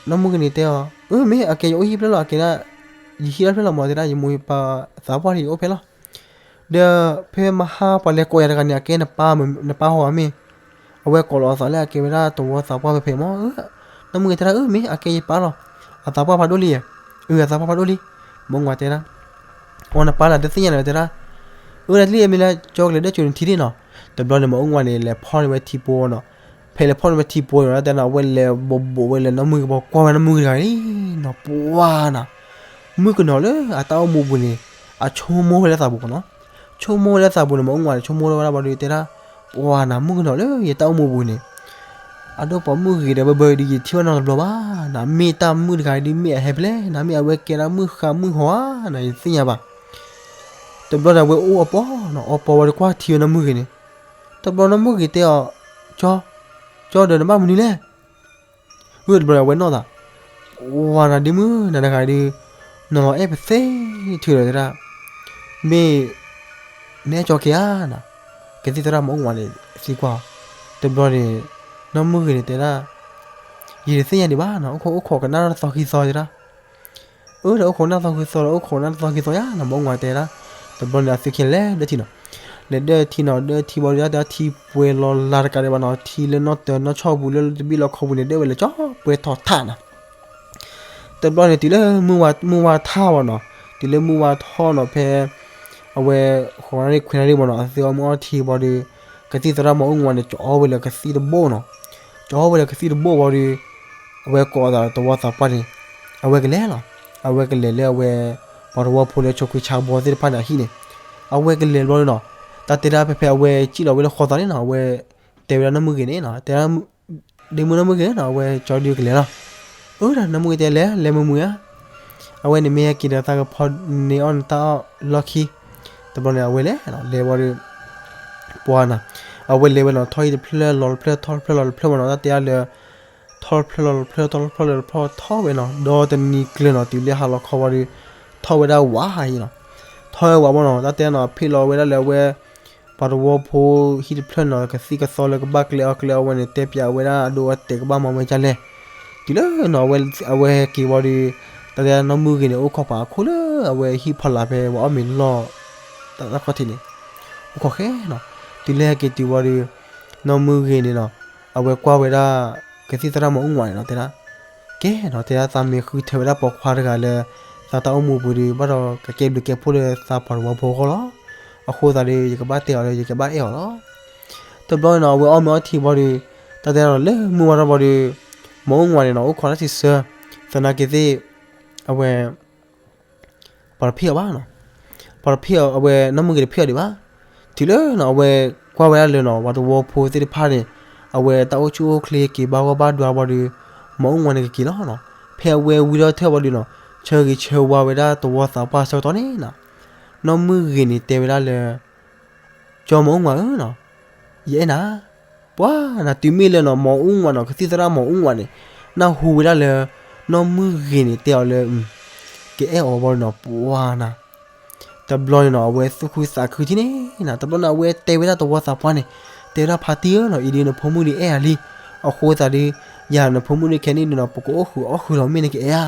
နီၢ်မုၢ်ဂ့ၤန့ၣ်တဲအီၤ အၢ မ့ၢ်အကဲယအိၣ်ဟံၣ်ဖျၢၣ်လီၤ, အကဲဒၣ် ယဟံၣ်တဖျၢၣ်လီၤမး တဲဒၣ် ယမိၢ်ယပၢ်သးပှၢ်န့ၣ် ယအိၣ်ဖဲလီၤ. ဒီးဖဲမဟါပှၤလဲၤကိးယၤတဂၤန့ၣ် အကဲနပၢ်ဧါမ့ၢ်, အဝဲကိးလီၤအသးလၢအကဲဝဲဒၣ်တဝီသးပှၢ်ဖဲဖဲမး. နီၢ်မုၢ်ဂ့ၤတဲဒၣ် အၢ မ့ၢ်အကဲယပၢ်လီၤ, အသးပှၢ်ဖးဒိၣ်လံဧါ. အၢ အသးပှၢ်ဖးဒိၣ်လံ. မီၤအူငွးတဲဒၣ် အီ နပၢ်လၢတသ့ၣ်ညါန့ၣ် တဲဒၣ် အၢ နတလံ မ့ၢ်လၢကၠီကလဲၤဒၢၣ်ကၠိနထံဒၣ်နီၤ. တဘျီန့ၣ် မီၤအူငွးန့ၣ် လဲၤဖီၣ်န့ၢ်ဝဲထံပိနီၤ. ဖဲလဲၤဖီၣ်န့ၢ်ဝဲထံပိန့ၣ် တဲဒၣ် အဝဲလဲၤဘိးဘိးဝဲလဲၤနီၢ်မုၢ်ဂ့ၤ ပှၤကွၢ်ဝဲနီၢ်မုၢ်ဂ့ၤတဂၤန့ၣ်နီၤ ပှၤနၤ မုၣ်ကနီၤလၢအတၢ်အိၣ်မူပူၤန့ၣ် အဆိကမိၣ်ဝဲလၢသးပူၤကနီၤ. ဆိကမိၣ်ဝဲလၢသးပူၤန့ၣ် မီၤအူငွးန့ၣ် ဆိကမိၣ်ဝဲဒၣ်ဘၣ်ဒီး တဲဒၣ် ပှၤနၤ မုၣ်ကနီၤလၢယတၢ်အိၣ်မူပူၤန့ၣ် အဒိၣ်ပိာ်မုၣ်ဂ့ၤဒီးဘၢဘၢဒီး ယထံၣ်ဘၣ်နီတဘျီဘၣ်နၤ. မ့ၢ်တၢ်မုၣ်တဂၤဒုး မ့ၢ်အဟဲဖဲလဲၣ်နၤ, မ့ၢ်အဝဲကဲဒၣ်မုၣ်ဃါမုၣ်ဟီဧါနၤ ယတသ့ၣ်ညါဘၣ်. တဘျီန့ၣ် အဝဲအိၣ်အပီၤနီၤ, အီပီၤဝဲဒီးကွၢ်ထံဝဲနီၢ်မုၢ်ဂ့ၤန့ၣ်. တဘျီနီၢ်မုၢ်ဂ့ၤတဲအီၤ ကၠီ, ကၠီဒီးနဘၣ်မနုၤလဲၣ်. ဝံၤတဘျီန့ၣ် အဝဲနီၢ်သး ပှၤနၤ ဒ့မုၣ် နၤတဂၤဒုး နီၤလီၤအဲၣ်ပသ့ထုးလီၤတဲဒၣ် မ့ၢ် နအဲၣ်ကၠီက့ၤဧါနၤ. ကသံၣ်သရၣ်မီၤအူငွးန့ၣ် သံကွၢ်အီၤ. တဘျီန့ၣ် နီၢ်မုၢ်ဂ့ၤန့ၣ်တဲဒၣ် ယတသ့ၣ်ညါဒံးဘၣ်နၤ, အိၣ်ခိးအိၣ်ခိးကနၣ်တသီခံသီတဲဒၣ်. အၢ ဒီးအိၣ်ခိးနၢ်သီဃုသီဒီး အိၣ်ခိးနၢ်သီဃုသီယါနီၤ မၤအိၣ်ငါတဲဒၣ်. တဘျီန့ၣ် အသုခံန့ၣ် လဲၤဒၢထံနီၤ, လဲၤဒၢထံနီၤ ဒၢထံဘီဒီး တၢ်တဲထံပှဲၤလီၤလးတကးဒံးဘၣ်နီၤ, ထံလၢနီၢ်တၢၤနီၢ်ဆီပူၤလၢတဘ့ၣ်လီၤခီပူၤန့ၣ် ဒၢဝဲလၢကၠီပှဲၤထီၣ်ထးနီၤ. တဘျီန့ၣ် တုၤလၢမုၢ်ဝါထီၣ်ဘၣ်နီၤ, တုၤလၢမုၢ်ဝါထီၣ်နီၤ ဖဲ အဝဲ ဃိးနၣ်ရံၣ်ခွံနၣ်ရံၣ်ဘၣ်နီၤ အသုအီၣ်မ့ၤအီထံဘီဒီး ကသံၣ်သရၣ်မၤအိၣ်ငါန့ၣ် ကၠီဝဲလၢကသံၣ်တဘိနီၤ, ကၠီဝဲလၢကသံၣ်တဘိဘီဒီး အဝဲကိးအသးသဝီသးပှၢ်န့ၣ် အဝဲကလဲၤလီၤ. အဝဲကလဲၤလၢအဝဲ ပှၤသဝီဖိလၢဆိခွံဆါဘီသ့ၣ်တဖၣ်န့ၣ်အဟံၣ်န့ၣ်, အဝဲကလဲၤဘျီန့ၣ်နီၤ, တၢ်တဲဒၣ်ဖဲဖဲအဝဲစံၣ်လီၤဝဲလၢဃီသးန့ၣ်နီၤ အဝဲ တဲဝဲဒၣ်နီၢ်မုၢ်ဂ့ၤန့ၣ်နီၤ, တဲဒၣ် ဒ့မုၣ်နီၢ်မုၢ်ဂ့ၤနီၤ အဝဲကၠီဒုးကလဲၤလီၤ. အၢ ဒီးနီၢ်မုၢ်ဂ့ၤတဲလဲၤ လဲၤမုာ်မုာ်ဧါ, အဝဲန့ၣ်မ့ၢ်ဟဲက့ၤဒီးသးကဖီန့ၢ်အီၣ်နတၢ်အီၣ်လီၢ်ခံ. တဘျီန့ၣ် အဝဲလဲၤလီၤ လဲၤဝံၤဒီး ပှၤနီၤ, အဝဲလဲၤဝဲနီၤ ထီၣ်ဟံၣ်တဖျၢၣ်လီၤတဖျၢၣ် ထီၣ်တဖျၢၣ်လီၤတဖျၢၣ်ဝဲနီၤ တၢ်တဲဒၣ်လၢ ထီၣ်တဖျၢၣ်လီၤတဖျၢၣ် ထီၣ်တဖျၢၣ်လီၤတဖျၢၣ်ထီၣ်ဝဲနီၤ ဒီတနံၤကျၢၤနီၤ တုၤလၢဟါလီၤခီဝံၤဒီး ထီၣ်ဝဲဒၣ်ဝးဟးအံၤနီၤ, ထီၣ်ဝဲဝးဘီနီၤ တၢ်တဲနီၤ ဖ့ၣ်လီၤဝဲဒၣ်လၢအဝဲ ပှၤသဝီဖိဟံၣ်တဖျၢၣ်န့ၣ်နီၤ ကသံၣ်ကသီလၢကဘၣ်ကျဲအီၣ်ကျဲအီဝဲန့ၣ် တဲပၠးဝဲဒၣ်အဒိအတဲာ်ကဘၣ်မၤဝဲဒ်လဲၣ်. တုၤလၢနီၤ အဝဲဟဲက့ၤဝံၤဒီး တၢ်တဲနီၢ်မုၢ်ဂ့ၤန့ၣ် အိၣ်ခိးပာ်အခိၣ်လၢအဝဲဟံၣ်ဖီလာ်ဖဲပှၤအီၣ်မ့ၤလီၢ် တၢ်ခီၣ်ထံးန့ၣ် အိၣ်ခိးဃဲနီၤ. တုၤလၢဟဲက့ၤတုၤဝံၤဒီး နီၢ်မုၢ်ဂ့ၤန့ၣ်နီၤ အဝဲကွၢ်ဝဲဒၣ် ကသံၣ်သရၣ်မၤအိၣ်ငါန့ၣ်နီၤ တဲဒၣ် ကဲနီၤ တဲဒၣ် သးမ့ၢ်ဃုထၢဝဲဒၣ်ပိာ်ခွါတဂၤလၢ သးတၢ်အိၣ်မူပူၤဒီး ဘၣ်ဒီးကကဲဘျုးကဲဖှိၣ်လၢသးပှၤသဝီဖိအဂီၢ်လီၤ. အဃိသတးဒီး ယကဘၣ်တဲအီၤဒီး ယကဘၣ်အဲၣ်အီၤလီၤ. တဘျီန့ၣ်နီၤ အဝဲအီၣ်မ့ၤအီထံဘီဒီး တၢ်တဲနီၤ လၢမုၢ်ဝါထီၣ်ဘီဒီး မၤအိၣ်ငါန့ၣ်နီၤ အိၣ်ခိးတၢ်စံးဆၢ သနာ်က့သ့ၣ် အဝဲ ပှၤတဖံးအီၤဘၣ်နီၤ. ပှၤတဖံးအီၤ အဝဲနီၢ်မုၢ်ဂ့ၤတဖံးအီၤဒံးဘၣ်. တုၤလၢနီၤ အဝဲကွၢ်ဝဲဒၣ်လၢနီၤ ပှၤသဝီဖိသ့ၣ်တဖၣ်န့ၣ် အဝဲတၢ်အိၣ်ဆူၣ်အိၣ်ချ့က့ၤဘၣ်ဂီၢ်ဘၣ်ဒွါဘီဒီး မၤအိၣ်ငါန့ၣ်ကက့ၤလီၤနီၤ. ဖဲအဝဲဝံထီၣ်ထၢၣ်ဘီဒီးနီၤ ဆၢဂ့ၤဆၢဝါဝဲဒၣ်သဝီသးပှၢ်ဆၢကတီၢ်န့ၣ်နီၤ နီၢ်မုၢ်ဂ့ၤန့ၣ်တဲဝဲဒၣ်လၢ ကၠီမၤအိၣ်ငါဧၢနီၤ, ယအဲၣ်နၤ ပှၤနၤ တုၤမ့ၢ်လၢနီၤ မၤအိၣ်ငါနီၤ ကသံၣ်သရၣ်မၤအိၣ်ငါန့ၣ် နၢ်ဟူဝဲဒၣ်လၢ နီၢ်မုၢ်ဂ့ၤန့ၣ်တဲအီၤလၢ ကအဲၣ်အီၤဘီနီၤ ပှၤနၤ တဘျီန့ၣ်နီၤ အဝဲသူၣ်ခုသးခုထံၣ်န့ၣ်နီၤ တဘျီန့ၣ် အဝဲတဲဝဲဒၣ်သဝီသးပှၢ်န့ၣ် တဲဝဲဒၣ်ဖါတံၢ်ဧၢနီၤ အံၤဒုးနဖိမုၣ်ဒုးအဲၣ်ယၤလံ, အဃိသတးဒီး ယၤနဖိမုၣ်ဒုးခဲန့ၣ်ဒုးနီၤ ပကအိၣ်ဃုာ်အီၣ်ဃုာ်လီၤ မ့ၢ်နကအဲၣ်ဧါ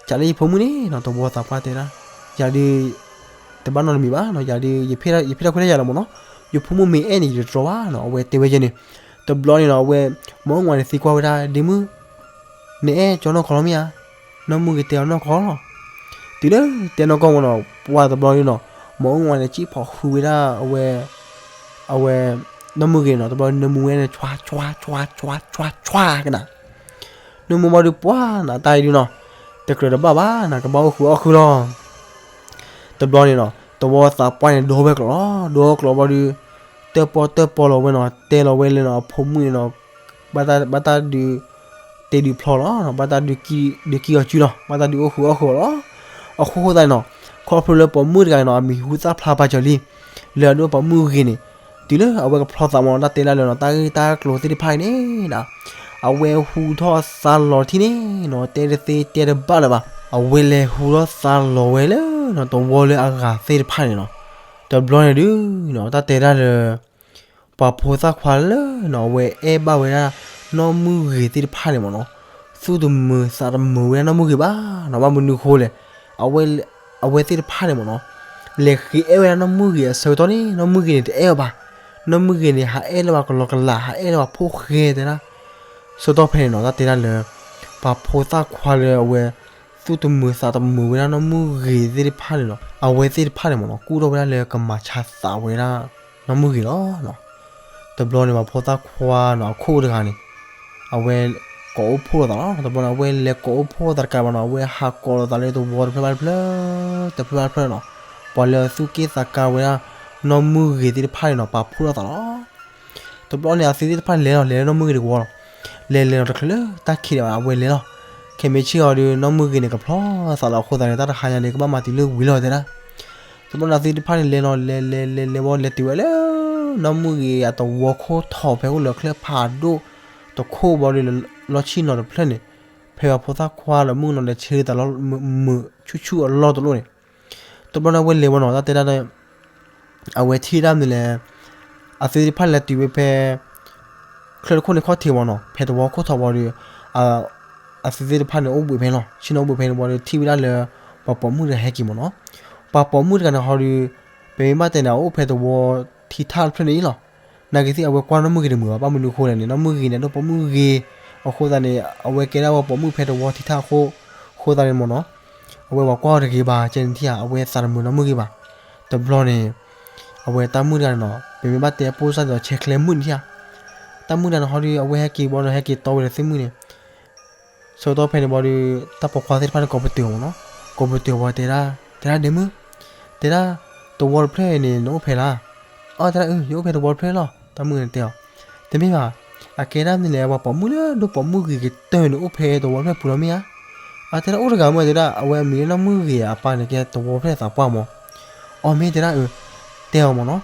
ကးလၢယဖိမုၣ်န့ၣ်နီၤ သဝီသးပှၢ်တဲဒၣ်, ယၤဒုး တဘၣ်နီတမံၤဘၣ်နီၤ ယၤဒုး ယဖ့ၣ်ထီၣ်ခွဲးတၢ်ယၤလီၤမ့ၢ်နီၤ, ယဖိမုၣ်မ့ၢ်အဲၣ်န့ၣ် ယတတြီဘၣ်နီၤ အဝဲတဲဝဲယဲန့ၣ်, တဘျီန့ၣ်နီၤ အဝဲ မၤအိၣ်ငါန့ၣ်သံကွၢ်ဝဲဒၣ် ဒ့မုၣ် နအဲၣ်ကၠီနီၢ်ကီၢ်လီၤမ့ၢ်ဧါ, နီၢ်မုၢ်ဂ့ၤတဲအီၤနီၢ်ကီၢ်လီၤ, တုၤလၢတဲနီၢ်ကီၢ်ဝဲနီၤ ပှၤတဘျီန့ၣ်နီၤ မၤအိၣ်ငါန့ၣ် ကံၣ်ဖီၣ်ဃုဝဲဒၣ် အဝဲ အဝဲ နီၢ်မုၢ်ဂ့ၤနီၤ တဘျီနၢမူဝဲန့ၣ် ဆွါဆွါဆွါဆွါဆွါဆွါကနၤ နၢမူဘီဒုးပှၤနၤတၢ်အံၤဒုးနီၤ, တကြၢးတဘၣ်ဘၣ်နၤ ကဘၣ်အိၣ်ဃုာ်အီၣ်ဃုာ်လီၤ. တဘျီန့ၣ်နီၤ သဝီသးပှၢ်န့ၣ် ဒီဝဲကျိာ်လီၤ ဒီဝဲကျိာ်ဘီဒုး တၢၣ်ပီၣ်တၢၣ်ပီၣ်လီၤဝဲနီၤ တဲလီၤဝဲလၢနီၤ အဖိမုၣ်န့ၣ်နီၤ ဘၣ်တၢ်ဒုး တ့ဒုးဖျီလီၤ ဘၣ်တၢ်ဒုးကံၢ်အီၤစုလီၤ ဘၣ်တၢ်ဒုးအိၣ်ဃုာ်အီၣ်ဃုာ်အီၤလီၤ. အဃိဃိသတးန့ၣ်နီၤ ခီဖျိလၢပိာ်မုၣ်တဂၤန့ၣ်နီၤ အမံၤဟူသၣ်ဖျါပာ်စၢၤလံ လၢအဒိပိာ်မုၣ်ဂ့ၤန့ၣ် တုၤလၢအဝဲကဖျီသးမ့ၢ်နီၤ တၢ်တဲလၢလၢနီၤ တၢ်ဂ့ၢ်တၢ်ကျိၤသ့ၣ်တဖၣ်အံၤန့ၣ်ဒီး အဝဲဟူထီၣ်သါလီၤထံၣ်န့ၣ်နီၤ တဲတသ့တဲတဘၣ်လၢၤဘၣ်. အဝဲလဲၤဟူထီၣ်သါလီၤဝဲလၢနီၤ သဝီလၢအဂၤသ့ၣ်တဖၣ်န့ၣ်နီၤ တဘျီန့ၣ်ဒုးနီၤ တၢ်တဲဒၣ်လၢ ပှၤဖိသၣ်ခွါလၢနီၤ အဝဲအဲၣ်ဘၣ်ဝဲဒၣ် နီၢ်မုၢ်ဂ့ၤသ့ၣ်တဖၣ်န့ၣ်မ့ၢ်နီၤ သူၣ်တမုာ်သးတမုာ်ဝဲဒၣ်နီၢ်မုၢ်ဂ့ၤဘၣ်နီၤ ဘၣ်မနုၤဃိလဲၣ် အဝဲသ့ၣ်တဖၣ်န့ၣ်မ့ၢ်နီၤ လဲၤဃ့အဲၣ်ဝဲဒၣ်နီၢ်မုၢ်ဂ့ၤအဆၢကတီၢ်န့ၣ် နီၢ်မုၢ်ဂ့ၤန့ၣ်တအဲၣ်အီၤဘၣ်. နီၢ်မုၢ်ဂ့ၤန့ၣ် ဟးအဲၣ်လၢပှၤကလီကလး ဟးအဲၣ်လၢပှၤဖိၣ်ဃဲတဲဒၣ် ဆၢကတီၢ်ဖဲန့ၣ်နီၤ တၢ်တဲဒၣ်လၢ ပှၤဖိသၣ်ခွါလၢအဝဲ သူၣ်တမုာ်သးတမုာ်ဝဲဒၣ်နီၢ်မုၢ်ဂ့ၤသ့ၣ်တဖၣ်န့ၣ်နီၤ အဝဲသ့ၣ်တဖၣ်န့ၣ်မ့ၢ်နီၤ ကူၣ်ထီၣ်ဝဲဒၣ်လၢကမၤဆါသးဝဲဒၣ် နီၢ်မုၢ်ဂ့ၤလီၤ. တဘျီန့ၣ် ပှၤဖိသၣ်ခွါနီၤ အခိၣ်တဂၤန့ၣ် အဝဲကိးအိၣ်ဖှိၣ်လိာ်သးလီၤ. တဘျီန့ၣ် အဝဲလဲၤကိးအိၣ်ဖှိၣ်လိာ်သးတကးဘၣ်နီၤ အဝဲဟးကိးလိာ်သးလၢသဝီတဖျၢၣ်ဘၣ်တဖျၢၣ် တဖျၢၣ်ဘၣ်တဖျၢၣ်နီၤ ပှၤလၢသူၣ်က့ၣ်သးကါဝဲဒၣ် နီၢ်မုၢ်ဂ့ၤသ့ၣ်တဖၣ်န့ၣ်နီၤ ပာ်ဖှိၣ်လိာ်သးလီၤ. တဘျီန့ၣ် အသုသ့ၣ်တဖၣ်န့ၣ် လဲၤလီၤ လဲၤလၢနီၢ်မုၢ်ဂ့ၤတဝီလီၤ. လဲၤလဲၤလီၤတချုးလၢတၢ်ခံးဒံးဘၣ် အဝဲလဲၤလီၤ. ခဲမ့ၢ်ဆ့ၣ်အီၤဒီး နီၢ်မုၢ်ဂ့ၤန့ၣ် ကဖျီသးလီၤအဃိသတးန့ၣ် တၢ်တဟါညါန့ၣ် ကဘၣ်မၤတုၤလၢဝံၤလီၤတဲဒၣ်. တဘျီန့ၣ် အသုသ့ၣ်တဖၣ်န့ၣ် လဲၤလီၤ လဲၤလဲၤလဲၤလဲၤဝီ လဲၤတုၤဝဲလၢ နီၢ်မုၢ်ဂ့ၤအသဝီခိၣ်ထီၣ်ဖဲအိၣ်လၢချၢၣ်ဖးဒိၣ် တခိၣ်ဘီဒီး လီၢ်ဆံၣ်နီၤတဖျၢၣ်န့ၣ် ဖဲပှၤဖိသၣ်ခွါလၢမုၣ်ကနီၤလဲၤဆၢလၢသးလီၤ မုာ်ဆူၣ်ဆူၣ်အလီၢ်တလီၢ်န့ၣ် တဘျီန့ၣ် အဝဲလဲၤဝဲနီၤ တၢ်တဲဒၣ် အဝဲထံၣ်ဒၣ်မနုၤလဲၣ်, အသုသ့ၣ်တဖၣ်လဲၤတုၤဝဲဖဲ ချၢၣ်တခိၣ်န့ၣ်ခီၣ်ထံးဝဲနီၤ, ဖဲသဝီခိၣ်ထီၣ်ဝဲဒီး အ အသုသ့ၣ်တဖၣ်န့ၣ်အိၣ်ဘှံးဖဲန့ၣ်လီၤ. ဆ့ၣ်နီၤအိၣ်ဘှံးဖဲန့ၣ်ဝံၤဒီး ထံၣ်ဝဲဒၣ်လၢ ပှၤပိာ်မုၣ်တဂၤဟဲက့ၤမ့ၢ်နီၤ. ပှၤပိာ်မုၣ်တဂၤန့ၣ်ဟီဒီး ပမ့ၢ်ဘၣ်တဲန့ၣ် အအိၣ်ဖဲသဝီထံထၣ်တဖျၢၣ်န့ၣ်အံၤလီၤ. နာ်က့ၤသ့ၣ် အဝဲကွၢ်နီၢ်မုၣ်ဂ့ၤတမုာ်ဘၣ်, ဘၣ်မနုၤအဃိလဲၣ်န့ၣ် နီၢ်မုၣ်ဂ့ၤန့ၣ် အဒိၣ်ပိာ်မုၣ်ဂ့ၤ, အဃိသတးန့ၣ် အဝဲကဲဒၣ်ဝဲပိာ်မုၣ်ဖဲသဝီထံထၣ်အဃိ, အဃိသတးန့ၣ်မ့ၢ်နီၤ, အဝဲပှၤကွၢ်အီၤတဂ့ၤဘၣ် ကဲန့ၣ်ထံၣ်ဧါ, အဝဲသးတမုာ်နီၢ်မုၣ်ဂ့ၤဘၣ်. တဘျီန့ၣ် အဝဲတၢ်မုၣ်တဂၤန့ၣ်နီၤ ပမ့ၢ်ဘၣ်တဲအပိၢ်စၢ်ဒီး ဆဲးကျဲမုၣ်န့ၣ်ထံၣ်ဧါ, တၢ်မုၣ်တဂၤန့ၣ်ဟီဒီး အဝဲဟဲက့ၤဘီဒီး ဟဲက့ၤတီဝဲဒီးသ့ၣ်မုၣ်န့ၣ် ဆၢကတီၢ်ဖဲန့ၣ်ဘီဒီး တၢ်ပိာ်ခွါသ့ၣ်တဖၣ်န့ၣ် ကိးပတုာ်အီၤမ့ၢ်နီၤ, ကိးပတုာ်အီၤဝံၤတဲဒၣ်, တဲဒၣ်ဒဲမုၣ်, တဲဒၣ်, သဝီတဖျၢၣ်အံၤန့ၣ် နအိၣ်ဖဲလၢ်, အီ တဲဒၣ်အၢ ယအိၣ်ဖဲသဝီတဖျၢၣ်လီၤ. တၢ်မုၣ်န့ၣ်တဲအီၤ, တမ့ၢ်ဘၣ်, အကဲဒၣ်မနုၤလဲၣ် ပှၤပိာ်မုၣ်လၢဒိၣ်ပိာ်မုၣ်ဂ့ၤကတၢၢ်န့ၣ် အိၣ်ဖဲသဝီတဖျၢၣ်ပူၤလီၤမ့ၢ်ဧါ. အတဲဒၣ်အိၣ်တဂၤမ့ၢ်တဲဒၣ် အဝဲအမံၤလၢနီၢ်မုၣ်ဂ့ၤအပၢ်န့ၣ် ကဲသဝီဖျၢၣ်သးပှၢ်မ့ၢ်, အီ မ့ၢ်တဲဒၣ်အၢ, တဲအီၤမ့ၢ်နီၤ,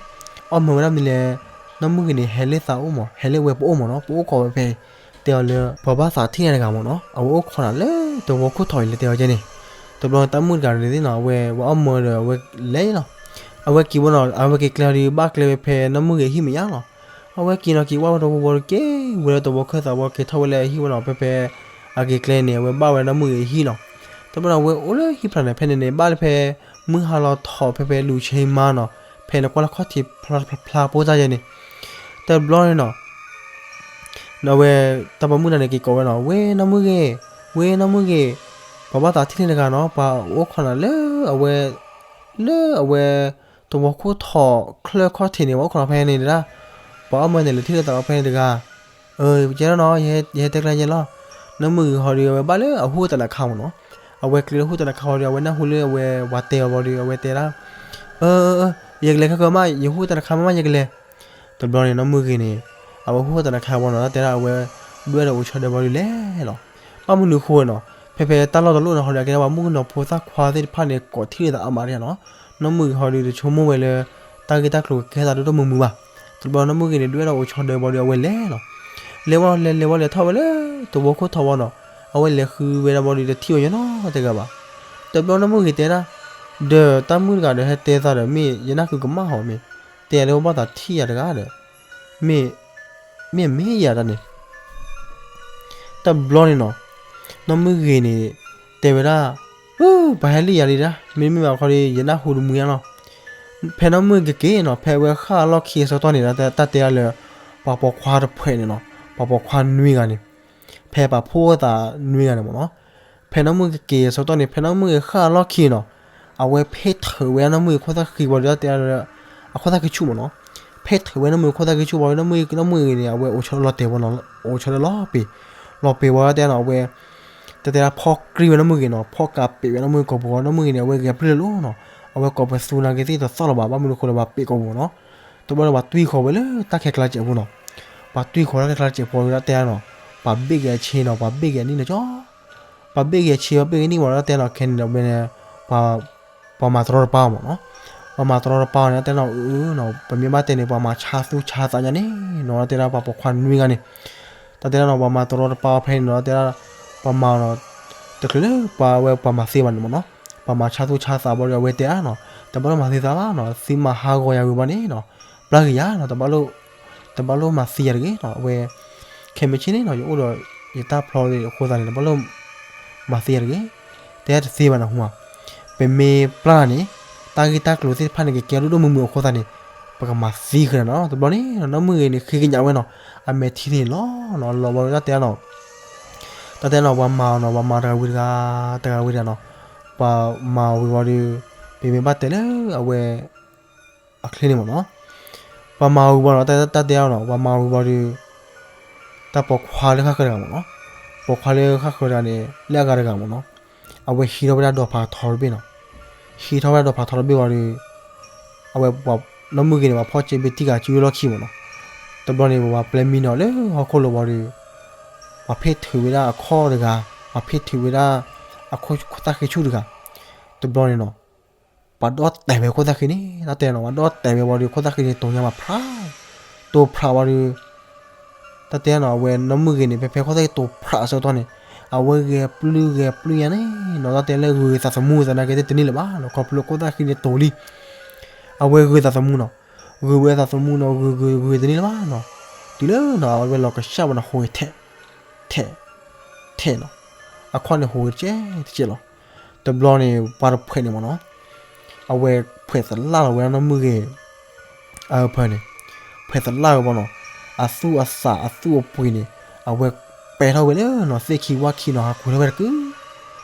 အီ မ့ၢ်ဝဲဒၣ်မနုၤလဲၣ်, နီၢ်မုၣ်ဂ့ၤန့ၣ် ဟဲလၢသးအိၣ်မ့ၢ် ဟဲလၢဝဲပအိၣ်မ့ၢ်နီၤ ပအိၣ်ခိးဝဲဖဲ တဲအီၤလၢ ပှၤဘၣ်သးထံၣ်န့ၣ်တဂၤမ့ၢ်နီၤ အဝဲအိၣ်ခိးနၤလၢသဝီခိၣ်ထီၣ်အံၤလၢတဲအီၤကဲန့ၣ်, တဘျီတၢ်မုၣ်တဂၤန့ၣ်သ့ၣ်နီၤ အဝဲဝဲအီၣ်မၢဒီးအဝဲလဲၤလီၤ, အဝဲက့ၤဝဲနီၤ အဝဲက့ၤကျဲဒီး ဘၣ်ကျဲဝဲဖဲနီၢ်မုၣ်ဂ့ၤအဟံၣ်မ့ၢ်ညါလီၤ. အဝဲက့ၤနီၤက့ၤဝဲဝဲတဝီဝီဒီးက့ၤဝဲလၢသဝီခၢၣ်သးဝီက့ၤထီၣ်ဝဲလၢအဟံၣ်ဝဲနီၤ ဖဲဖဲ အက့ၤကျဲန့ၣ် အဝဲဘၣ်ဝဲနီၢ်မုၣ်ဂ့ၤအဟံၣ်လီၤ. တဘျီန့ၣ် အဝဲအိၣ်လၢဟံၣ်ဖျါန့ၣ် ဖဲန့ၣ်န့ၣ် ဘၣ်လၢဖဲ မုၢ်ဟါလီၤထီၣ်ဖဲဖဲလူၤဆ့မါနီၤ ဖဲန့ၣ်ကွၢ်လၢခီၣ်ထံးဖျါဖျါဖျါပိၢ်စၢ်ယဲန့ၣ်, တဘျီန့ၣ်နီၤ အဝဲ တၢ်ပိာ်မုၣ်တဂၤန့ၣ် က့ၤကိးဝဲနီၤ ဝ့ၢ်နီၢ်မုၣ်ဂ့ၤ, ဝ့ၢ်နီၢ်မုၣ်ဂ့ၤ, ပှၤဘၣ်သးထံၣ်န့ၣ်တဂၤနီၤ ပှၤအိၣ်ခိးနၤလၢအဝဲ လၢအဝဲ သဝီခိၣ်ထီၣ်ချၢခီၣ်ထံးန့ၣ် ပှၤအိၣ်ခိးနၤဖဲန့ၣ်ဒၣ်, ပှၤအီၣ်မၢန့ၣ် လဲၤထံၣ်လၢသးအီၤဖဲန့ၣ်တဂၤ, အၢ ယဲလီၤနီၤ ယဟဲတဲကျဲယဲလီၤ. နီၢ်မုၣ်ဂ့ၤဟီဒီး အဝဲဘၣ်လၢအဟူသနးခါမ့ၢ်နီၤ, အဝဲကျဲလၢဟူသနးခါဟီဒီး အဝဲနၢ်ဟူလၢအဝဲပှၤတဲအီၤဘီဒီး အဝဲတဲဒၣ်, အၢ အၢ ယကလဲၤခဲကၢမး ယဟူသနးခါမးမး ယကလဲၤ. တဘျီန့ၣ် နီၢ်မုၣ်ဂ့ၤန့ၣ် အဝဲဟူသနးခါဘီနီၤ တၢ်တဲဒၣ်အဝဲ ဒွဲၣ်ဒီးအိၣ်ဆီဒၢးဘီဒီးလဲၤလီၤ. ဘၣ်မနုၤအဃိနီၤ ဖဲဖဲတၢ်လီၢ်တလီၢ်န့ၣ်ဟီဒီး အကဲဒၣ်ပှၤမုၣ်ကနီၤဖိသၣ်ခွါသ့ၣ်တဖၣ်န့ၣ် ကိးထံၣ်လိာ်သးအါမးဒ်နီၤ, နီၢ်မုၣ်ဂ့ၤဟီဒီး တဆိကမိၣ်ဝဲလၢ တၢ်ဂ့ၢ်တၢ်ကျိၤကကဲထီၣ်သးဒိၣ်ဒိၣ်မုၢ်မုၢ်ဘၣ်. တဘျီနီၢ်မုၣ်ဂ့ၤန့ၣ် ဒွဲၣ်ဒီးအိၣ်ဆီဒၢးဘီဒီး အဝဲလဲၤလီၤ. လဲၤဝဲလဲၤလဲၤဝဲလဲၤထီၣ်ဝဲလၢ သဝီခိၣ်ထီၣ်ဝဲနီၤ, အဝဲလဲၤဃုဝဲဒၣ်ဘီဒီး တထံၣ်ဝဲညီနီတဂၤဘၣ်. တဘျီနီၢ်မုၣ်ဂ့ၤတဲဒၣ်, ဒီးတၢ်မုၣ်တဂၤဒီး ဟဲတဲသးဒီး မ့ၢ်ယနၢ်ဃုကမၣ်ဟီ မ့ၢ်တဲယၤလၢပှၤဘၣ်သးထံၣ်ယၤတဂၤဒီး မ့ၢ် မ့ၢ်မ့ၢ်ယၤတၢ်န့ၣ် တဘျီန့ၣ်နီၤ, နီၢ်မုၣ်ဂ့ၤန့ၣ် တဲဝဲဒၣ်, ပှၤဟဲလံယၤလံဒၣ်, မ့တမ့ၢ်ဘၣ်ခီဒီး ယနၢ်ဟူတမုာ်ညါလီၤ. ဖဲနီၢ်မုၣ်ဂ့ၤက့ၤနီၤ ဖဲအဝဲဃၣ်အလီၢ်ခံအဆၢကတီၢ်န့ၣ် တၢ်တဲဒၣ်လၢ ပှၤပိာ်ခွါတဖုန့ၣ်နီၤ, ပှၤပိာ်ခွါနွံဂၤန့ၣ်, ဖဲပှၤဖိသၣ်နွံဂၤန့ၣ်မ့ၢ်နီၤ, ဖဲနီၢ်မုၣ်ဂ့ၤက့ၤအဆၢကတီၢ်န့ၣ် ဖဲနီၢ်မုၣ်ဂ့ၤဃၣ်အလီၢ်ခံနီၤ, အဝဲဖ့ၣ်ထုးဝဲနီၢ်မုၣ်ဂ့ၤခိၣ်သၣ်ဃံဘီဒီး တၢ်တဲဒၣ်လၢ အခိၣ်သၣ်ဃံဆူၣ်မ့ၢ်နီၤ, ဖ့ၣ်ထုးဝဲနီၢ်မုၣ်ဂ့ၤခိၣ်သၣ်ဃံဆူၣ်ဘီဒီး နီၢ်မုၣ်ဂ့ၤ နီၢ်မုၣ်ဂ့ၤန့ၣ် အဝဲအိၣ်ဆီလီၤတဲာ်ဝဲနီၤ, အိၣ်ဆီလီၤလီၤပ့ၤ, လီၤပ့ၤဝဲတၢ်တဲနီၤ အဝဲ တၢ်တဲဒၣ်ဖီၣ်ကြံၢ်ဝဲနီၢ်မုၣ်ဂ့ၤနီၤ, ဖီၣ်ကးပ့းဝဲနီၢ်မုၣ်ဂ့ၤကိာ်ပူၤ နီၢ်မုၣ်ဂ့ၤန့ၣ် အဝဲဂဲၤပျုၢ်လၢလီၤနီၤ, အဝဲကိးပသူနာ်က့သ့ၣ်တသီၣ်လၢၤဘၣ် ဘၣ်မနုၤအဃိလၢၤဘၣ်ပ့းကိာ်ပူၤနီၤ, တဘျီန့ၣ် ပှၤတွံၢ်ဃီၤဝဲလၢတၢ်ခဲကျါစဲးဖိနီၤ, ပှၤတွံၢ်ဃီၤလၢတၢ်ခဲကျါစဲးဖိတၢ်တဲနီၤ, ပှၤဘ့ၣ်က့ၤအဆ့နီၤ ပှၤဘ့ၣ်က့ၤအနံၣ်နီၤကၠီ ပှၤဘ့ၣ်က့ၤအဆ့ ပှၤဘ့ၣ်က့ၤနံၣ်မ့ၢ်နီၤ တၢ်တဲနီၤ ခဲန့ၣ်ဒီး မ့ၢ်န့ၣ် ပှၤမၤတရီတပါအီၤမ့ၢ်နီၤ, ပှၤမၤတရီတပါအီၤန့ၣ် တၢ်တဲနီၤ အၢ နီၤ ပမ့ၢ်ဘၣ်တဲန့ၣ် ပှၤမၤဆါသူၣ်ဆါသးညါန့ၣ်နီၤ တၢ်တဲဒၣ်ပှၤပိာ်ခွါနွံဂၤန့ၣ်, တၢ်တဲဒၣ်နီၤ ပှၤမၤတရီတပါအီၤဖဲန့ၣ်နီၤ တၢ်တဲဒၣ် ပှၤမၤနီၤ တချုးလၢပှၤဝဲပှၤမၤသ့ဘၣ်န့ၣ်မ့ၢ်နီၤ, ပှၤမၤဆါသူၣ်ဆါသးဘီဒီး အဝဲတဲအါနီၤ တဘၣ်လိၣ်မၤသ့သးဘၣ်နီၤ သုမၤဟးဂီၤယၤဝံၤဘၣ်န့ၣ်နီၤ ပျၢ်က့ၤယၤနီၤ တဘၣ်လိၣ်မၤသ့ယၤတဂ့ၤနီၤ အဝဲ ခဲမုၢ်ဆ့ၣ်န့ၣ်နီၤ ယအိၣ်ဒီးယတၢ်ဖျီအဃိသတးန့ၣ် တဘၣ်လိၣ်မၤသ့ယၤတဂ့ၤ, တဲတသ့ဘၣ်နီၤဟူဧါ, ပမ့ၢ်ပျၢ်န့ၣ် တၢ်ဂ့ၢ်တၢ်ကျိၤသ့ၣ်တဖၣ်န့ၣ် ကကဲဒိၣ်ဒိၣ်မုၢ်မုၢ်အဃိသတးန့ၣ် ပကမၤသံဃုာ်နီၤ တဘျီန့ၣ် နီၢ်မုၢ်ဂ့ၤန့ၣ် ဃ့ကညးဝဲနီၤ အမဲာ်ထံန့ၣ်လီၤနီၤ လီၤဘီဒီးတၢ်တဲနီၤ တၢ်တဲနီၤ ပှၤမၤအီၤနီၤ ပှၤမၤတဂၤဝံၤတဂၤ တဂၤဝံၤတဂၤနီၤ, ပှၤမၤအီၤဝံၤဘီဒီး ပမ့ၢ်ဘၣ်တဲလၢအဝဲ အချ့န့ၣ်မ့ၢ်နီၤ, ပှၤမၤအီၤဝံၤဘီနီၤ တၢ်တဲအီၤနီၤ ပှၤမၤအီၤဝံၤဘီဒီး တၢ်ပိာ်ခွါလၢဃၣ်ဃၢၤတဂၤမ့ၢ်နီၤ, ပိာ်ခွါလၢဃၣ်ဃၢၤတဂၤန့ၣ် လၢအဂၤတဂၤမ့ၢ်နီၤ, အဝဲဟံးထီၣ်ဝဲဒၣ်ဒီးဖးထီတဘ့ၣ်နီၤ, ဟံးထီၣ်ဝဲဒၣ်ဒီးဖးထီတဘ့ၣ်ဘီဒီး အဝဲ နီၢ်မုၢ်ဂ့ၤန့ၣ် ပှၤဖီၣ်စ့ဘ့ၣ်တံၢ်ဂၤစုလီၢ်ခံမ့ၢ်နီၤ, တဘျီန့ၣ် ပှၤပျဲမံနီၤလၢဟီၣ်ခိၣ်လိၤဘီဒီး ပှၤဖ့ၣ်ထုးဝဲဒၣ်အခီၣ်တဂၤ, ပှၤဖ့ၣ်ထုးဝဲဒၣ်အခိၣ်သၣ်ဃံဆူၣ်တဂၤ, တဘျီန့ၣ်နီၤ ပှၤဒီၣ်တဲာ်ဝဲခိၣ်သၣ်ဃံန့ၣ် တၢ်တဲနီၤ ပှၤဒီၣ်တဲာ်ဝဲဘီဒီး ခိၣ်သၣ်ဃံန့ၣ် တိၤညါမးဖျး, တိၤဖျးဘီဒီး တၢ်တဲနီၤ အဝဲနီၢ်မုၢ်ဂ့ၤန့ၣ် ဖဲဖဲခိၣ်သၣ်ဃံတိၤဖျးအဆၢကတီၢ်န့ၣ် အဝဲဂဲၤပျုၢ်ဂဲၤပျုၢ်ညါန့ၣ်နီၤ တၢ်တဲလၢဂုၤသးသမူသနာ်က့သ့ၣ်တန့ၢ်လၢၤဘၣ်နီၤ ခီဖျိခိၣ်သၣ်ဃံန့ၣ်တိၤလံ အဝဲဂုၤသးသမူနီၤ, ဂုၤဝဲသးသမူနီၤ ဂုၤဂုၤဂုၤတန့ၢ်လၢၤဘၣ်နီၤ, တုၤလၢနီၤ အဝဲလီၤကစၢ်ဝဲနီၤ ဟူးထဲး ထဲး ထဲးနီၤ, အခီၣ်န့ၣ်ဟူးဂဲၤတကဲးတကဲးလီၤ. တဘျီန့ၣ် ပှၤတဖှဲးန့ၣ်မ့ၢ်နီၤ, အဝဲဖှဲးသလၣ်လီၤဝဲဒၣ်နီၢ်မုၢ်ဂ့ၤ အဖၢန့ၣ်, ဖှဲးသလၣ်ဝဲဘၣ်နီၤ, အသူၣ်အသးအသူၣ်အပှ့ၤန့ၣ် အဝဲပဲထီၣ်ဝဲလၢနီၤ သ့ၣ်ခံဝၣ်ခံနီၤ ဟးကွံာ်ထီၣ်ဝဲတကုာ်.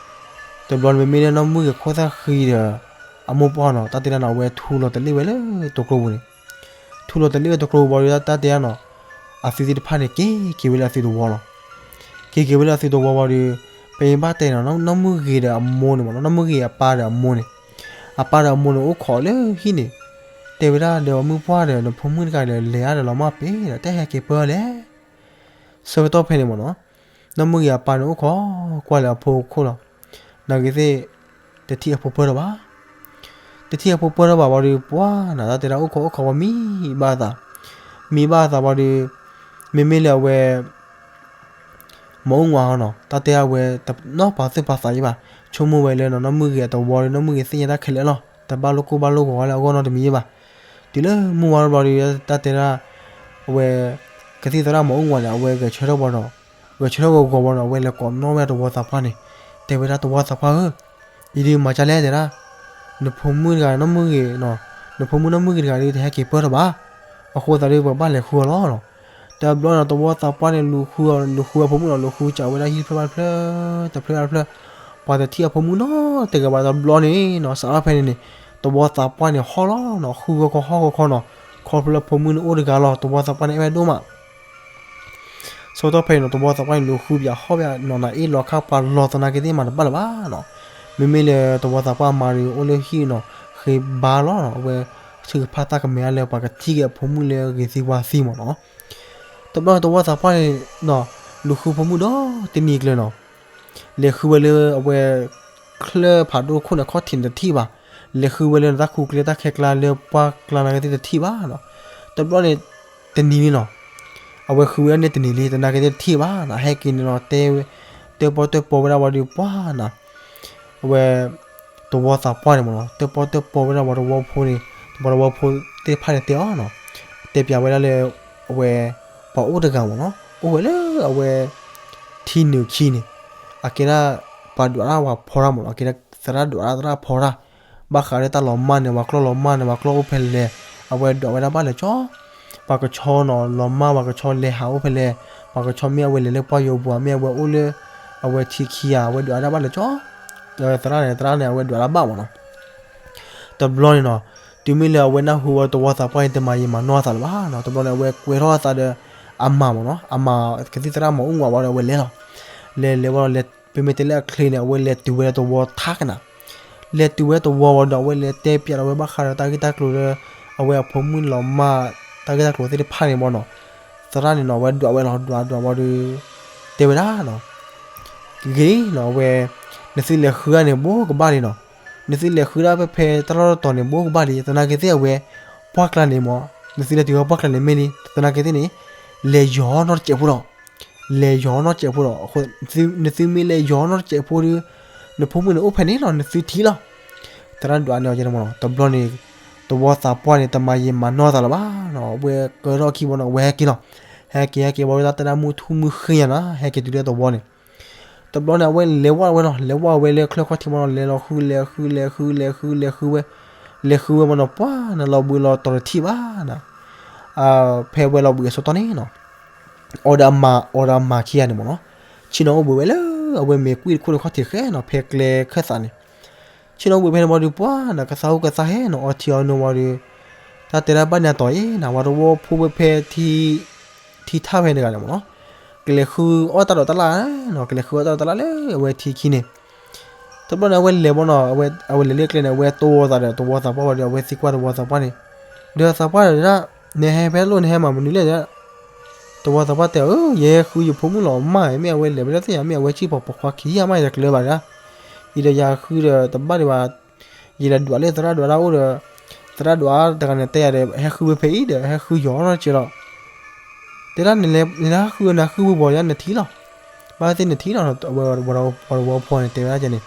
တဘျီန့ၣ် မ့မ့ၢ်လၢနီၢ်မုၢ်ဂ့ၤခိၣ်သၣ်ဃံဒီး အမိၢ်ပှၢ်နီၤ တၢ်တဲဒၣ်နီၤ အဝဲထူလီၤတလ့ၣ်ဝဲလၢတကျိပူၤန့ၣ်, ထူလီၤတလ့ၣ်ဝဲတကျိပူၤဘၣ်ဒီး တၢ်တဲဒၣ်နီၤ အသုသ့ၣ်တဖၣ်န့ၣ် က့ၤက့ၤဝဲလၢအသုတဝီလီၤ. က့ၤက့ၤဝဲလၢအသုတဝီဘၣ်ဒီး ပမ့ၢ်ဘၣ်တဲနီၤ နီၢ်မုၢ်ဂ့ၤဒီးအမိၢ်န့ၣ်မ့ၢ်နီၤ နီၢ်မုၢ်ဂ့ၤအပၢ်ဒီးအမိၢ်န့ၣ်, အပၢ်ဒီးအမိၢ်န့ၣ် အိၣ်ခိးလၢဟံၣ်န့ၣ်, တဲဝဲဒၣ်ဒီး မုၢ်ပှၢ်ဒီး နဖိမုၣ်တဂၤဒီး လဲၤအါဒီးလီၤမၢ်ပ့ၤဒီး တဟဲက့ၤပၢၢ်လဲၣ်. ဆၢကတီၢ်ဖဲန့ၣ်မ့ၢ်နီၤ နီၢ်မုၢ်ဂ့ၤအပၢ်န့ၣ် အိၣ်ခိးကွၢ်လၢအဖိအခိၣ်လီၤ. နာ်က့ၤသ့ၣ် တထံၣ်အဖိပၢၢ်ထီၣ်ဘၣ်. တထံၣ်အဖိပၢၢ်ထီၣ်ဘၣ်ဘၣ်ဒီး ပှၢ်နၤ တၢ်တဲဒၣ်အိၣ်ခိးအိၣ်ခိးဝဲမံဘၣ်အသး, မံဘၣ်အသးဘၣ်ဒီး မ့မ့ၢ်လၢအဝဲ မၤအူငွၢ်ဟီနီၤ တၢ်တဲအဝဲတနီၢ်ပာ်သူၣ်ပာ်သးယံၤဘၣ်, ဆိကမိၣ်ဝဲလၢနီၤ နီၢ်မုၢ်ဂ့ၤအတဝီဒီး နီၢ်မုၢ်ဂ့ၤသ့ၣ်ညါတၢ်ခဲလၢာ်လီၤ. တဘၣ်လိာ်ကိၢ်ဘၣ်လိာ်ဂီၤလၢအဂီၢ်နီတမံၤယံၤဘၣ်. တုၤလၢမုၢ်ဝါထီၣ်ဘျီဒီး တၢ်တဲဒၣ် အဝဲ ကသံၣ်သရၣ်မၤအူငွၢ်န့ၣ် အဝဲဂဲၤဆၢထၢၣ်ဘၣ်ဒီး ဂဲၤဆၢထၢၣ်ဂီၤဂီၤဘၣ်ဒီး အဝဲလဲၤကိးနီၣ်ဝဲဒၣ်တဝီသးပှၢ်န့ၣ်, တဲဝဲဒၣ်တဝီသးပှၢ်ဧၢ, အံၤဒုးမၤဒ်လဲၣ်တဲဒၣ်, နဖိမုၣ်တဂၤ နီၢ်မုၢ်ဂ့ၤနီၤ, နဖိမုၣ်နီၢ်မုၢ်ဂ့ၤတဂၤဒုး တဟဲက့ၤပၢၢ်ထီၣ်ဘၣ်. အဃိသတးဒီး ပကဘၣ်လဲၤဃုအီၤလီၤနီၤ. တဘျီန့ၣ် တဝီသးပှၢ်န့ၣ် လူၤဃုအီၤ လူၤဃုအဖိမုၣ်နီၤ လူၤဃုစးဝဲဒၣ်ဟံၣ်တဖျၢၣ်ဘၣ်တဖျၢၣ် တဖျၢၣ်ဘၣ်တဖျၢၣ်, ပှၤတထံၣ်အဖိမုၣ်နီတဂၤဘၣ်. တဘျီန့ၣ်နီၤ စးထီၣ်ဖဲန့ၣ်န့ၣ် တဝီသးပှၢ်န့ၣ်ဟီၣ်လီၤနီၤ, ဃုဂီၢ်ခီဟီၣ်ဂီၢ်ခီနီၤ, ခီဖျိလၢဖိမုၣ်န့ၣ်အိၣ်တဂၤလီၤ. တဝီသးပှၢ်န့ၣ်အဲၣ်ဝဲဒိၣ်မး ဆၢကတီၢ်ဖဲန့ၣ်နီၤ တဝီသးပှၢ်န့ၣ် လူၤဃုပၠးဟီၣ်ပၠးနီၤ နၤအ့ၣ်လီၤခါပှၤလီၤသနာ်က့သ့ၣ်မၤတဘၣ်လၢၤဘၣ်နီၤ. မ့မ့ၢ်လၢတဝီသးပှၢ်မၤဒီး အိၣ်လၢဟံၣ်နီၤ ဃ့ဘါလီၤနီၤ, အဝဲ ထုကဖၣ်တၢ်ကမဲာ်လၢပှၤကထံၣ်က့ၤအဖိမုၣ်လၢဂ့ၤသံဝါသံမ့ၢ်နီၤ. တဘျီတဝီသးပှၢ်န့ၣ်နီၤ လူၤဃုဖိမုၣ်ဒီးတနံၤကျၢၤနီၤ လဲၤဃုဝဲလၢအဝဲ ချၢၣ်ဖးဒိၣ်ခိၣ်န့ၣ် ခီၣ်ထံးန့ၣ်တထံၣ်ဘၣ်, လဲၤဃုဝဲလၢနတၢ်ခူကျဲတၢ်ခဲကျါလၢပှၢ်ကျါနာ်က့သ့ၣ်တထံၣ်ဘၣ်နီၤ. တဘျီန့ၣ် တနံၤလံနီၤ အဝဲဃုဝဲဒၣ်န့ၣ်တနံၤလံ သနာ်က့သ့ၣ်တထံၣ်ဘၣ်နီၤ, ဟဲက့ၤန့ၣ်နီၤ တဲ တၢၣ်ပီၣ်တၢၣ်ပီဝဲဒၣ်ဝံၤဒီးပှၢ်နီၤ အဝဲ တဝီသးပှၢ်န့ၣ်မ့ၢ်နီၤ တၢၣ်ပီၣ်တၢၣ်ပီဝဲဒၣ်ပှၤတဝီဖိန့ၣ် ပှၤတဝီဖိသ့ၣ်တဖၣ်န့ၣ်တဲအီၤနီၤ, တဲပၠးဝဲဒၣ်လၢ အဝဲ ပှၤအိၣ်တဂၤမ့ၢ်နီၤ အိၣ်ဝဲလၢအဝဲ ထံနုာ်ခံန့ၣ် အကဲဒၣ် ပှၤဒွးတၢ်ပှၤဖီတၢ်မ့ၢ်နီၤ အကဲဒၣ်သရၣ်ဒွးတၢ်သရၣ်ဖီတၢ် ဘၣ်ဃးလၢတၢ်လီၤမၢ်န့ၣ် ပှၤကျီၢ်လီၤမၢ်န့ၣ် ပှၤကျီၢ်အိၣ်ဖဲလဲၣ် အဝဲဒွးဝဲဒၣ်ဘၣ်လဲၤကၠီ ပှၤကဆီနီၤ လီၤမၢ်ပှၤကဆီလဲၤဟးအိၣ်ဖဲလဲၣ်, ပှၤကဆီမ့ၢ်အဝဲလဲၤလၢပှၢ်ယိၤပူၤ မ့ၢ်အဝဲအိၣ်လၢ အဝဲထံခံဧါ အဝဲဒွးဒၣ်ဘၣ်လဲၤကၠီ သရၣ်န့ၣ် သရၣ်န့ၣ် အဝဲဒွးတၢ်ဘၣ်မ့ၢ်နီၤ. တဘျီန့ၣ်နီၤ တုၤမ့ၢ်လၢအဝဲနၢ်ဟူဝဲတဝီသးပှၢ်န့ၣ် တမၤယံာ်မၤနီၢ်အသးလၢၤဘၣ်နီၤ. တဘျီန့ၣ် အဝဲကွဲထီၣ်အသးဒီး အမါမ့ၢ်နီၤ အမါကသံၣ်သရၣ်မၤအူငွၢ်ဝံၤဒီး အဝဲလဲၤလီၤ. လဲၤလဲၤဝံၤဒီး ပမ့ၢ်တဲလၢအချ့န့ၣ် အဝဲလဲၤတုၤဝဲလၢတဝီထးကနၤ လဲၤတုၤဝဲတဝီဝံၤဒီး အဝဲလဲၤတဲပၠးဒီးဝဲဘၣ်ဃးဒီးတၢ်ဂ့ၢ်တၢ်ကျိၤလၢ အဝဲအဖိမုၣ်လီၤမၢ် တၢ်ဂ့ၢ်တၢ်ကျိၤသ့ၣ်တဖၣ်န့ၣ်မ့ၢ်နီၤ. သရၣ်န့ၣ်နီၤ အဝဲဒွးဝဲလီၤ ဒွးဒွးဝံၤဒီး တဲဝဲဒၣ်နီၤ ဂ့ၤနီၤ အဝဲ နသုလဲၤဃုဒၣ်န့ၣ် ဘိကဘၣ်လံနီၤ. နသုလဲၤဃုဒၣ်ဖဲဖဲတၢ်လီၢ်တတီၤန့ၣ် ဘိကဘၣ်လံ သနာ်က့သ့ၣ်အဝဲ ပှၢ်ကျါန့ၣ်မ့ၢ် နသုလဲၤတုၤဝဲပှၢ်ကျါန့ၣ်မ့ၢ်လံ သနာ်က့သ့ၣ်န့ၣ် လဲၤယီၤနီတစဲးဖိဒီး လဲၤယီၤနီတစဲးဖိဒီး အဃိ နသုမ့ၢ်လဲၤယီၤနီတစဲးဖိဒီး နဖိမုၣ်န့ၣ်အိၣ်ဖဲန့ၣ်လီၤ နသုထံၣ်လီၤ. သရၣ်ဒွးန့ၢ်အီၤကဲန့ၣ်မ့ၢ်နီၤ တဘျီန့ၣ် တဝီသးပှၢ်န့ၣ် တမၤယံာ်မၤနီၢ်သးလၢၤဘၣ်နီၤ အဝဲကၢထီၣ်ခံဘီနီၤ အဝဲဟဲက့ၤလီၤ. ဟဲက့ၤဟဲက့ၤဝံၤဝဲဒၣ်တၢ်ဒၣ်မုၢ်ထူၣ်မုၢ်ဃ့ညါနီၤ ဟဲက့ၤတုၤလၢတဝီန့ၣ် တဘျီန့ၣ် အဝဲလဲၤဝဲဝဲနီၤ လဲၤဝဲဝဲလၢချၢၣ်ခီၣ်ထံးမ့ၢ်နီၤ လဲၤလီၤဃု လဲၤဃု လဲၤဃု လဲၤဃု လဲၤဃုဝဲ လဲၤဃုဝဲမ့ၢ်နီၤ ပှၢ်နၤလီၤဘှံးလီၤတီၤတထံၣ်ဘၣ်နီၤ ဖဲဝဲလီၤဘှံးအစီတီၢ်န့ၣ်နီၤ အီၤဒီးအမါ အီၤဒီးအမါခံဂၤန့ၣ်မ့ၢ်နီၤ ဆ့ၣ်နီၤအိၣ်ဘှံးဝဲလၢ အဝဲမ့ၢ်ကွံာ်တခိၣ်လၢခီၣ်ထံးဃဲနီၤ ဖဲကျဲခၢၣ်သးန့ၣ် ဆ့ၣ်နီၤအိၣ်ဘှံးဖဲန့ၣ်ဝံၤဒီး ပှၢ်နၤကသးဟူးကသးဟဲနီၤ အီထံအီနိဝံၤဒီး တၢ်တဲဒၣ်ဘၣ်န့ၢ်အတီၤအံၤနီၤ ပှၤတဝီဖိဝဲဖဲထံ ထံထၣ်ဖဲန့ၣ်တဂၤန့ၣ်မ့ၢ်နီၤ ကလဲၤဃုအီၣ်တၢ်ဒိးတၢ်လၣ်နီၤ ကလဲၤဃုအီၣ်တၢ်ဒိးတၢ်လၣ်လၢအဝဲထံခံန့ၣ် တဘျီန့ၣ် အဝဲလဲၤဘၣ်နီၤ အဝဲလဲၤလၢကျဲန့ၣ် အဝဲတိၢ်ဝဲသးဒီးတဝီသးပှၢ်ဝံၤဒီး အဝဲသံကွၢ်တဝီသးပှၢ်န့ၣ် ဒီးသးပှၢ်ဒီး နဟဲဖဲလဲၣ် နဟဲမၤမနုၤလဲၣ် တဝီသးပှၢ်တဲ အၢ ယဟဲဃုယဖိမုၣ်လီၤမၢ် မ့ၢ်အဝဲလဲၤဝဲဒၣ်သ့ၣ်ညါ မ့ၢ်အဝဲစံၣ်ဖီပိာ်ခွါခံဂၤမး ယတကျၢၤဘၣ်ဒၣ် အံၤဒီးယဃုဒီးတဘၣ်ဒံးဘၣ် ယလဲၤဒွးလၢသရၣ်ဒွးတၢ်အိၣ်ဒီး သရၣ်ဒွးတဂၤန့ၣ်တဲယၤဒီး ဟဲဃုဝဲဖဲအံၤဒီး ဟဲဃုယီၤနီတစဲးလီၤ တဲဒၣ် နဟဲဃုနဟဲဃုဝံၤဘၣ်ယါနထံၣ်လီၤ ဘၣ်သ့ၣ်နထံၣ်လီၤ အဝဲပှၤတဝီဖိန့ၣ် တဲဝဲဒၣ်န့ၣ်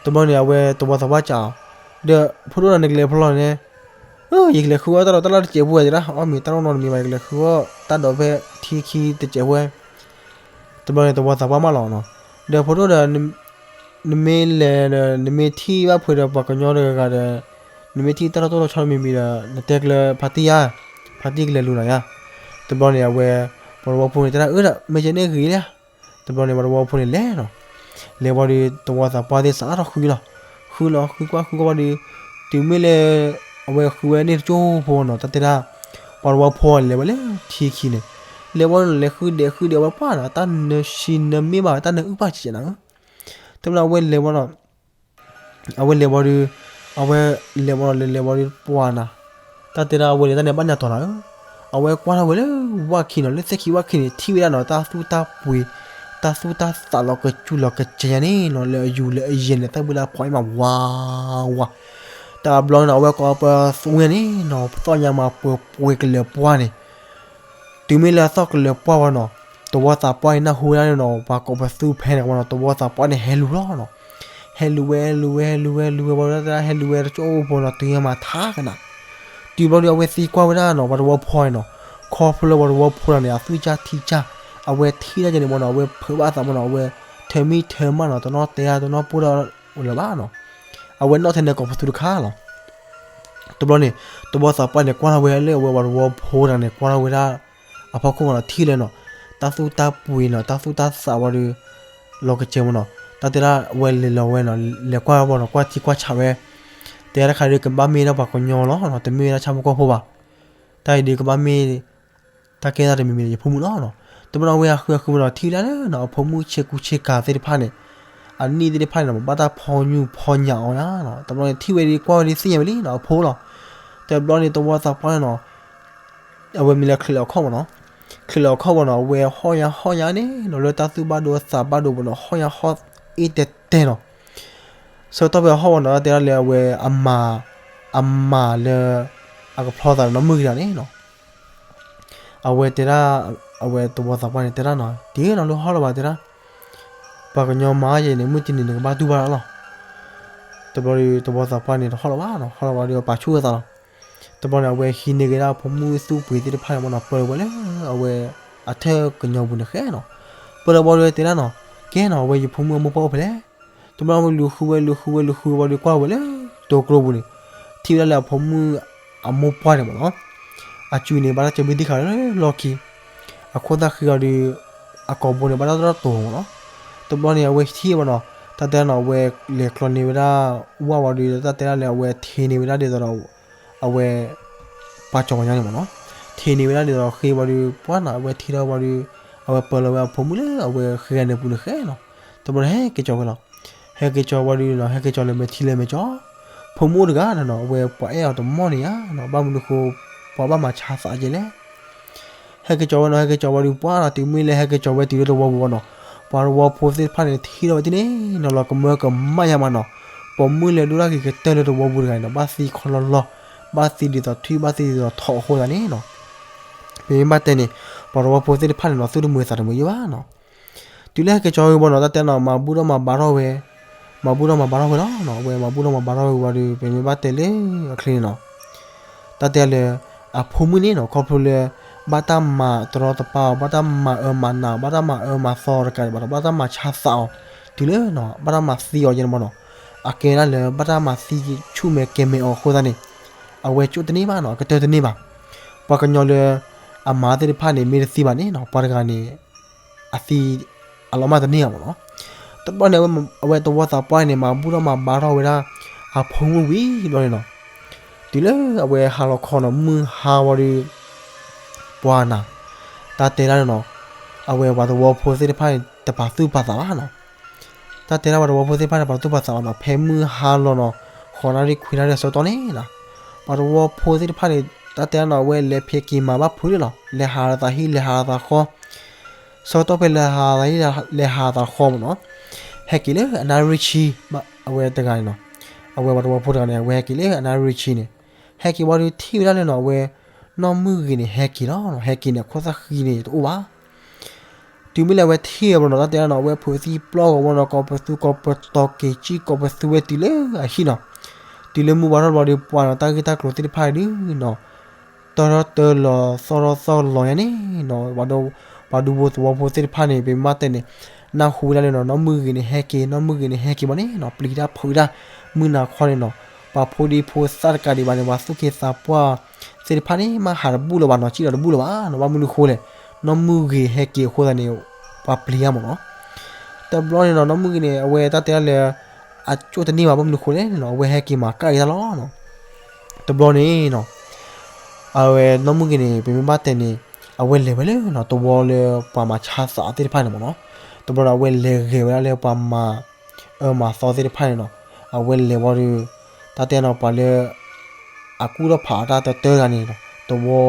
တဘျီန့ၣ် အဝဲတဝီသးပှၢ်စံးအီၤ ဒီး ဖိဒိၣ်ဒီးနကလဲၤဖဲလဲၣ်န့ၣ် ယကလဲၤဃုအီၣ်တၢ်ဒိးတၢ်လၣ်တစဲးဖိဝဲတဲဒၣ် အီၣ်မ့ၤတၢ်နီတမံၤဘၣ် ယကလဲၤဃုအီၣ်တၢ်ဒိးဖဲထံခံတစဲးဖိဝဲ တဘျီန့ၣ် တဝီသးပှၢ်မၢလီၤနီၤ ဒီးဖိဒိၣ်ဒီး နမ့ၢ်လဲၤဒီး နမ့ၢ်ထံၣ်ဘၣ်ဖုးဒီးပှၤကညီတဂၤဂၤဒီး နမ့ၢ်ထံၣ်တၢ်တီတီလိၤဆီတမံၤမံၤဒီး နတဲကျၢၤဖါတံၢ်ဧါ, ဖါတံၢ်ကလဲၤလူၤနၤဧါ. တဘျီန့ၣ် အဝဲ ပှၤသဝီဖိန့ၣ် တဲဒၣ်အၢ မ့ၢ်ကဲန့ၣ်ဂ့ၤလံဧါ. တဘျီန့ၣ် ပှၤသဝီဖိန့ၣ်လဲၤနီၤ. လဲၤဝံၤဒီး သဝီသးပှၢ်သ့ၣ်စးထီၣ်ဃုလီၤ. ဃုလီၤ ဃုကွၢ်ဃုကွၢ်ဝံၤဒီး တုၤမ့ၢ်လၢ အဝဲဃုဝဲန့ၣ်တကၠိဖိနီၤ တၢ်တဲဒၣ် ပှၤသဝီဖိန့ၣ် လဲၤဝဲလၢထံခံန့ၣ်, လဲၤဝံၤဒီး လဲၤဃုဒဲးဃုဒဲးဝဲပှၢ်နီၤ တၢ်နၢၤဆံနၢၤမ့ၢ်ဘၣ် တၢ်နၢၤအုၣ်ပာ်စဲးနၤဧၢ. တဘျီအဝဲလဲၤဝံၤနီၤ အဝဲလဲၤဝံၤဒီး အဝဲလဲၤဝံၤနီၤ လဲၤလဲၤဝံၤဒီးပှၢ်နၤ, တၢ်တဲဒၣ်အဝဲန့ၣ် တၢ်န့ၣ်ဘၣ်နၤတီၤနၤဧၢ. အဝဲကွၢ်ထီၣ်ဝဲလၢဝၣ်ခံနီၤ လၢသ့ၣ်ခံဝၣ်ခံန့ၣ် ထံၣ်ဝဲဒၣ်နီၤ တၢ်သူၣ်တၢ်ပှ့ၤ တၢ်သူၣ်တၢ်သးလီၤကစူၤလီၤကစဲးညါန့ၣ်နီၤ လၢအယူၤလၢအယဲၢ်န့ၣ် သၣ်ဘိလၢအဖီအံၤမးဝးဝး, တဘျီန့ၣ်နီၤ အဝဲကိးပသူညါန့ၣ်နီၤ ပသီၣ်ညါမးပှဲၤပှဲၤကလၢၤပှၢ်န့ၣ် တုၤမ့ၢ်လၢအသီၣ်ကလၢၤပှၢ်ဝံၤနီၤ သဝီသးပှၢ်အံၤနၢ်ဟူဝဲဒၣ်န့ၣ်နီၤ ပှၤကိးပသူဖဲန့ၣ်ဝံၤနီၤ သဝီသးပှၢ်န့ၣ်ဟဲလူၤလီၤနီၤ. ဟဲလူၤဝဲလူၤဝဲလူၤဝဲလူၤဝဲဝံၤဒီး ဟဲလူၤဝဲတကၠိဖိနီၤ တုၤညါမးထါကနၤ. တုၤဘျီဒီး အဝဲသံကွၢ်ဝဲဒၣ်နီၤ ပှၤသဝီဖိန့ၣ်နီၤ ခီဖျိလၢပှၤသဝီဖိတဂၤန့ၣ် အသွံၣ်ကၢ်ထံကၢ် အဝဲထံၣ်ဒၣ်ကဲန့ၣ်မ့ၢ်နီၤ အဝဲဖုးဘၣ်အသးမ့ၢ်နီၤ အဝဲထၢမံထၢမးနီၤ တနီၣ်တဲတၢ်တနီၣ်ပှိၢ်တၢ်လၢၤဘၣ်နီၤ. အဝဲနီၣ်ထဲန့ၣ်ကိးပသူတခါလီၤ. တဘျီန့ၣ် သဝီသးပှၢ်န့ၣ် ကွၢ်ထီၣ်ဝဲလၢအဝဲပှၤသဝီဖိတဂၤန့ၣ် ကွၢ်ထီၣ်ဝဲဒၣ် အဖီခိၣ်မ့ၢ်နီၤ ထံၣ်လၢနီၤ တၢ်သူၣ်တၢ်ပှ့ၤနီၤ တၢ်သူၣ်တၢ်သးဝံၤဒီး လီၤကစဲးမ့ၢ်နီၤ တၢ်တဲဒၣ်အဝဲလဲၤလီၤဝဲနီၤ လဲၤကွၢ်ဝဲနီၤ ကွၢ်ထံကွၢ်ဆးဝဲ တဲတၢ်တခါဒီး ကဘၣ်မ့ၢ်ဒၣ်ပှၤကညီလီၤနီၤ တမ့ၢ်ဝဲဒၣ်ဆၣ်ဖိကီၢ်ဖိဘၣ်. တၢ်အံၤဒီးကဘၣ်မ့ၢ် တၢ်ကဲတၢ်တမံၤမံၤန့ၣ် ယဖိမုၣ်လီၤနီၤ. တဘျီန့ၣ် အဝဲအဃုအဃုမ့ၢ်နီၤ ထံၣ်ဝဲဒၣ်လၢနီၤ အဖိမုၣ်ဆ့ကူဆ့ကၤသ့ၣ်တဖၣ်န့ၣ် အနံၣ်သ့ၣ်တဖၣ်န့ၣ်နီၤ ဘၣ်တၢ်ဖီညူၢ်ဖီညၣ်အီၤနီၤ. တဘျီန့ၣ် ထံၣ်ဝဲဒီးကွၢ်ဝဲဒီးသ့ၣ်ညါဝဲလံနီၤ အဖိလီၤ. တဘျီန့ၣ် သဝီသးပှၢ်န့ၣ်နီၤ အဝဲမ့ၢ်လၢချံးလီၤအခီၣ်မ့ၢ်နီၤ, ချံးလီၤအခီၣ်မ့ၢ်နီၤ အဝဲဟီၣ်ညါဟီၣ်ညါန့ၣ်နီၤ လၢတၢ်သူၣ်ဘၣ်ဒိသးဘၣ်ဒိမ့ၢ်နီၤ ဟီၣ်ညါဟီၣ်အ့ၣ်တဲတဲနီၤ. ဆၢကတီၢ်ဖဲအဟီၣ်ဝဲနီၤ တဲဒၣ်လၢအဝဲအမၤ အမၤလၢ အကဖျီသးနီၤ မုၢ်ဂ့ၤတဂၤန့ၣ်နီၤ အဝဲတဲဒၣ် အဝဲသဝီသးပှၢ်န့ၣ် တဲဒၣ်နီၤ တံၤနီၤ လၢဟီၣ်လီၤဘၣ်တဲဒၣ် ပှၤကညီမၤယဲန့ၣ် မုၢ်တနံၤန့ၣ် ကဘၣ်တူၢ်ဘၣ်လီၤ. တဘျီဒီး သဝီသးပှၢ်န့ၣ် တဟီၣ်လီၤဘၣ်နီၤ ဟီၣ်လီၤဘၣ်ဒီး ပာ်ဆူၣ်အသးလီၤ. တဘျီန့ၣ် အဝဲဟံးန့ၢ်က့ၤဒၣ်အဖိမုၣ်သူၣ်ပှ့ၤသ့ၣ်တဖၣ်န့ၣ်မ့ၢ်နီၤ ပၢၢ်လီၤဝဲလၢ အဝဲအထၢၣ်ကညီပူၤန့ၣ်ဃဲနီၤ. ပၢၢ်လီၤဝဲဒီးတဲဒၣ်နီၤ ကဲနီၤ အဝဲယဖိမုၣ်အမိၢ်ပှၢ်အိၣ်ဖဲလဲၣ်. တဘျီဝဲလူၤဃုဝဲလူၤဃုဝဲလူၤဃုဝဲဒီးကွၢ်ဝဲလၢ တိၤကျိပူၤန့ၣ် ထံၣ်ဝဲဒၣ်လၢအဖိမုၣ်အမိၢ်ပှၢ်န့ၣ်မ့ၢ်နီၤ အစုန့ၣ် ဘၣ်တၢ်စၢၤဘံၣ်သံၣ်ခးလၢလီၢ်ခံ အခိၣ်သၣ်ဃံအီၤဒီး အကိာ်ဘိန့ၣ် ဘၣ်တၢ်တရီတိၤမ့ၢ်နီၤ. တဘျီန့ၣ် အဝဲထံၣ်ဝဲနီၤ တၢ်တဲနီၤ အဝဲလဲၤကျီန့ၢ်ဝဲဒၣ် ဝၣ်ဝံၤဒီး တၢ်တဲဒၣ်လၢအဝဲထံးန့ၢ်ဝဲဒၣ်ဒ်သိးဒီး အဝဲ ပှၤကၠီၤပှၤညါန့ၣ်မ့ၢ်နီၤ ထံးန့ၢ်ဝဲဒၣ်ဒ်သိးဒီးဃ့ဝံၤဒီး ပှၢ်နီၤ အဝဲထံးထီၣ်ဝံၤဒီး အဝဲပၢၢ်လီၤဝဲအဖိမုၣ်လၢအဝဲဃ့ဂၤန့ၣ်ပူၤန့ၣ်ဃဲနီၤ. တဘျီန့ၣ် ဟဲက့ၤကၠီၤဝဲလီၤ ဟဲက့ၤကၠီၤလၢမဲာ်ထံလၢမဲာ်ကၠီ ဖိမုၣ်အိၣ်တဂၤနီၤ အဝဲပှၤအဲၣ်အီၤတမီၢ်န့ၣ်ဧါနီၤ ဘၣ်မနုၤဃိ ပှၤဘၣ်မၤဆါသးကဲလဲၣ် ဟဲက့ၤကၠီၤဝဲနီၤ ဟဲက့ၤကၠီၤဝဲဒီး ပှၢ်နီၤ တုၤမ့ၢ်လၢဟဲက့ၤကၠီၤဝဲတုၤလၢသဝီပူၤဝဲနီၤ ပှၤသဝီဖိသ့ၣ်တဖၣ်န့ၣ် ထံၣ်ထီၣ်ဝဲဒ်န့ၣ်နီၤ လီၤကမၢကမၣ်ညါမးနီၤ ပိာ်မုၣ်လၢဒိၣ်တၢ်ဂ့ၤကတၢၢ်လၢသဝီပူၤတဂၤန့ၣ်နီၤ ဘၣ်သံခီလီလီ ဘၣ်သံဒ်သိးထွံၣ် ဘၣ်သံဒ်သိးထိးအဃိသတးန့ၣ်နီၤ ပမ့ၢ်ဘၣ်တဲန့ၣ် ပှၤသဝီဖိသ့ၣ်တဖၣ်န့ၣ်နီၤ သူၣ်တမုာ်သးတမုာ်ယံၤဘၣ်နီၤ တုၤလၢဟဲက့ၤကၠီၤဝဲဘၣ်နီၤ တၢ်တဲနီၤ မၤဘူၣ်ထီၣ်မၤဘါထီၣ်ဝဲ မၤဘူၣ်ထီၣ်မၤဘါထီၣ်ဝဲလီၤနီၤ အဝဲမၤဘူၣ်ထီၣ်မၤဘါထီၣ်ဝဲဝံၤဒီး ပမ့ၢ်ဘၣ်တဲလၢအချ့န့ၣ်နီၤ တၢ်တဲလၢ အဖိမုၣ်န့ၣ်နီၤ ခီဖျိလၢ ဘၣ်တၢ်မၤတရီတပါအီၤ ဘၣ်တၢ်မၤအၢမၤနးအီၤ ဘၣ်တၢ်မၤအၢမၤသီတကးဒံးဘၣ်ဒီး ဘၣ်တၢ်မၤဆါသးအီၤ တုၤလၢနီၤ ဘၣ်တၢ်မၤသံအီၤယဲန့ၣ်မ့ၢ်နီၤ အကဲဒၣ်လၢဘၣ်တၢ်မၤသံဆူၣ်မဲာ်ကဲမဲာ်အီၤအဃိသတးန့ၣ် အဝဲကၠိၣ်တန့ၢ်ဘၣ်နီၤ အကတၢၢ်တန့ၢ်ဘၣ် ပှၤကညီလၢ အမါသ့ၣ်တဖၣ်န့ၣ် မ့ၢ်တသံဘၣ်န့ၣ်နီၤ ပှၤတဂၤန့ၣ် အသံ အလီၤမၢ်တန့ၢ်ဘၣ်မ့ၢ်နီၤ တဘျီန့ၣ် အဝဲသဝီသးပှၢ်န့ၣ် မၤဘူၣ်ထီၣ်မၤဘါထီၣ်ဝဲဒၣ် အဖိမုၣ်ဝံၤတဘျီန့ၣ်နီၤ တုၤလၢအဝဲဟါလီၤခီနီၤ မုၢ်ဟါဝံၤဒီး ပှၤနၤ တၢ်တဲဒၣ်န့ၣ်နီၤ အဝဲပှၤသဝီဖိသ့ၣ်တဖၣ်န့ၣ် တပာ်သူၣ်ပာ်သးဘၣ်နီၤ တၢ်တဲဒၣ်ပှၤသဝီဖိသ့ၣ်တဖၣ်န့ၣ် ပာ်သူၣ်ပာ်သးဘၣ်နီၤ ဖဲမုၢ်ဟါလီၤနီၤ ဃိးနၣ်ရံၣ်ခွံနၣ်ရံၣ်အဆၢကတီၢ်န့ၣ်နီၤ ပှၤသဝီဖိသ့ၣ်တဖၣ်န့ၣ် တၢ်တဲဒၣ်နီၤ အဝဲလဲၤဖံးက့ၤမၤဘၣ်ဖုးန့ၣ်လီၤ လဲၤဟးလီၤသးဟံၣ် လဲၤဟးလီၤသးဃီ ဆၢကတီၢ်ဖဲလဲၤဟးလီၤသးဟံၣ် လဲၤဟးလီၤသးဃီမ့ၢ်နီၤ ဟဲက့ၤလၢအနၣ်ရံၣ်ဆံ အဝဲတဂၤန့ၣ်နီၤ အဝဲပှၤသဝီဖိတဂၤန့ၣ် အဝဲဟဲက့ၤလၢအနၣ်ရံၣ်ဆံန့ၣ် ဟဲက့ၤဝံၤဒီးထံၣ်ဝဲဒၣ်လၢနီၤ အဝဲ နီၢ်မုၢ်ဂ့ၤန့ၣ် ဟဲက့ၤလီၤ ဟဲက့ၤန့ၣ် အခိၣ်သၣ်ဃံန့ၣ်တအိၣ်ဘၣ် တုၤမ့ၢ်လၢအဝဲထံၣ်အီၤဘၣ်နီၤ တၢ်တဲဒၣ်နီၤ အဝဲဖိသံပျီဂီၤဝဲနီၤ ကိးပသူကိးပတီၤက့ၤကံၣ်ကိးပသူဝဲတုၤလၢအဟံၣ်နီၤ တုၤလၢမုၢ်ဘါထီၣ်ဘျီဒီးပှၤနီၤ တၢ်ဂ့ၢ်တၢ်ကျိၤသ့ၣ်တဖၣ်ဒုးနီၤ တၢ်ထီၣ်တၢ်လီၤသီၣ်ထီၣ်သီၣ်လီၤညါန့ၣ်နီၤ ပှၤဒူဖိသဝီဖိသ့ၣ်တဖၣ်န့ၣ် ပမ့ၢ်ဘၣ်တဲန့ၣ် နၢ်ဟူဝဲဒၣ်လၢနီၤ နီၢ်မုၢ်ဂ့ၤန့ၣ်ဟဲက့ၤ နီၢ်မုၢ်ဂ့ၤန့ၣ်ဟဲက့ၤဘၣ်န့ၣ်နီၤ ပျံၤတၢ်ဖုးတၢ် မုၢ်နၤခီန့ၣ်နီၤ ပှၤဖိဒံဖိသၣ်တကးဒံးဘၣ်န့ၣ် ပှၤသူၣ်က့သးပှၢ်သ့ၣ်တဖၣ်န့ၣ် မ့ၢ်ဟးတဘူၣ်လၢၤဘၣ်နီၤ စံၣ်လီၤတဘူၣ်လၢၤဘၣ်နီၤ ဘၣ်မနုၤဃိလဲၣ် နီၢ်မုၢ်ဂ့ၤဟဲက့ၤအဃိသတးန့ၣ် ပှၤပျံၤတၢ်မ့ၢ်နီၤ တဘျီန့ၣ်နီၤ နီၢ်မုၢ်ဂ့ၤန့ၣ် အဝဲတၢ်တဲဒၣ်လၢ အကၠိၣ်တန့ၢ်ဘၣ် ဘၣ်မနုၤဃိလဲၣ်နီၤ အဝဲဟဲက့ၤမၤကၣ်က့ၤတၢ်လီၤနီၤ တဘျီန့ၣ်နီၤ အဝဲနီၢ်မုၢ်ဂ့ၤန့ၣ် ပမ့ၢ်ဘၣ်တဲန့ၣ် အဝဲလဲၤဝဲလၢနီၤ သဝီလၢပှၤမၤဆါသးသ့ၣ်တဖၣ်န့ၣ်မ့ၢ်နီၤ တဘျီဒီးအဝဲလဲၤဂဲၤဝဲဒၣ်လၢပှၤမၤအၢမၤသီသ့ၣ်တဖၣ်န့ၣ်နီၤ အဝဲလဲၤဝံၤဒီး တၢ်တဲနီၤ ပှၤလၢ အကူၣ်ထီၣ်ဖးအီၣ်တၢ်တတၢတဂၤန့ၣ်နီၤ သဝီ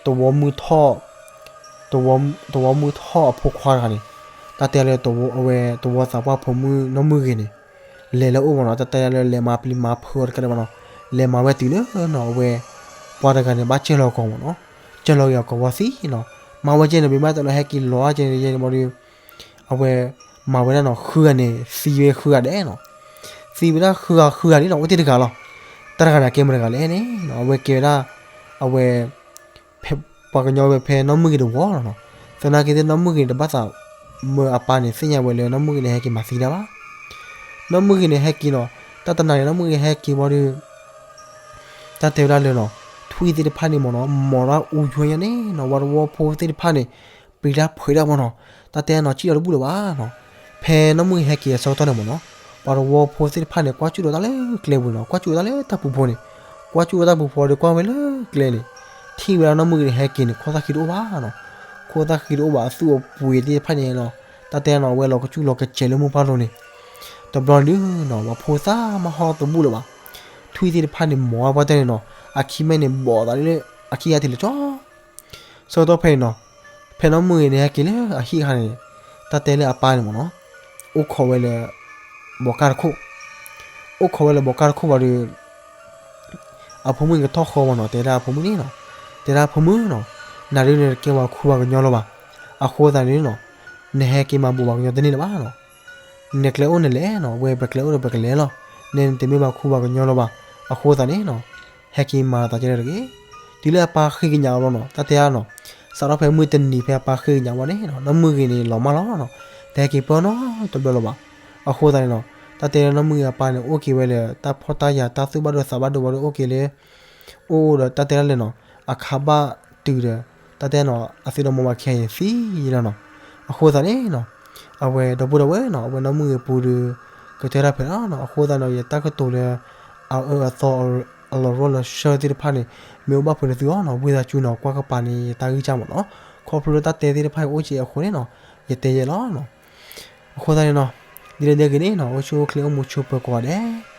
သဝီမုၢ်ထီၣ် သဝီမုၢ်ထီၣ်အဖိခွါတဂၤန့ၣ် တၢ်တဲလၢအဝဲသဝီသးပှၢ်ဖိမုၣ်နီၢ်မုၢ်ဂ့ၤန့ၣ် လဲၤလၢအအိၣ်မ့ၢ်နီၤ တၢ်တဲလၢလဲၤမၤပျံၤမၤဖုးအီၤတကးဒံးဘၣ်နီၤ လဲၤမၤဝဲတုၤလၢနီၤ အဝဲ ပှၤတဂၤန့ၣ် ဘၣ်စၢၢ်လီၤကီးမ့ၢ်နီၤ စၢၢ်လီၤက့ၤအီၤကီးဝီသံနီၤ မၤဝဲကဲန့ၣ် ပမ့ၢ်တဲလီၤဟဲက့ၤလီၤကဲန့ၣ်ဘၣ်ဒီး အဝဲ မၤဝဲဒၣ်နီၤ ဃုဂၤန့ၣ် သံဝဲဃုဂၤဒဲးနီၤ သံဝဲဒၣ်ဃုဂၤဃုဂၤန့ၣ်နီၤ အိၣ်တ့ၢ်တဂၤလီၤ တၢ်တဂၤန့ၣ် ကဲမတၤတဂၤလဲၣ်န့ၣ်နီၤ အဝဲကဲဝဲဒၣ် အဝဲ ဖဲပှၤကညီဝဲဖဲနီၢ်မုၢ်ဂ့ၤတဝီလီၤနီၤ သနာ်က့သ့ၣ်နီၢ်မုၢ်ဂ့ၤန့ၣ် တဘၣ်သးမၢအပၢ်န့ၣ် သ့ၣ်ညါဝဲလၢနီၢ်မုၢ်ဂ့ၤန့ၣ် ဟဲက့ၤမၤသံတၢ်ဘၣ် နီၢ်မုၢ်ဂ့ၤန့ၣ် ဟဲက့ၤနီၤ တၢ်တနၤန့ၣ် နီၢ်မုၢ်ဂ့ၤဟဲက့ၤဝံၤဒီး တၢ်တဲဝဲဒၣ်လၢနီၤ ထွံၣ်သ့ၣ်တဖၣ်န့ၣ်မ့ၢ်နီၤ မီၤတၢ်အူယွဲညါန့ၣ်နီၤ ဝါတဝီဖိသ့ၣ်တဖၣ်န့ၣ် ပျံၤတၢ်ဖုးတၢ်မ့ၢ်နီၤ တၢ်တဲနီၤ စံၣ်လီၤတဘူၣ်လၢၤဘၣ်နီၤ ဖဲနီၢ်မုၢ်ဂ့ၤဟဲက့ၤအဆၢကတီၢ်န့ၣ်မ့ၢ်နီၤ ပှၤတဝီဖိသ့ၣ်တဖၣ်န့ၣ် ကွၢ်ကၠူၣ်ဒီးတၢ်လၢကျဲပူၤနီၤ ကွၢ်ကၠူၣ်ဝဲတၢ်လၢတၢ်ပူၤဖိန့ၣ် ကွၢ်ကၠူၣ်ဝဲတၢ်ပူၤဖိဒီးကွၢ်ဝဲလၢကျဲန့ၣ် ထံၣ်ဝဲဒၣ်နီၢ်မုၢ်ဂ့ၤန့ၣ် ဟဲက့ၤန့ၣ် ခိၣ်သၣ်ဃံတအိၣ်ဘၣ်နီၤ ခိၣ်သၣ်ဃံတအိၣ်ဘၣ် အသူၣ်အပှ့ၤသ့ၣ်တဖၣ်န့ၣ်နီၤ တၢ်တဲနီၤ အဝဲလီၤကစူၣ်လီၤကစဲးလၢမိၢ်ပၢ်လိၤန့ၣ် တဘျီဒုးနီၤ ပှၤဖိသၣ်မၤဟီတဘူၣ်လၢၤဘၣ် ထွံၣ်သ့ၣ်တဖၣ်န့ၣ် မီၤဝဲပှၢ်တၢၢ်န့ၣ်နီၤ အခံမဲာ်န့ၣ် ဘီးသးလၢ အခံဂၤထံးလၢကၠီ ဆၢကတီၢ်ဖဲန့ၣ်နီၤ ဖဲနီၢ်မုၢ်ဂ့ၤန့ၣ် ဟဲက့ၤလၢအဟံၣ်အခါန့ၣ် တၢ်တဲလၢအပၢ်န့ၣ်မ့ၢ်နီၤ အိၣ်ခိးဝဲလၢ ဘီးကၢ်တခိၣ် အိၣ်ခိးဝဲလၢဘီးကၢ်တခိၣ်ဘၣ်ဒီး အဖိမုၣ်န့ၣ်ကထီၣ်ဃီမ့ၢ်နီၤ တဲဒၣ်အဖိမုၣ်န့ၣ်နီၤ တဲဒၣ်အဖိမုၣ်နီၤ နၤဒုးနတကဲပှၤခူပှၤကညီလၢၤဘၣ် အဃိသတးန့ၣ်နီၤ နဟဲက့ၤမၤဘိးဘၣ်ကညီတန့ၢ်လၢၤဘၣ်နီၤ နကျဲအိၣ်နလဲၤနီၤ ဝဲပကျဲအိၣ်ဒီးပကလဲၤလီၤ နဲနတမ့ၢ်ဘၣ်ခူဘၣ်ကညီလၢၤဘၣ် အဃိသတးန့ၣ်နီၤ ဟဲက့ၤမၤသးကဲတဂ့ၤ တုၤလၢအပၢ်ဃ့ကညးအီၤဘျီနီၤ တၢ်တဲဒၣ်နီၤ စးထီၣ်ဖဲမုၢ်တနံၤဖဲအပၢ်ဃ့ကညးဝဲန့ၣ်နီၤ နီၢ်မုၢ်ဂ့ၤန့ၣ် လီၤမၢ်လီၤနီၤ တဟဲက့ၤပၢၢ်နီတဘျီလၢၤဘၣ် အဃိသတးန့ၣ်နီၤ တၢ်တဲလၢနီၢ်မုၢ်ဂ့ၤအပၢ်န့ၣ် အိၣ်က့ၤဝဲလၢ တၢ်ဖှီၣ်တၢ်ယာ်တၢ်သူၣ်ဘၣ်ဒိသးဘၣ်ဒိဝံၤဒီးအိၣ်က့ၤလၢ အိၣ်ဒီးတၢ်တဲဒၣ်လဲာ်နီၤ အခါဘၣ်တုၤဒီး တၢ်တဲနီၤ အသုဒီမါဝၤခံဂၤအံၤသံလီၤနီၤ အဃိသတးန့ၣ်နီၤ အဝဲဒီပုၢ်ဒီဝဲၢ်နီၤ အဝဲနီၢ်မုၢ်ဂ့ၤပူၤဒီး ကတၢၢ်တၢ်ဖဲးလီၤနီၤ အဃိသတးနီၤ ယတၢ်ကတိၤလၢ အအၢအသီ အလီၤရီၢ်လီၤဆၢသ့ၣ်တဖၣ်န့ၣ် မ့ၢ်အိၣ်ဘၣ်ဖုးန့ၢ်သုအီၤနီၤ ဝံသးစူၤနီၤ ကွၢ်ကပၤန့ၣ် ယတၢ်ဂံၢ်စၢ်မ့ၢ်နီၤ ခီဖျိလၢတၢ်တဲသ့ၣ်တဖၣ်အံၤအိၣ်က့ၤအဃိန့ၣ်နီၤ ယတဲယဲလီၤနီၤ အဃိသတးန့ၣ်နီၤ ဒ်လဲၣ်ဒ်လဲၣ်ဂ့ၤန့ၣ်နီၤ အိၣ်ဆူၣ်အိၣ်ချ့အိၣ်မူဆိးပၢၤကိးဂၤဒဲး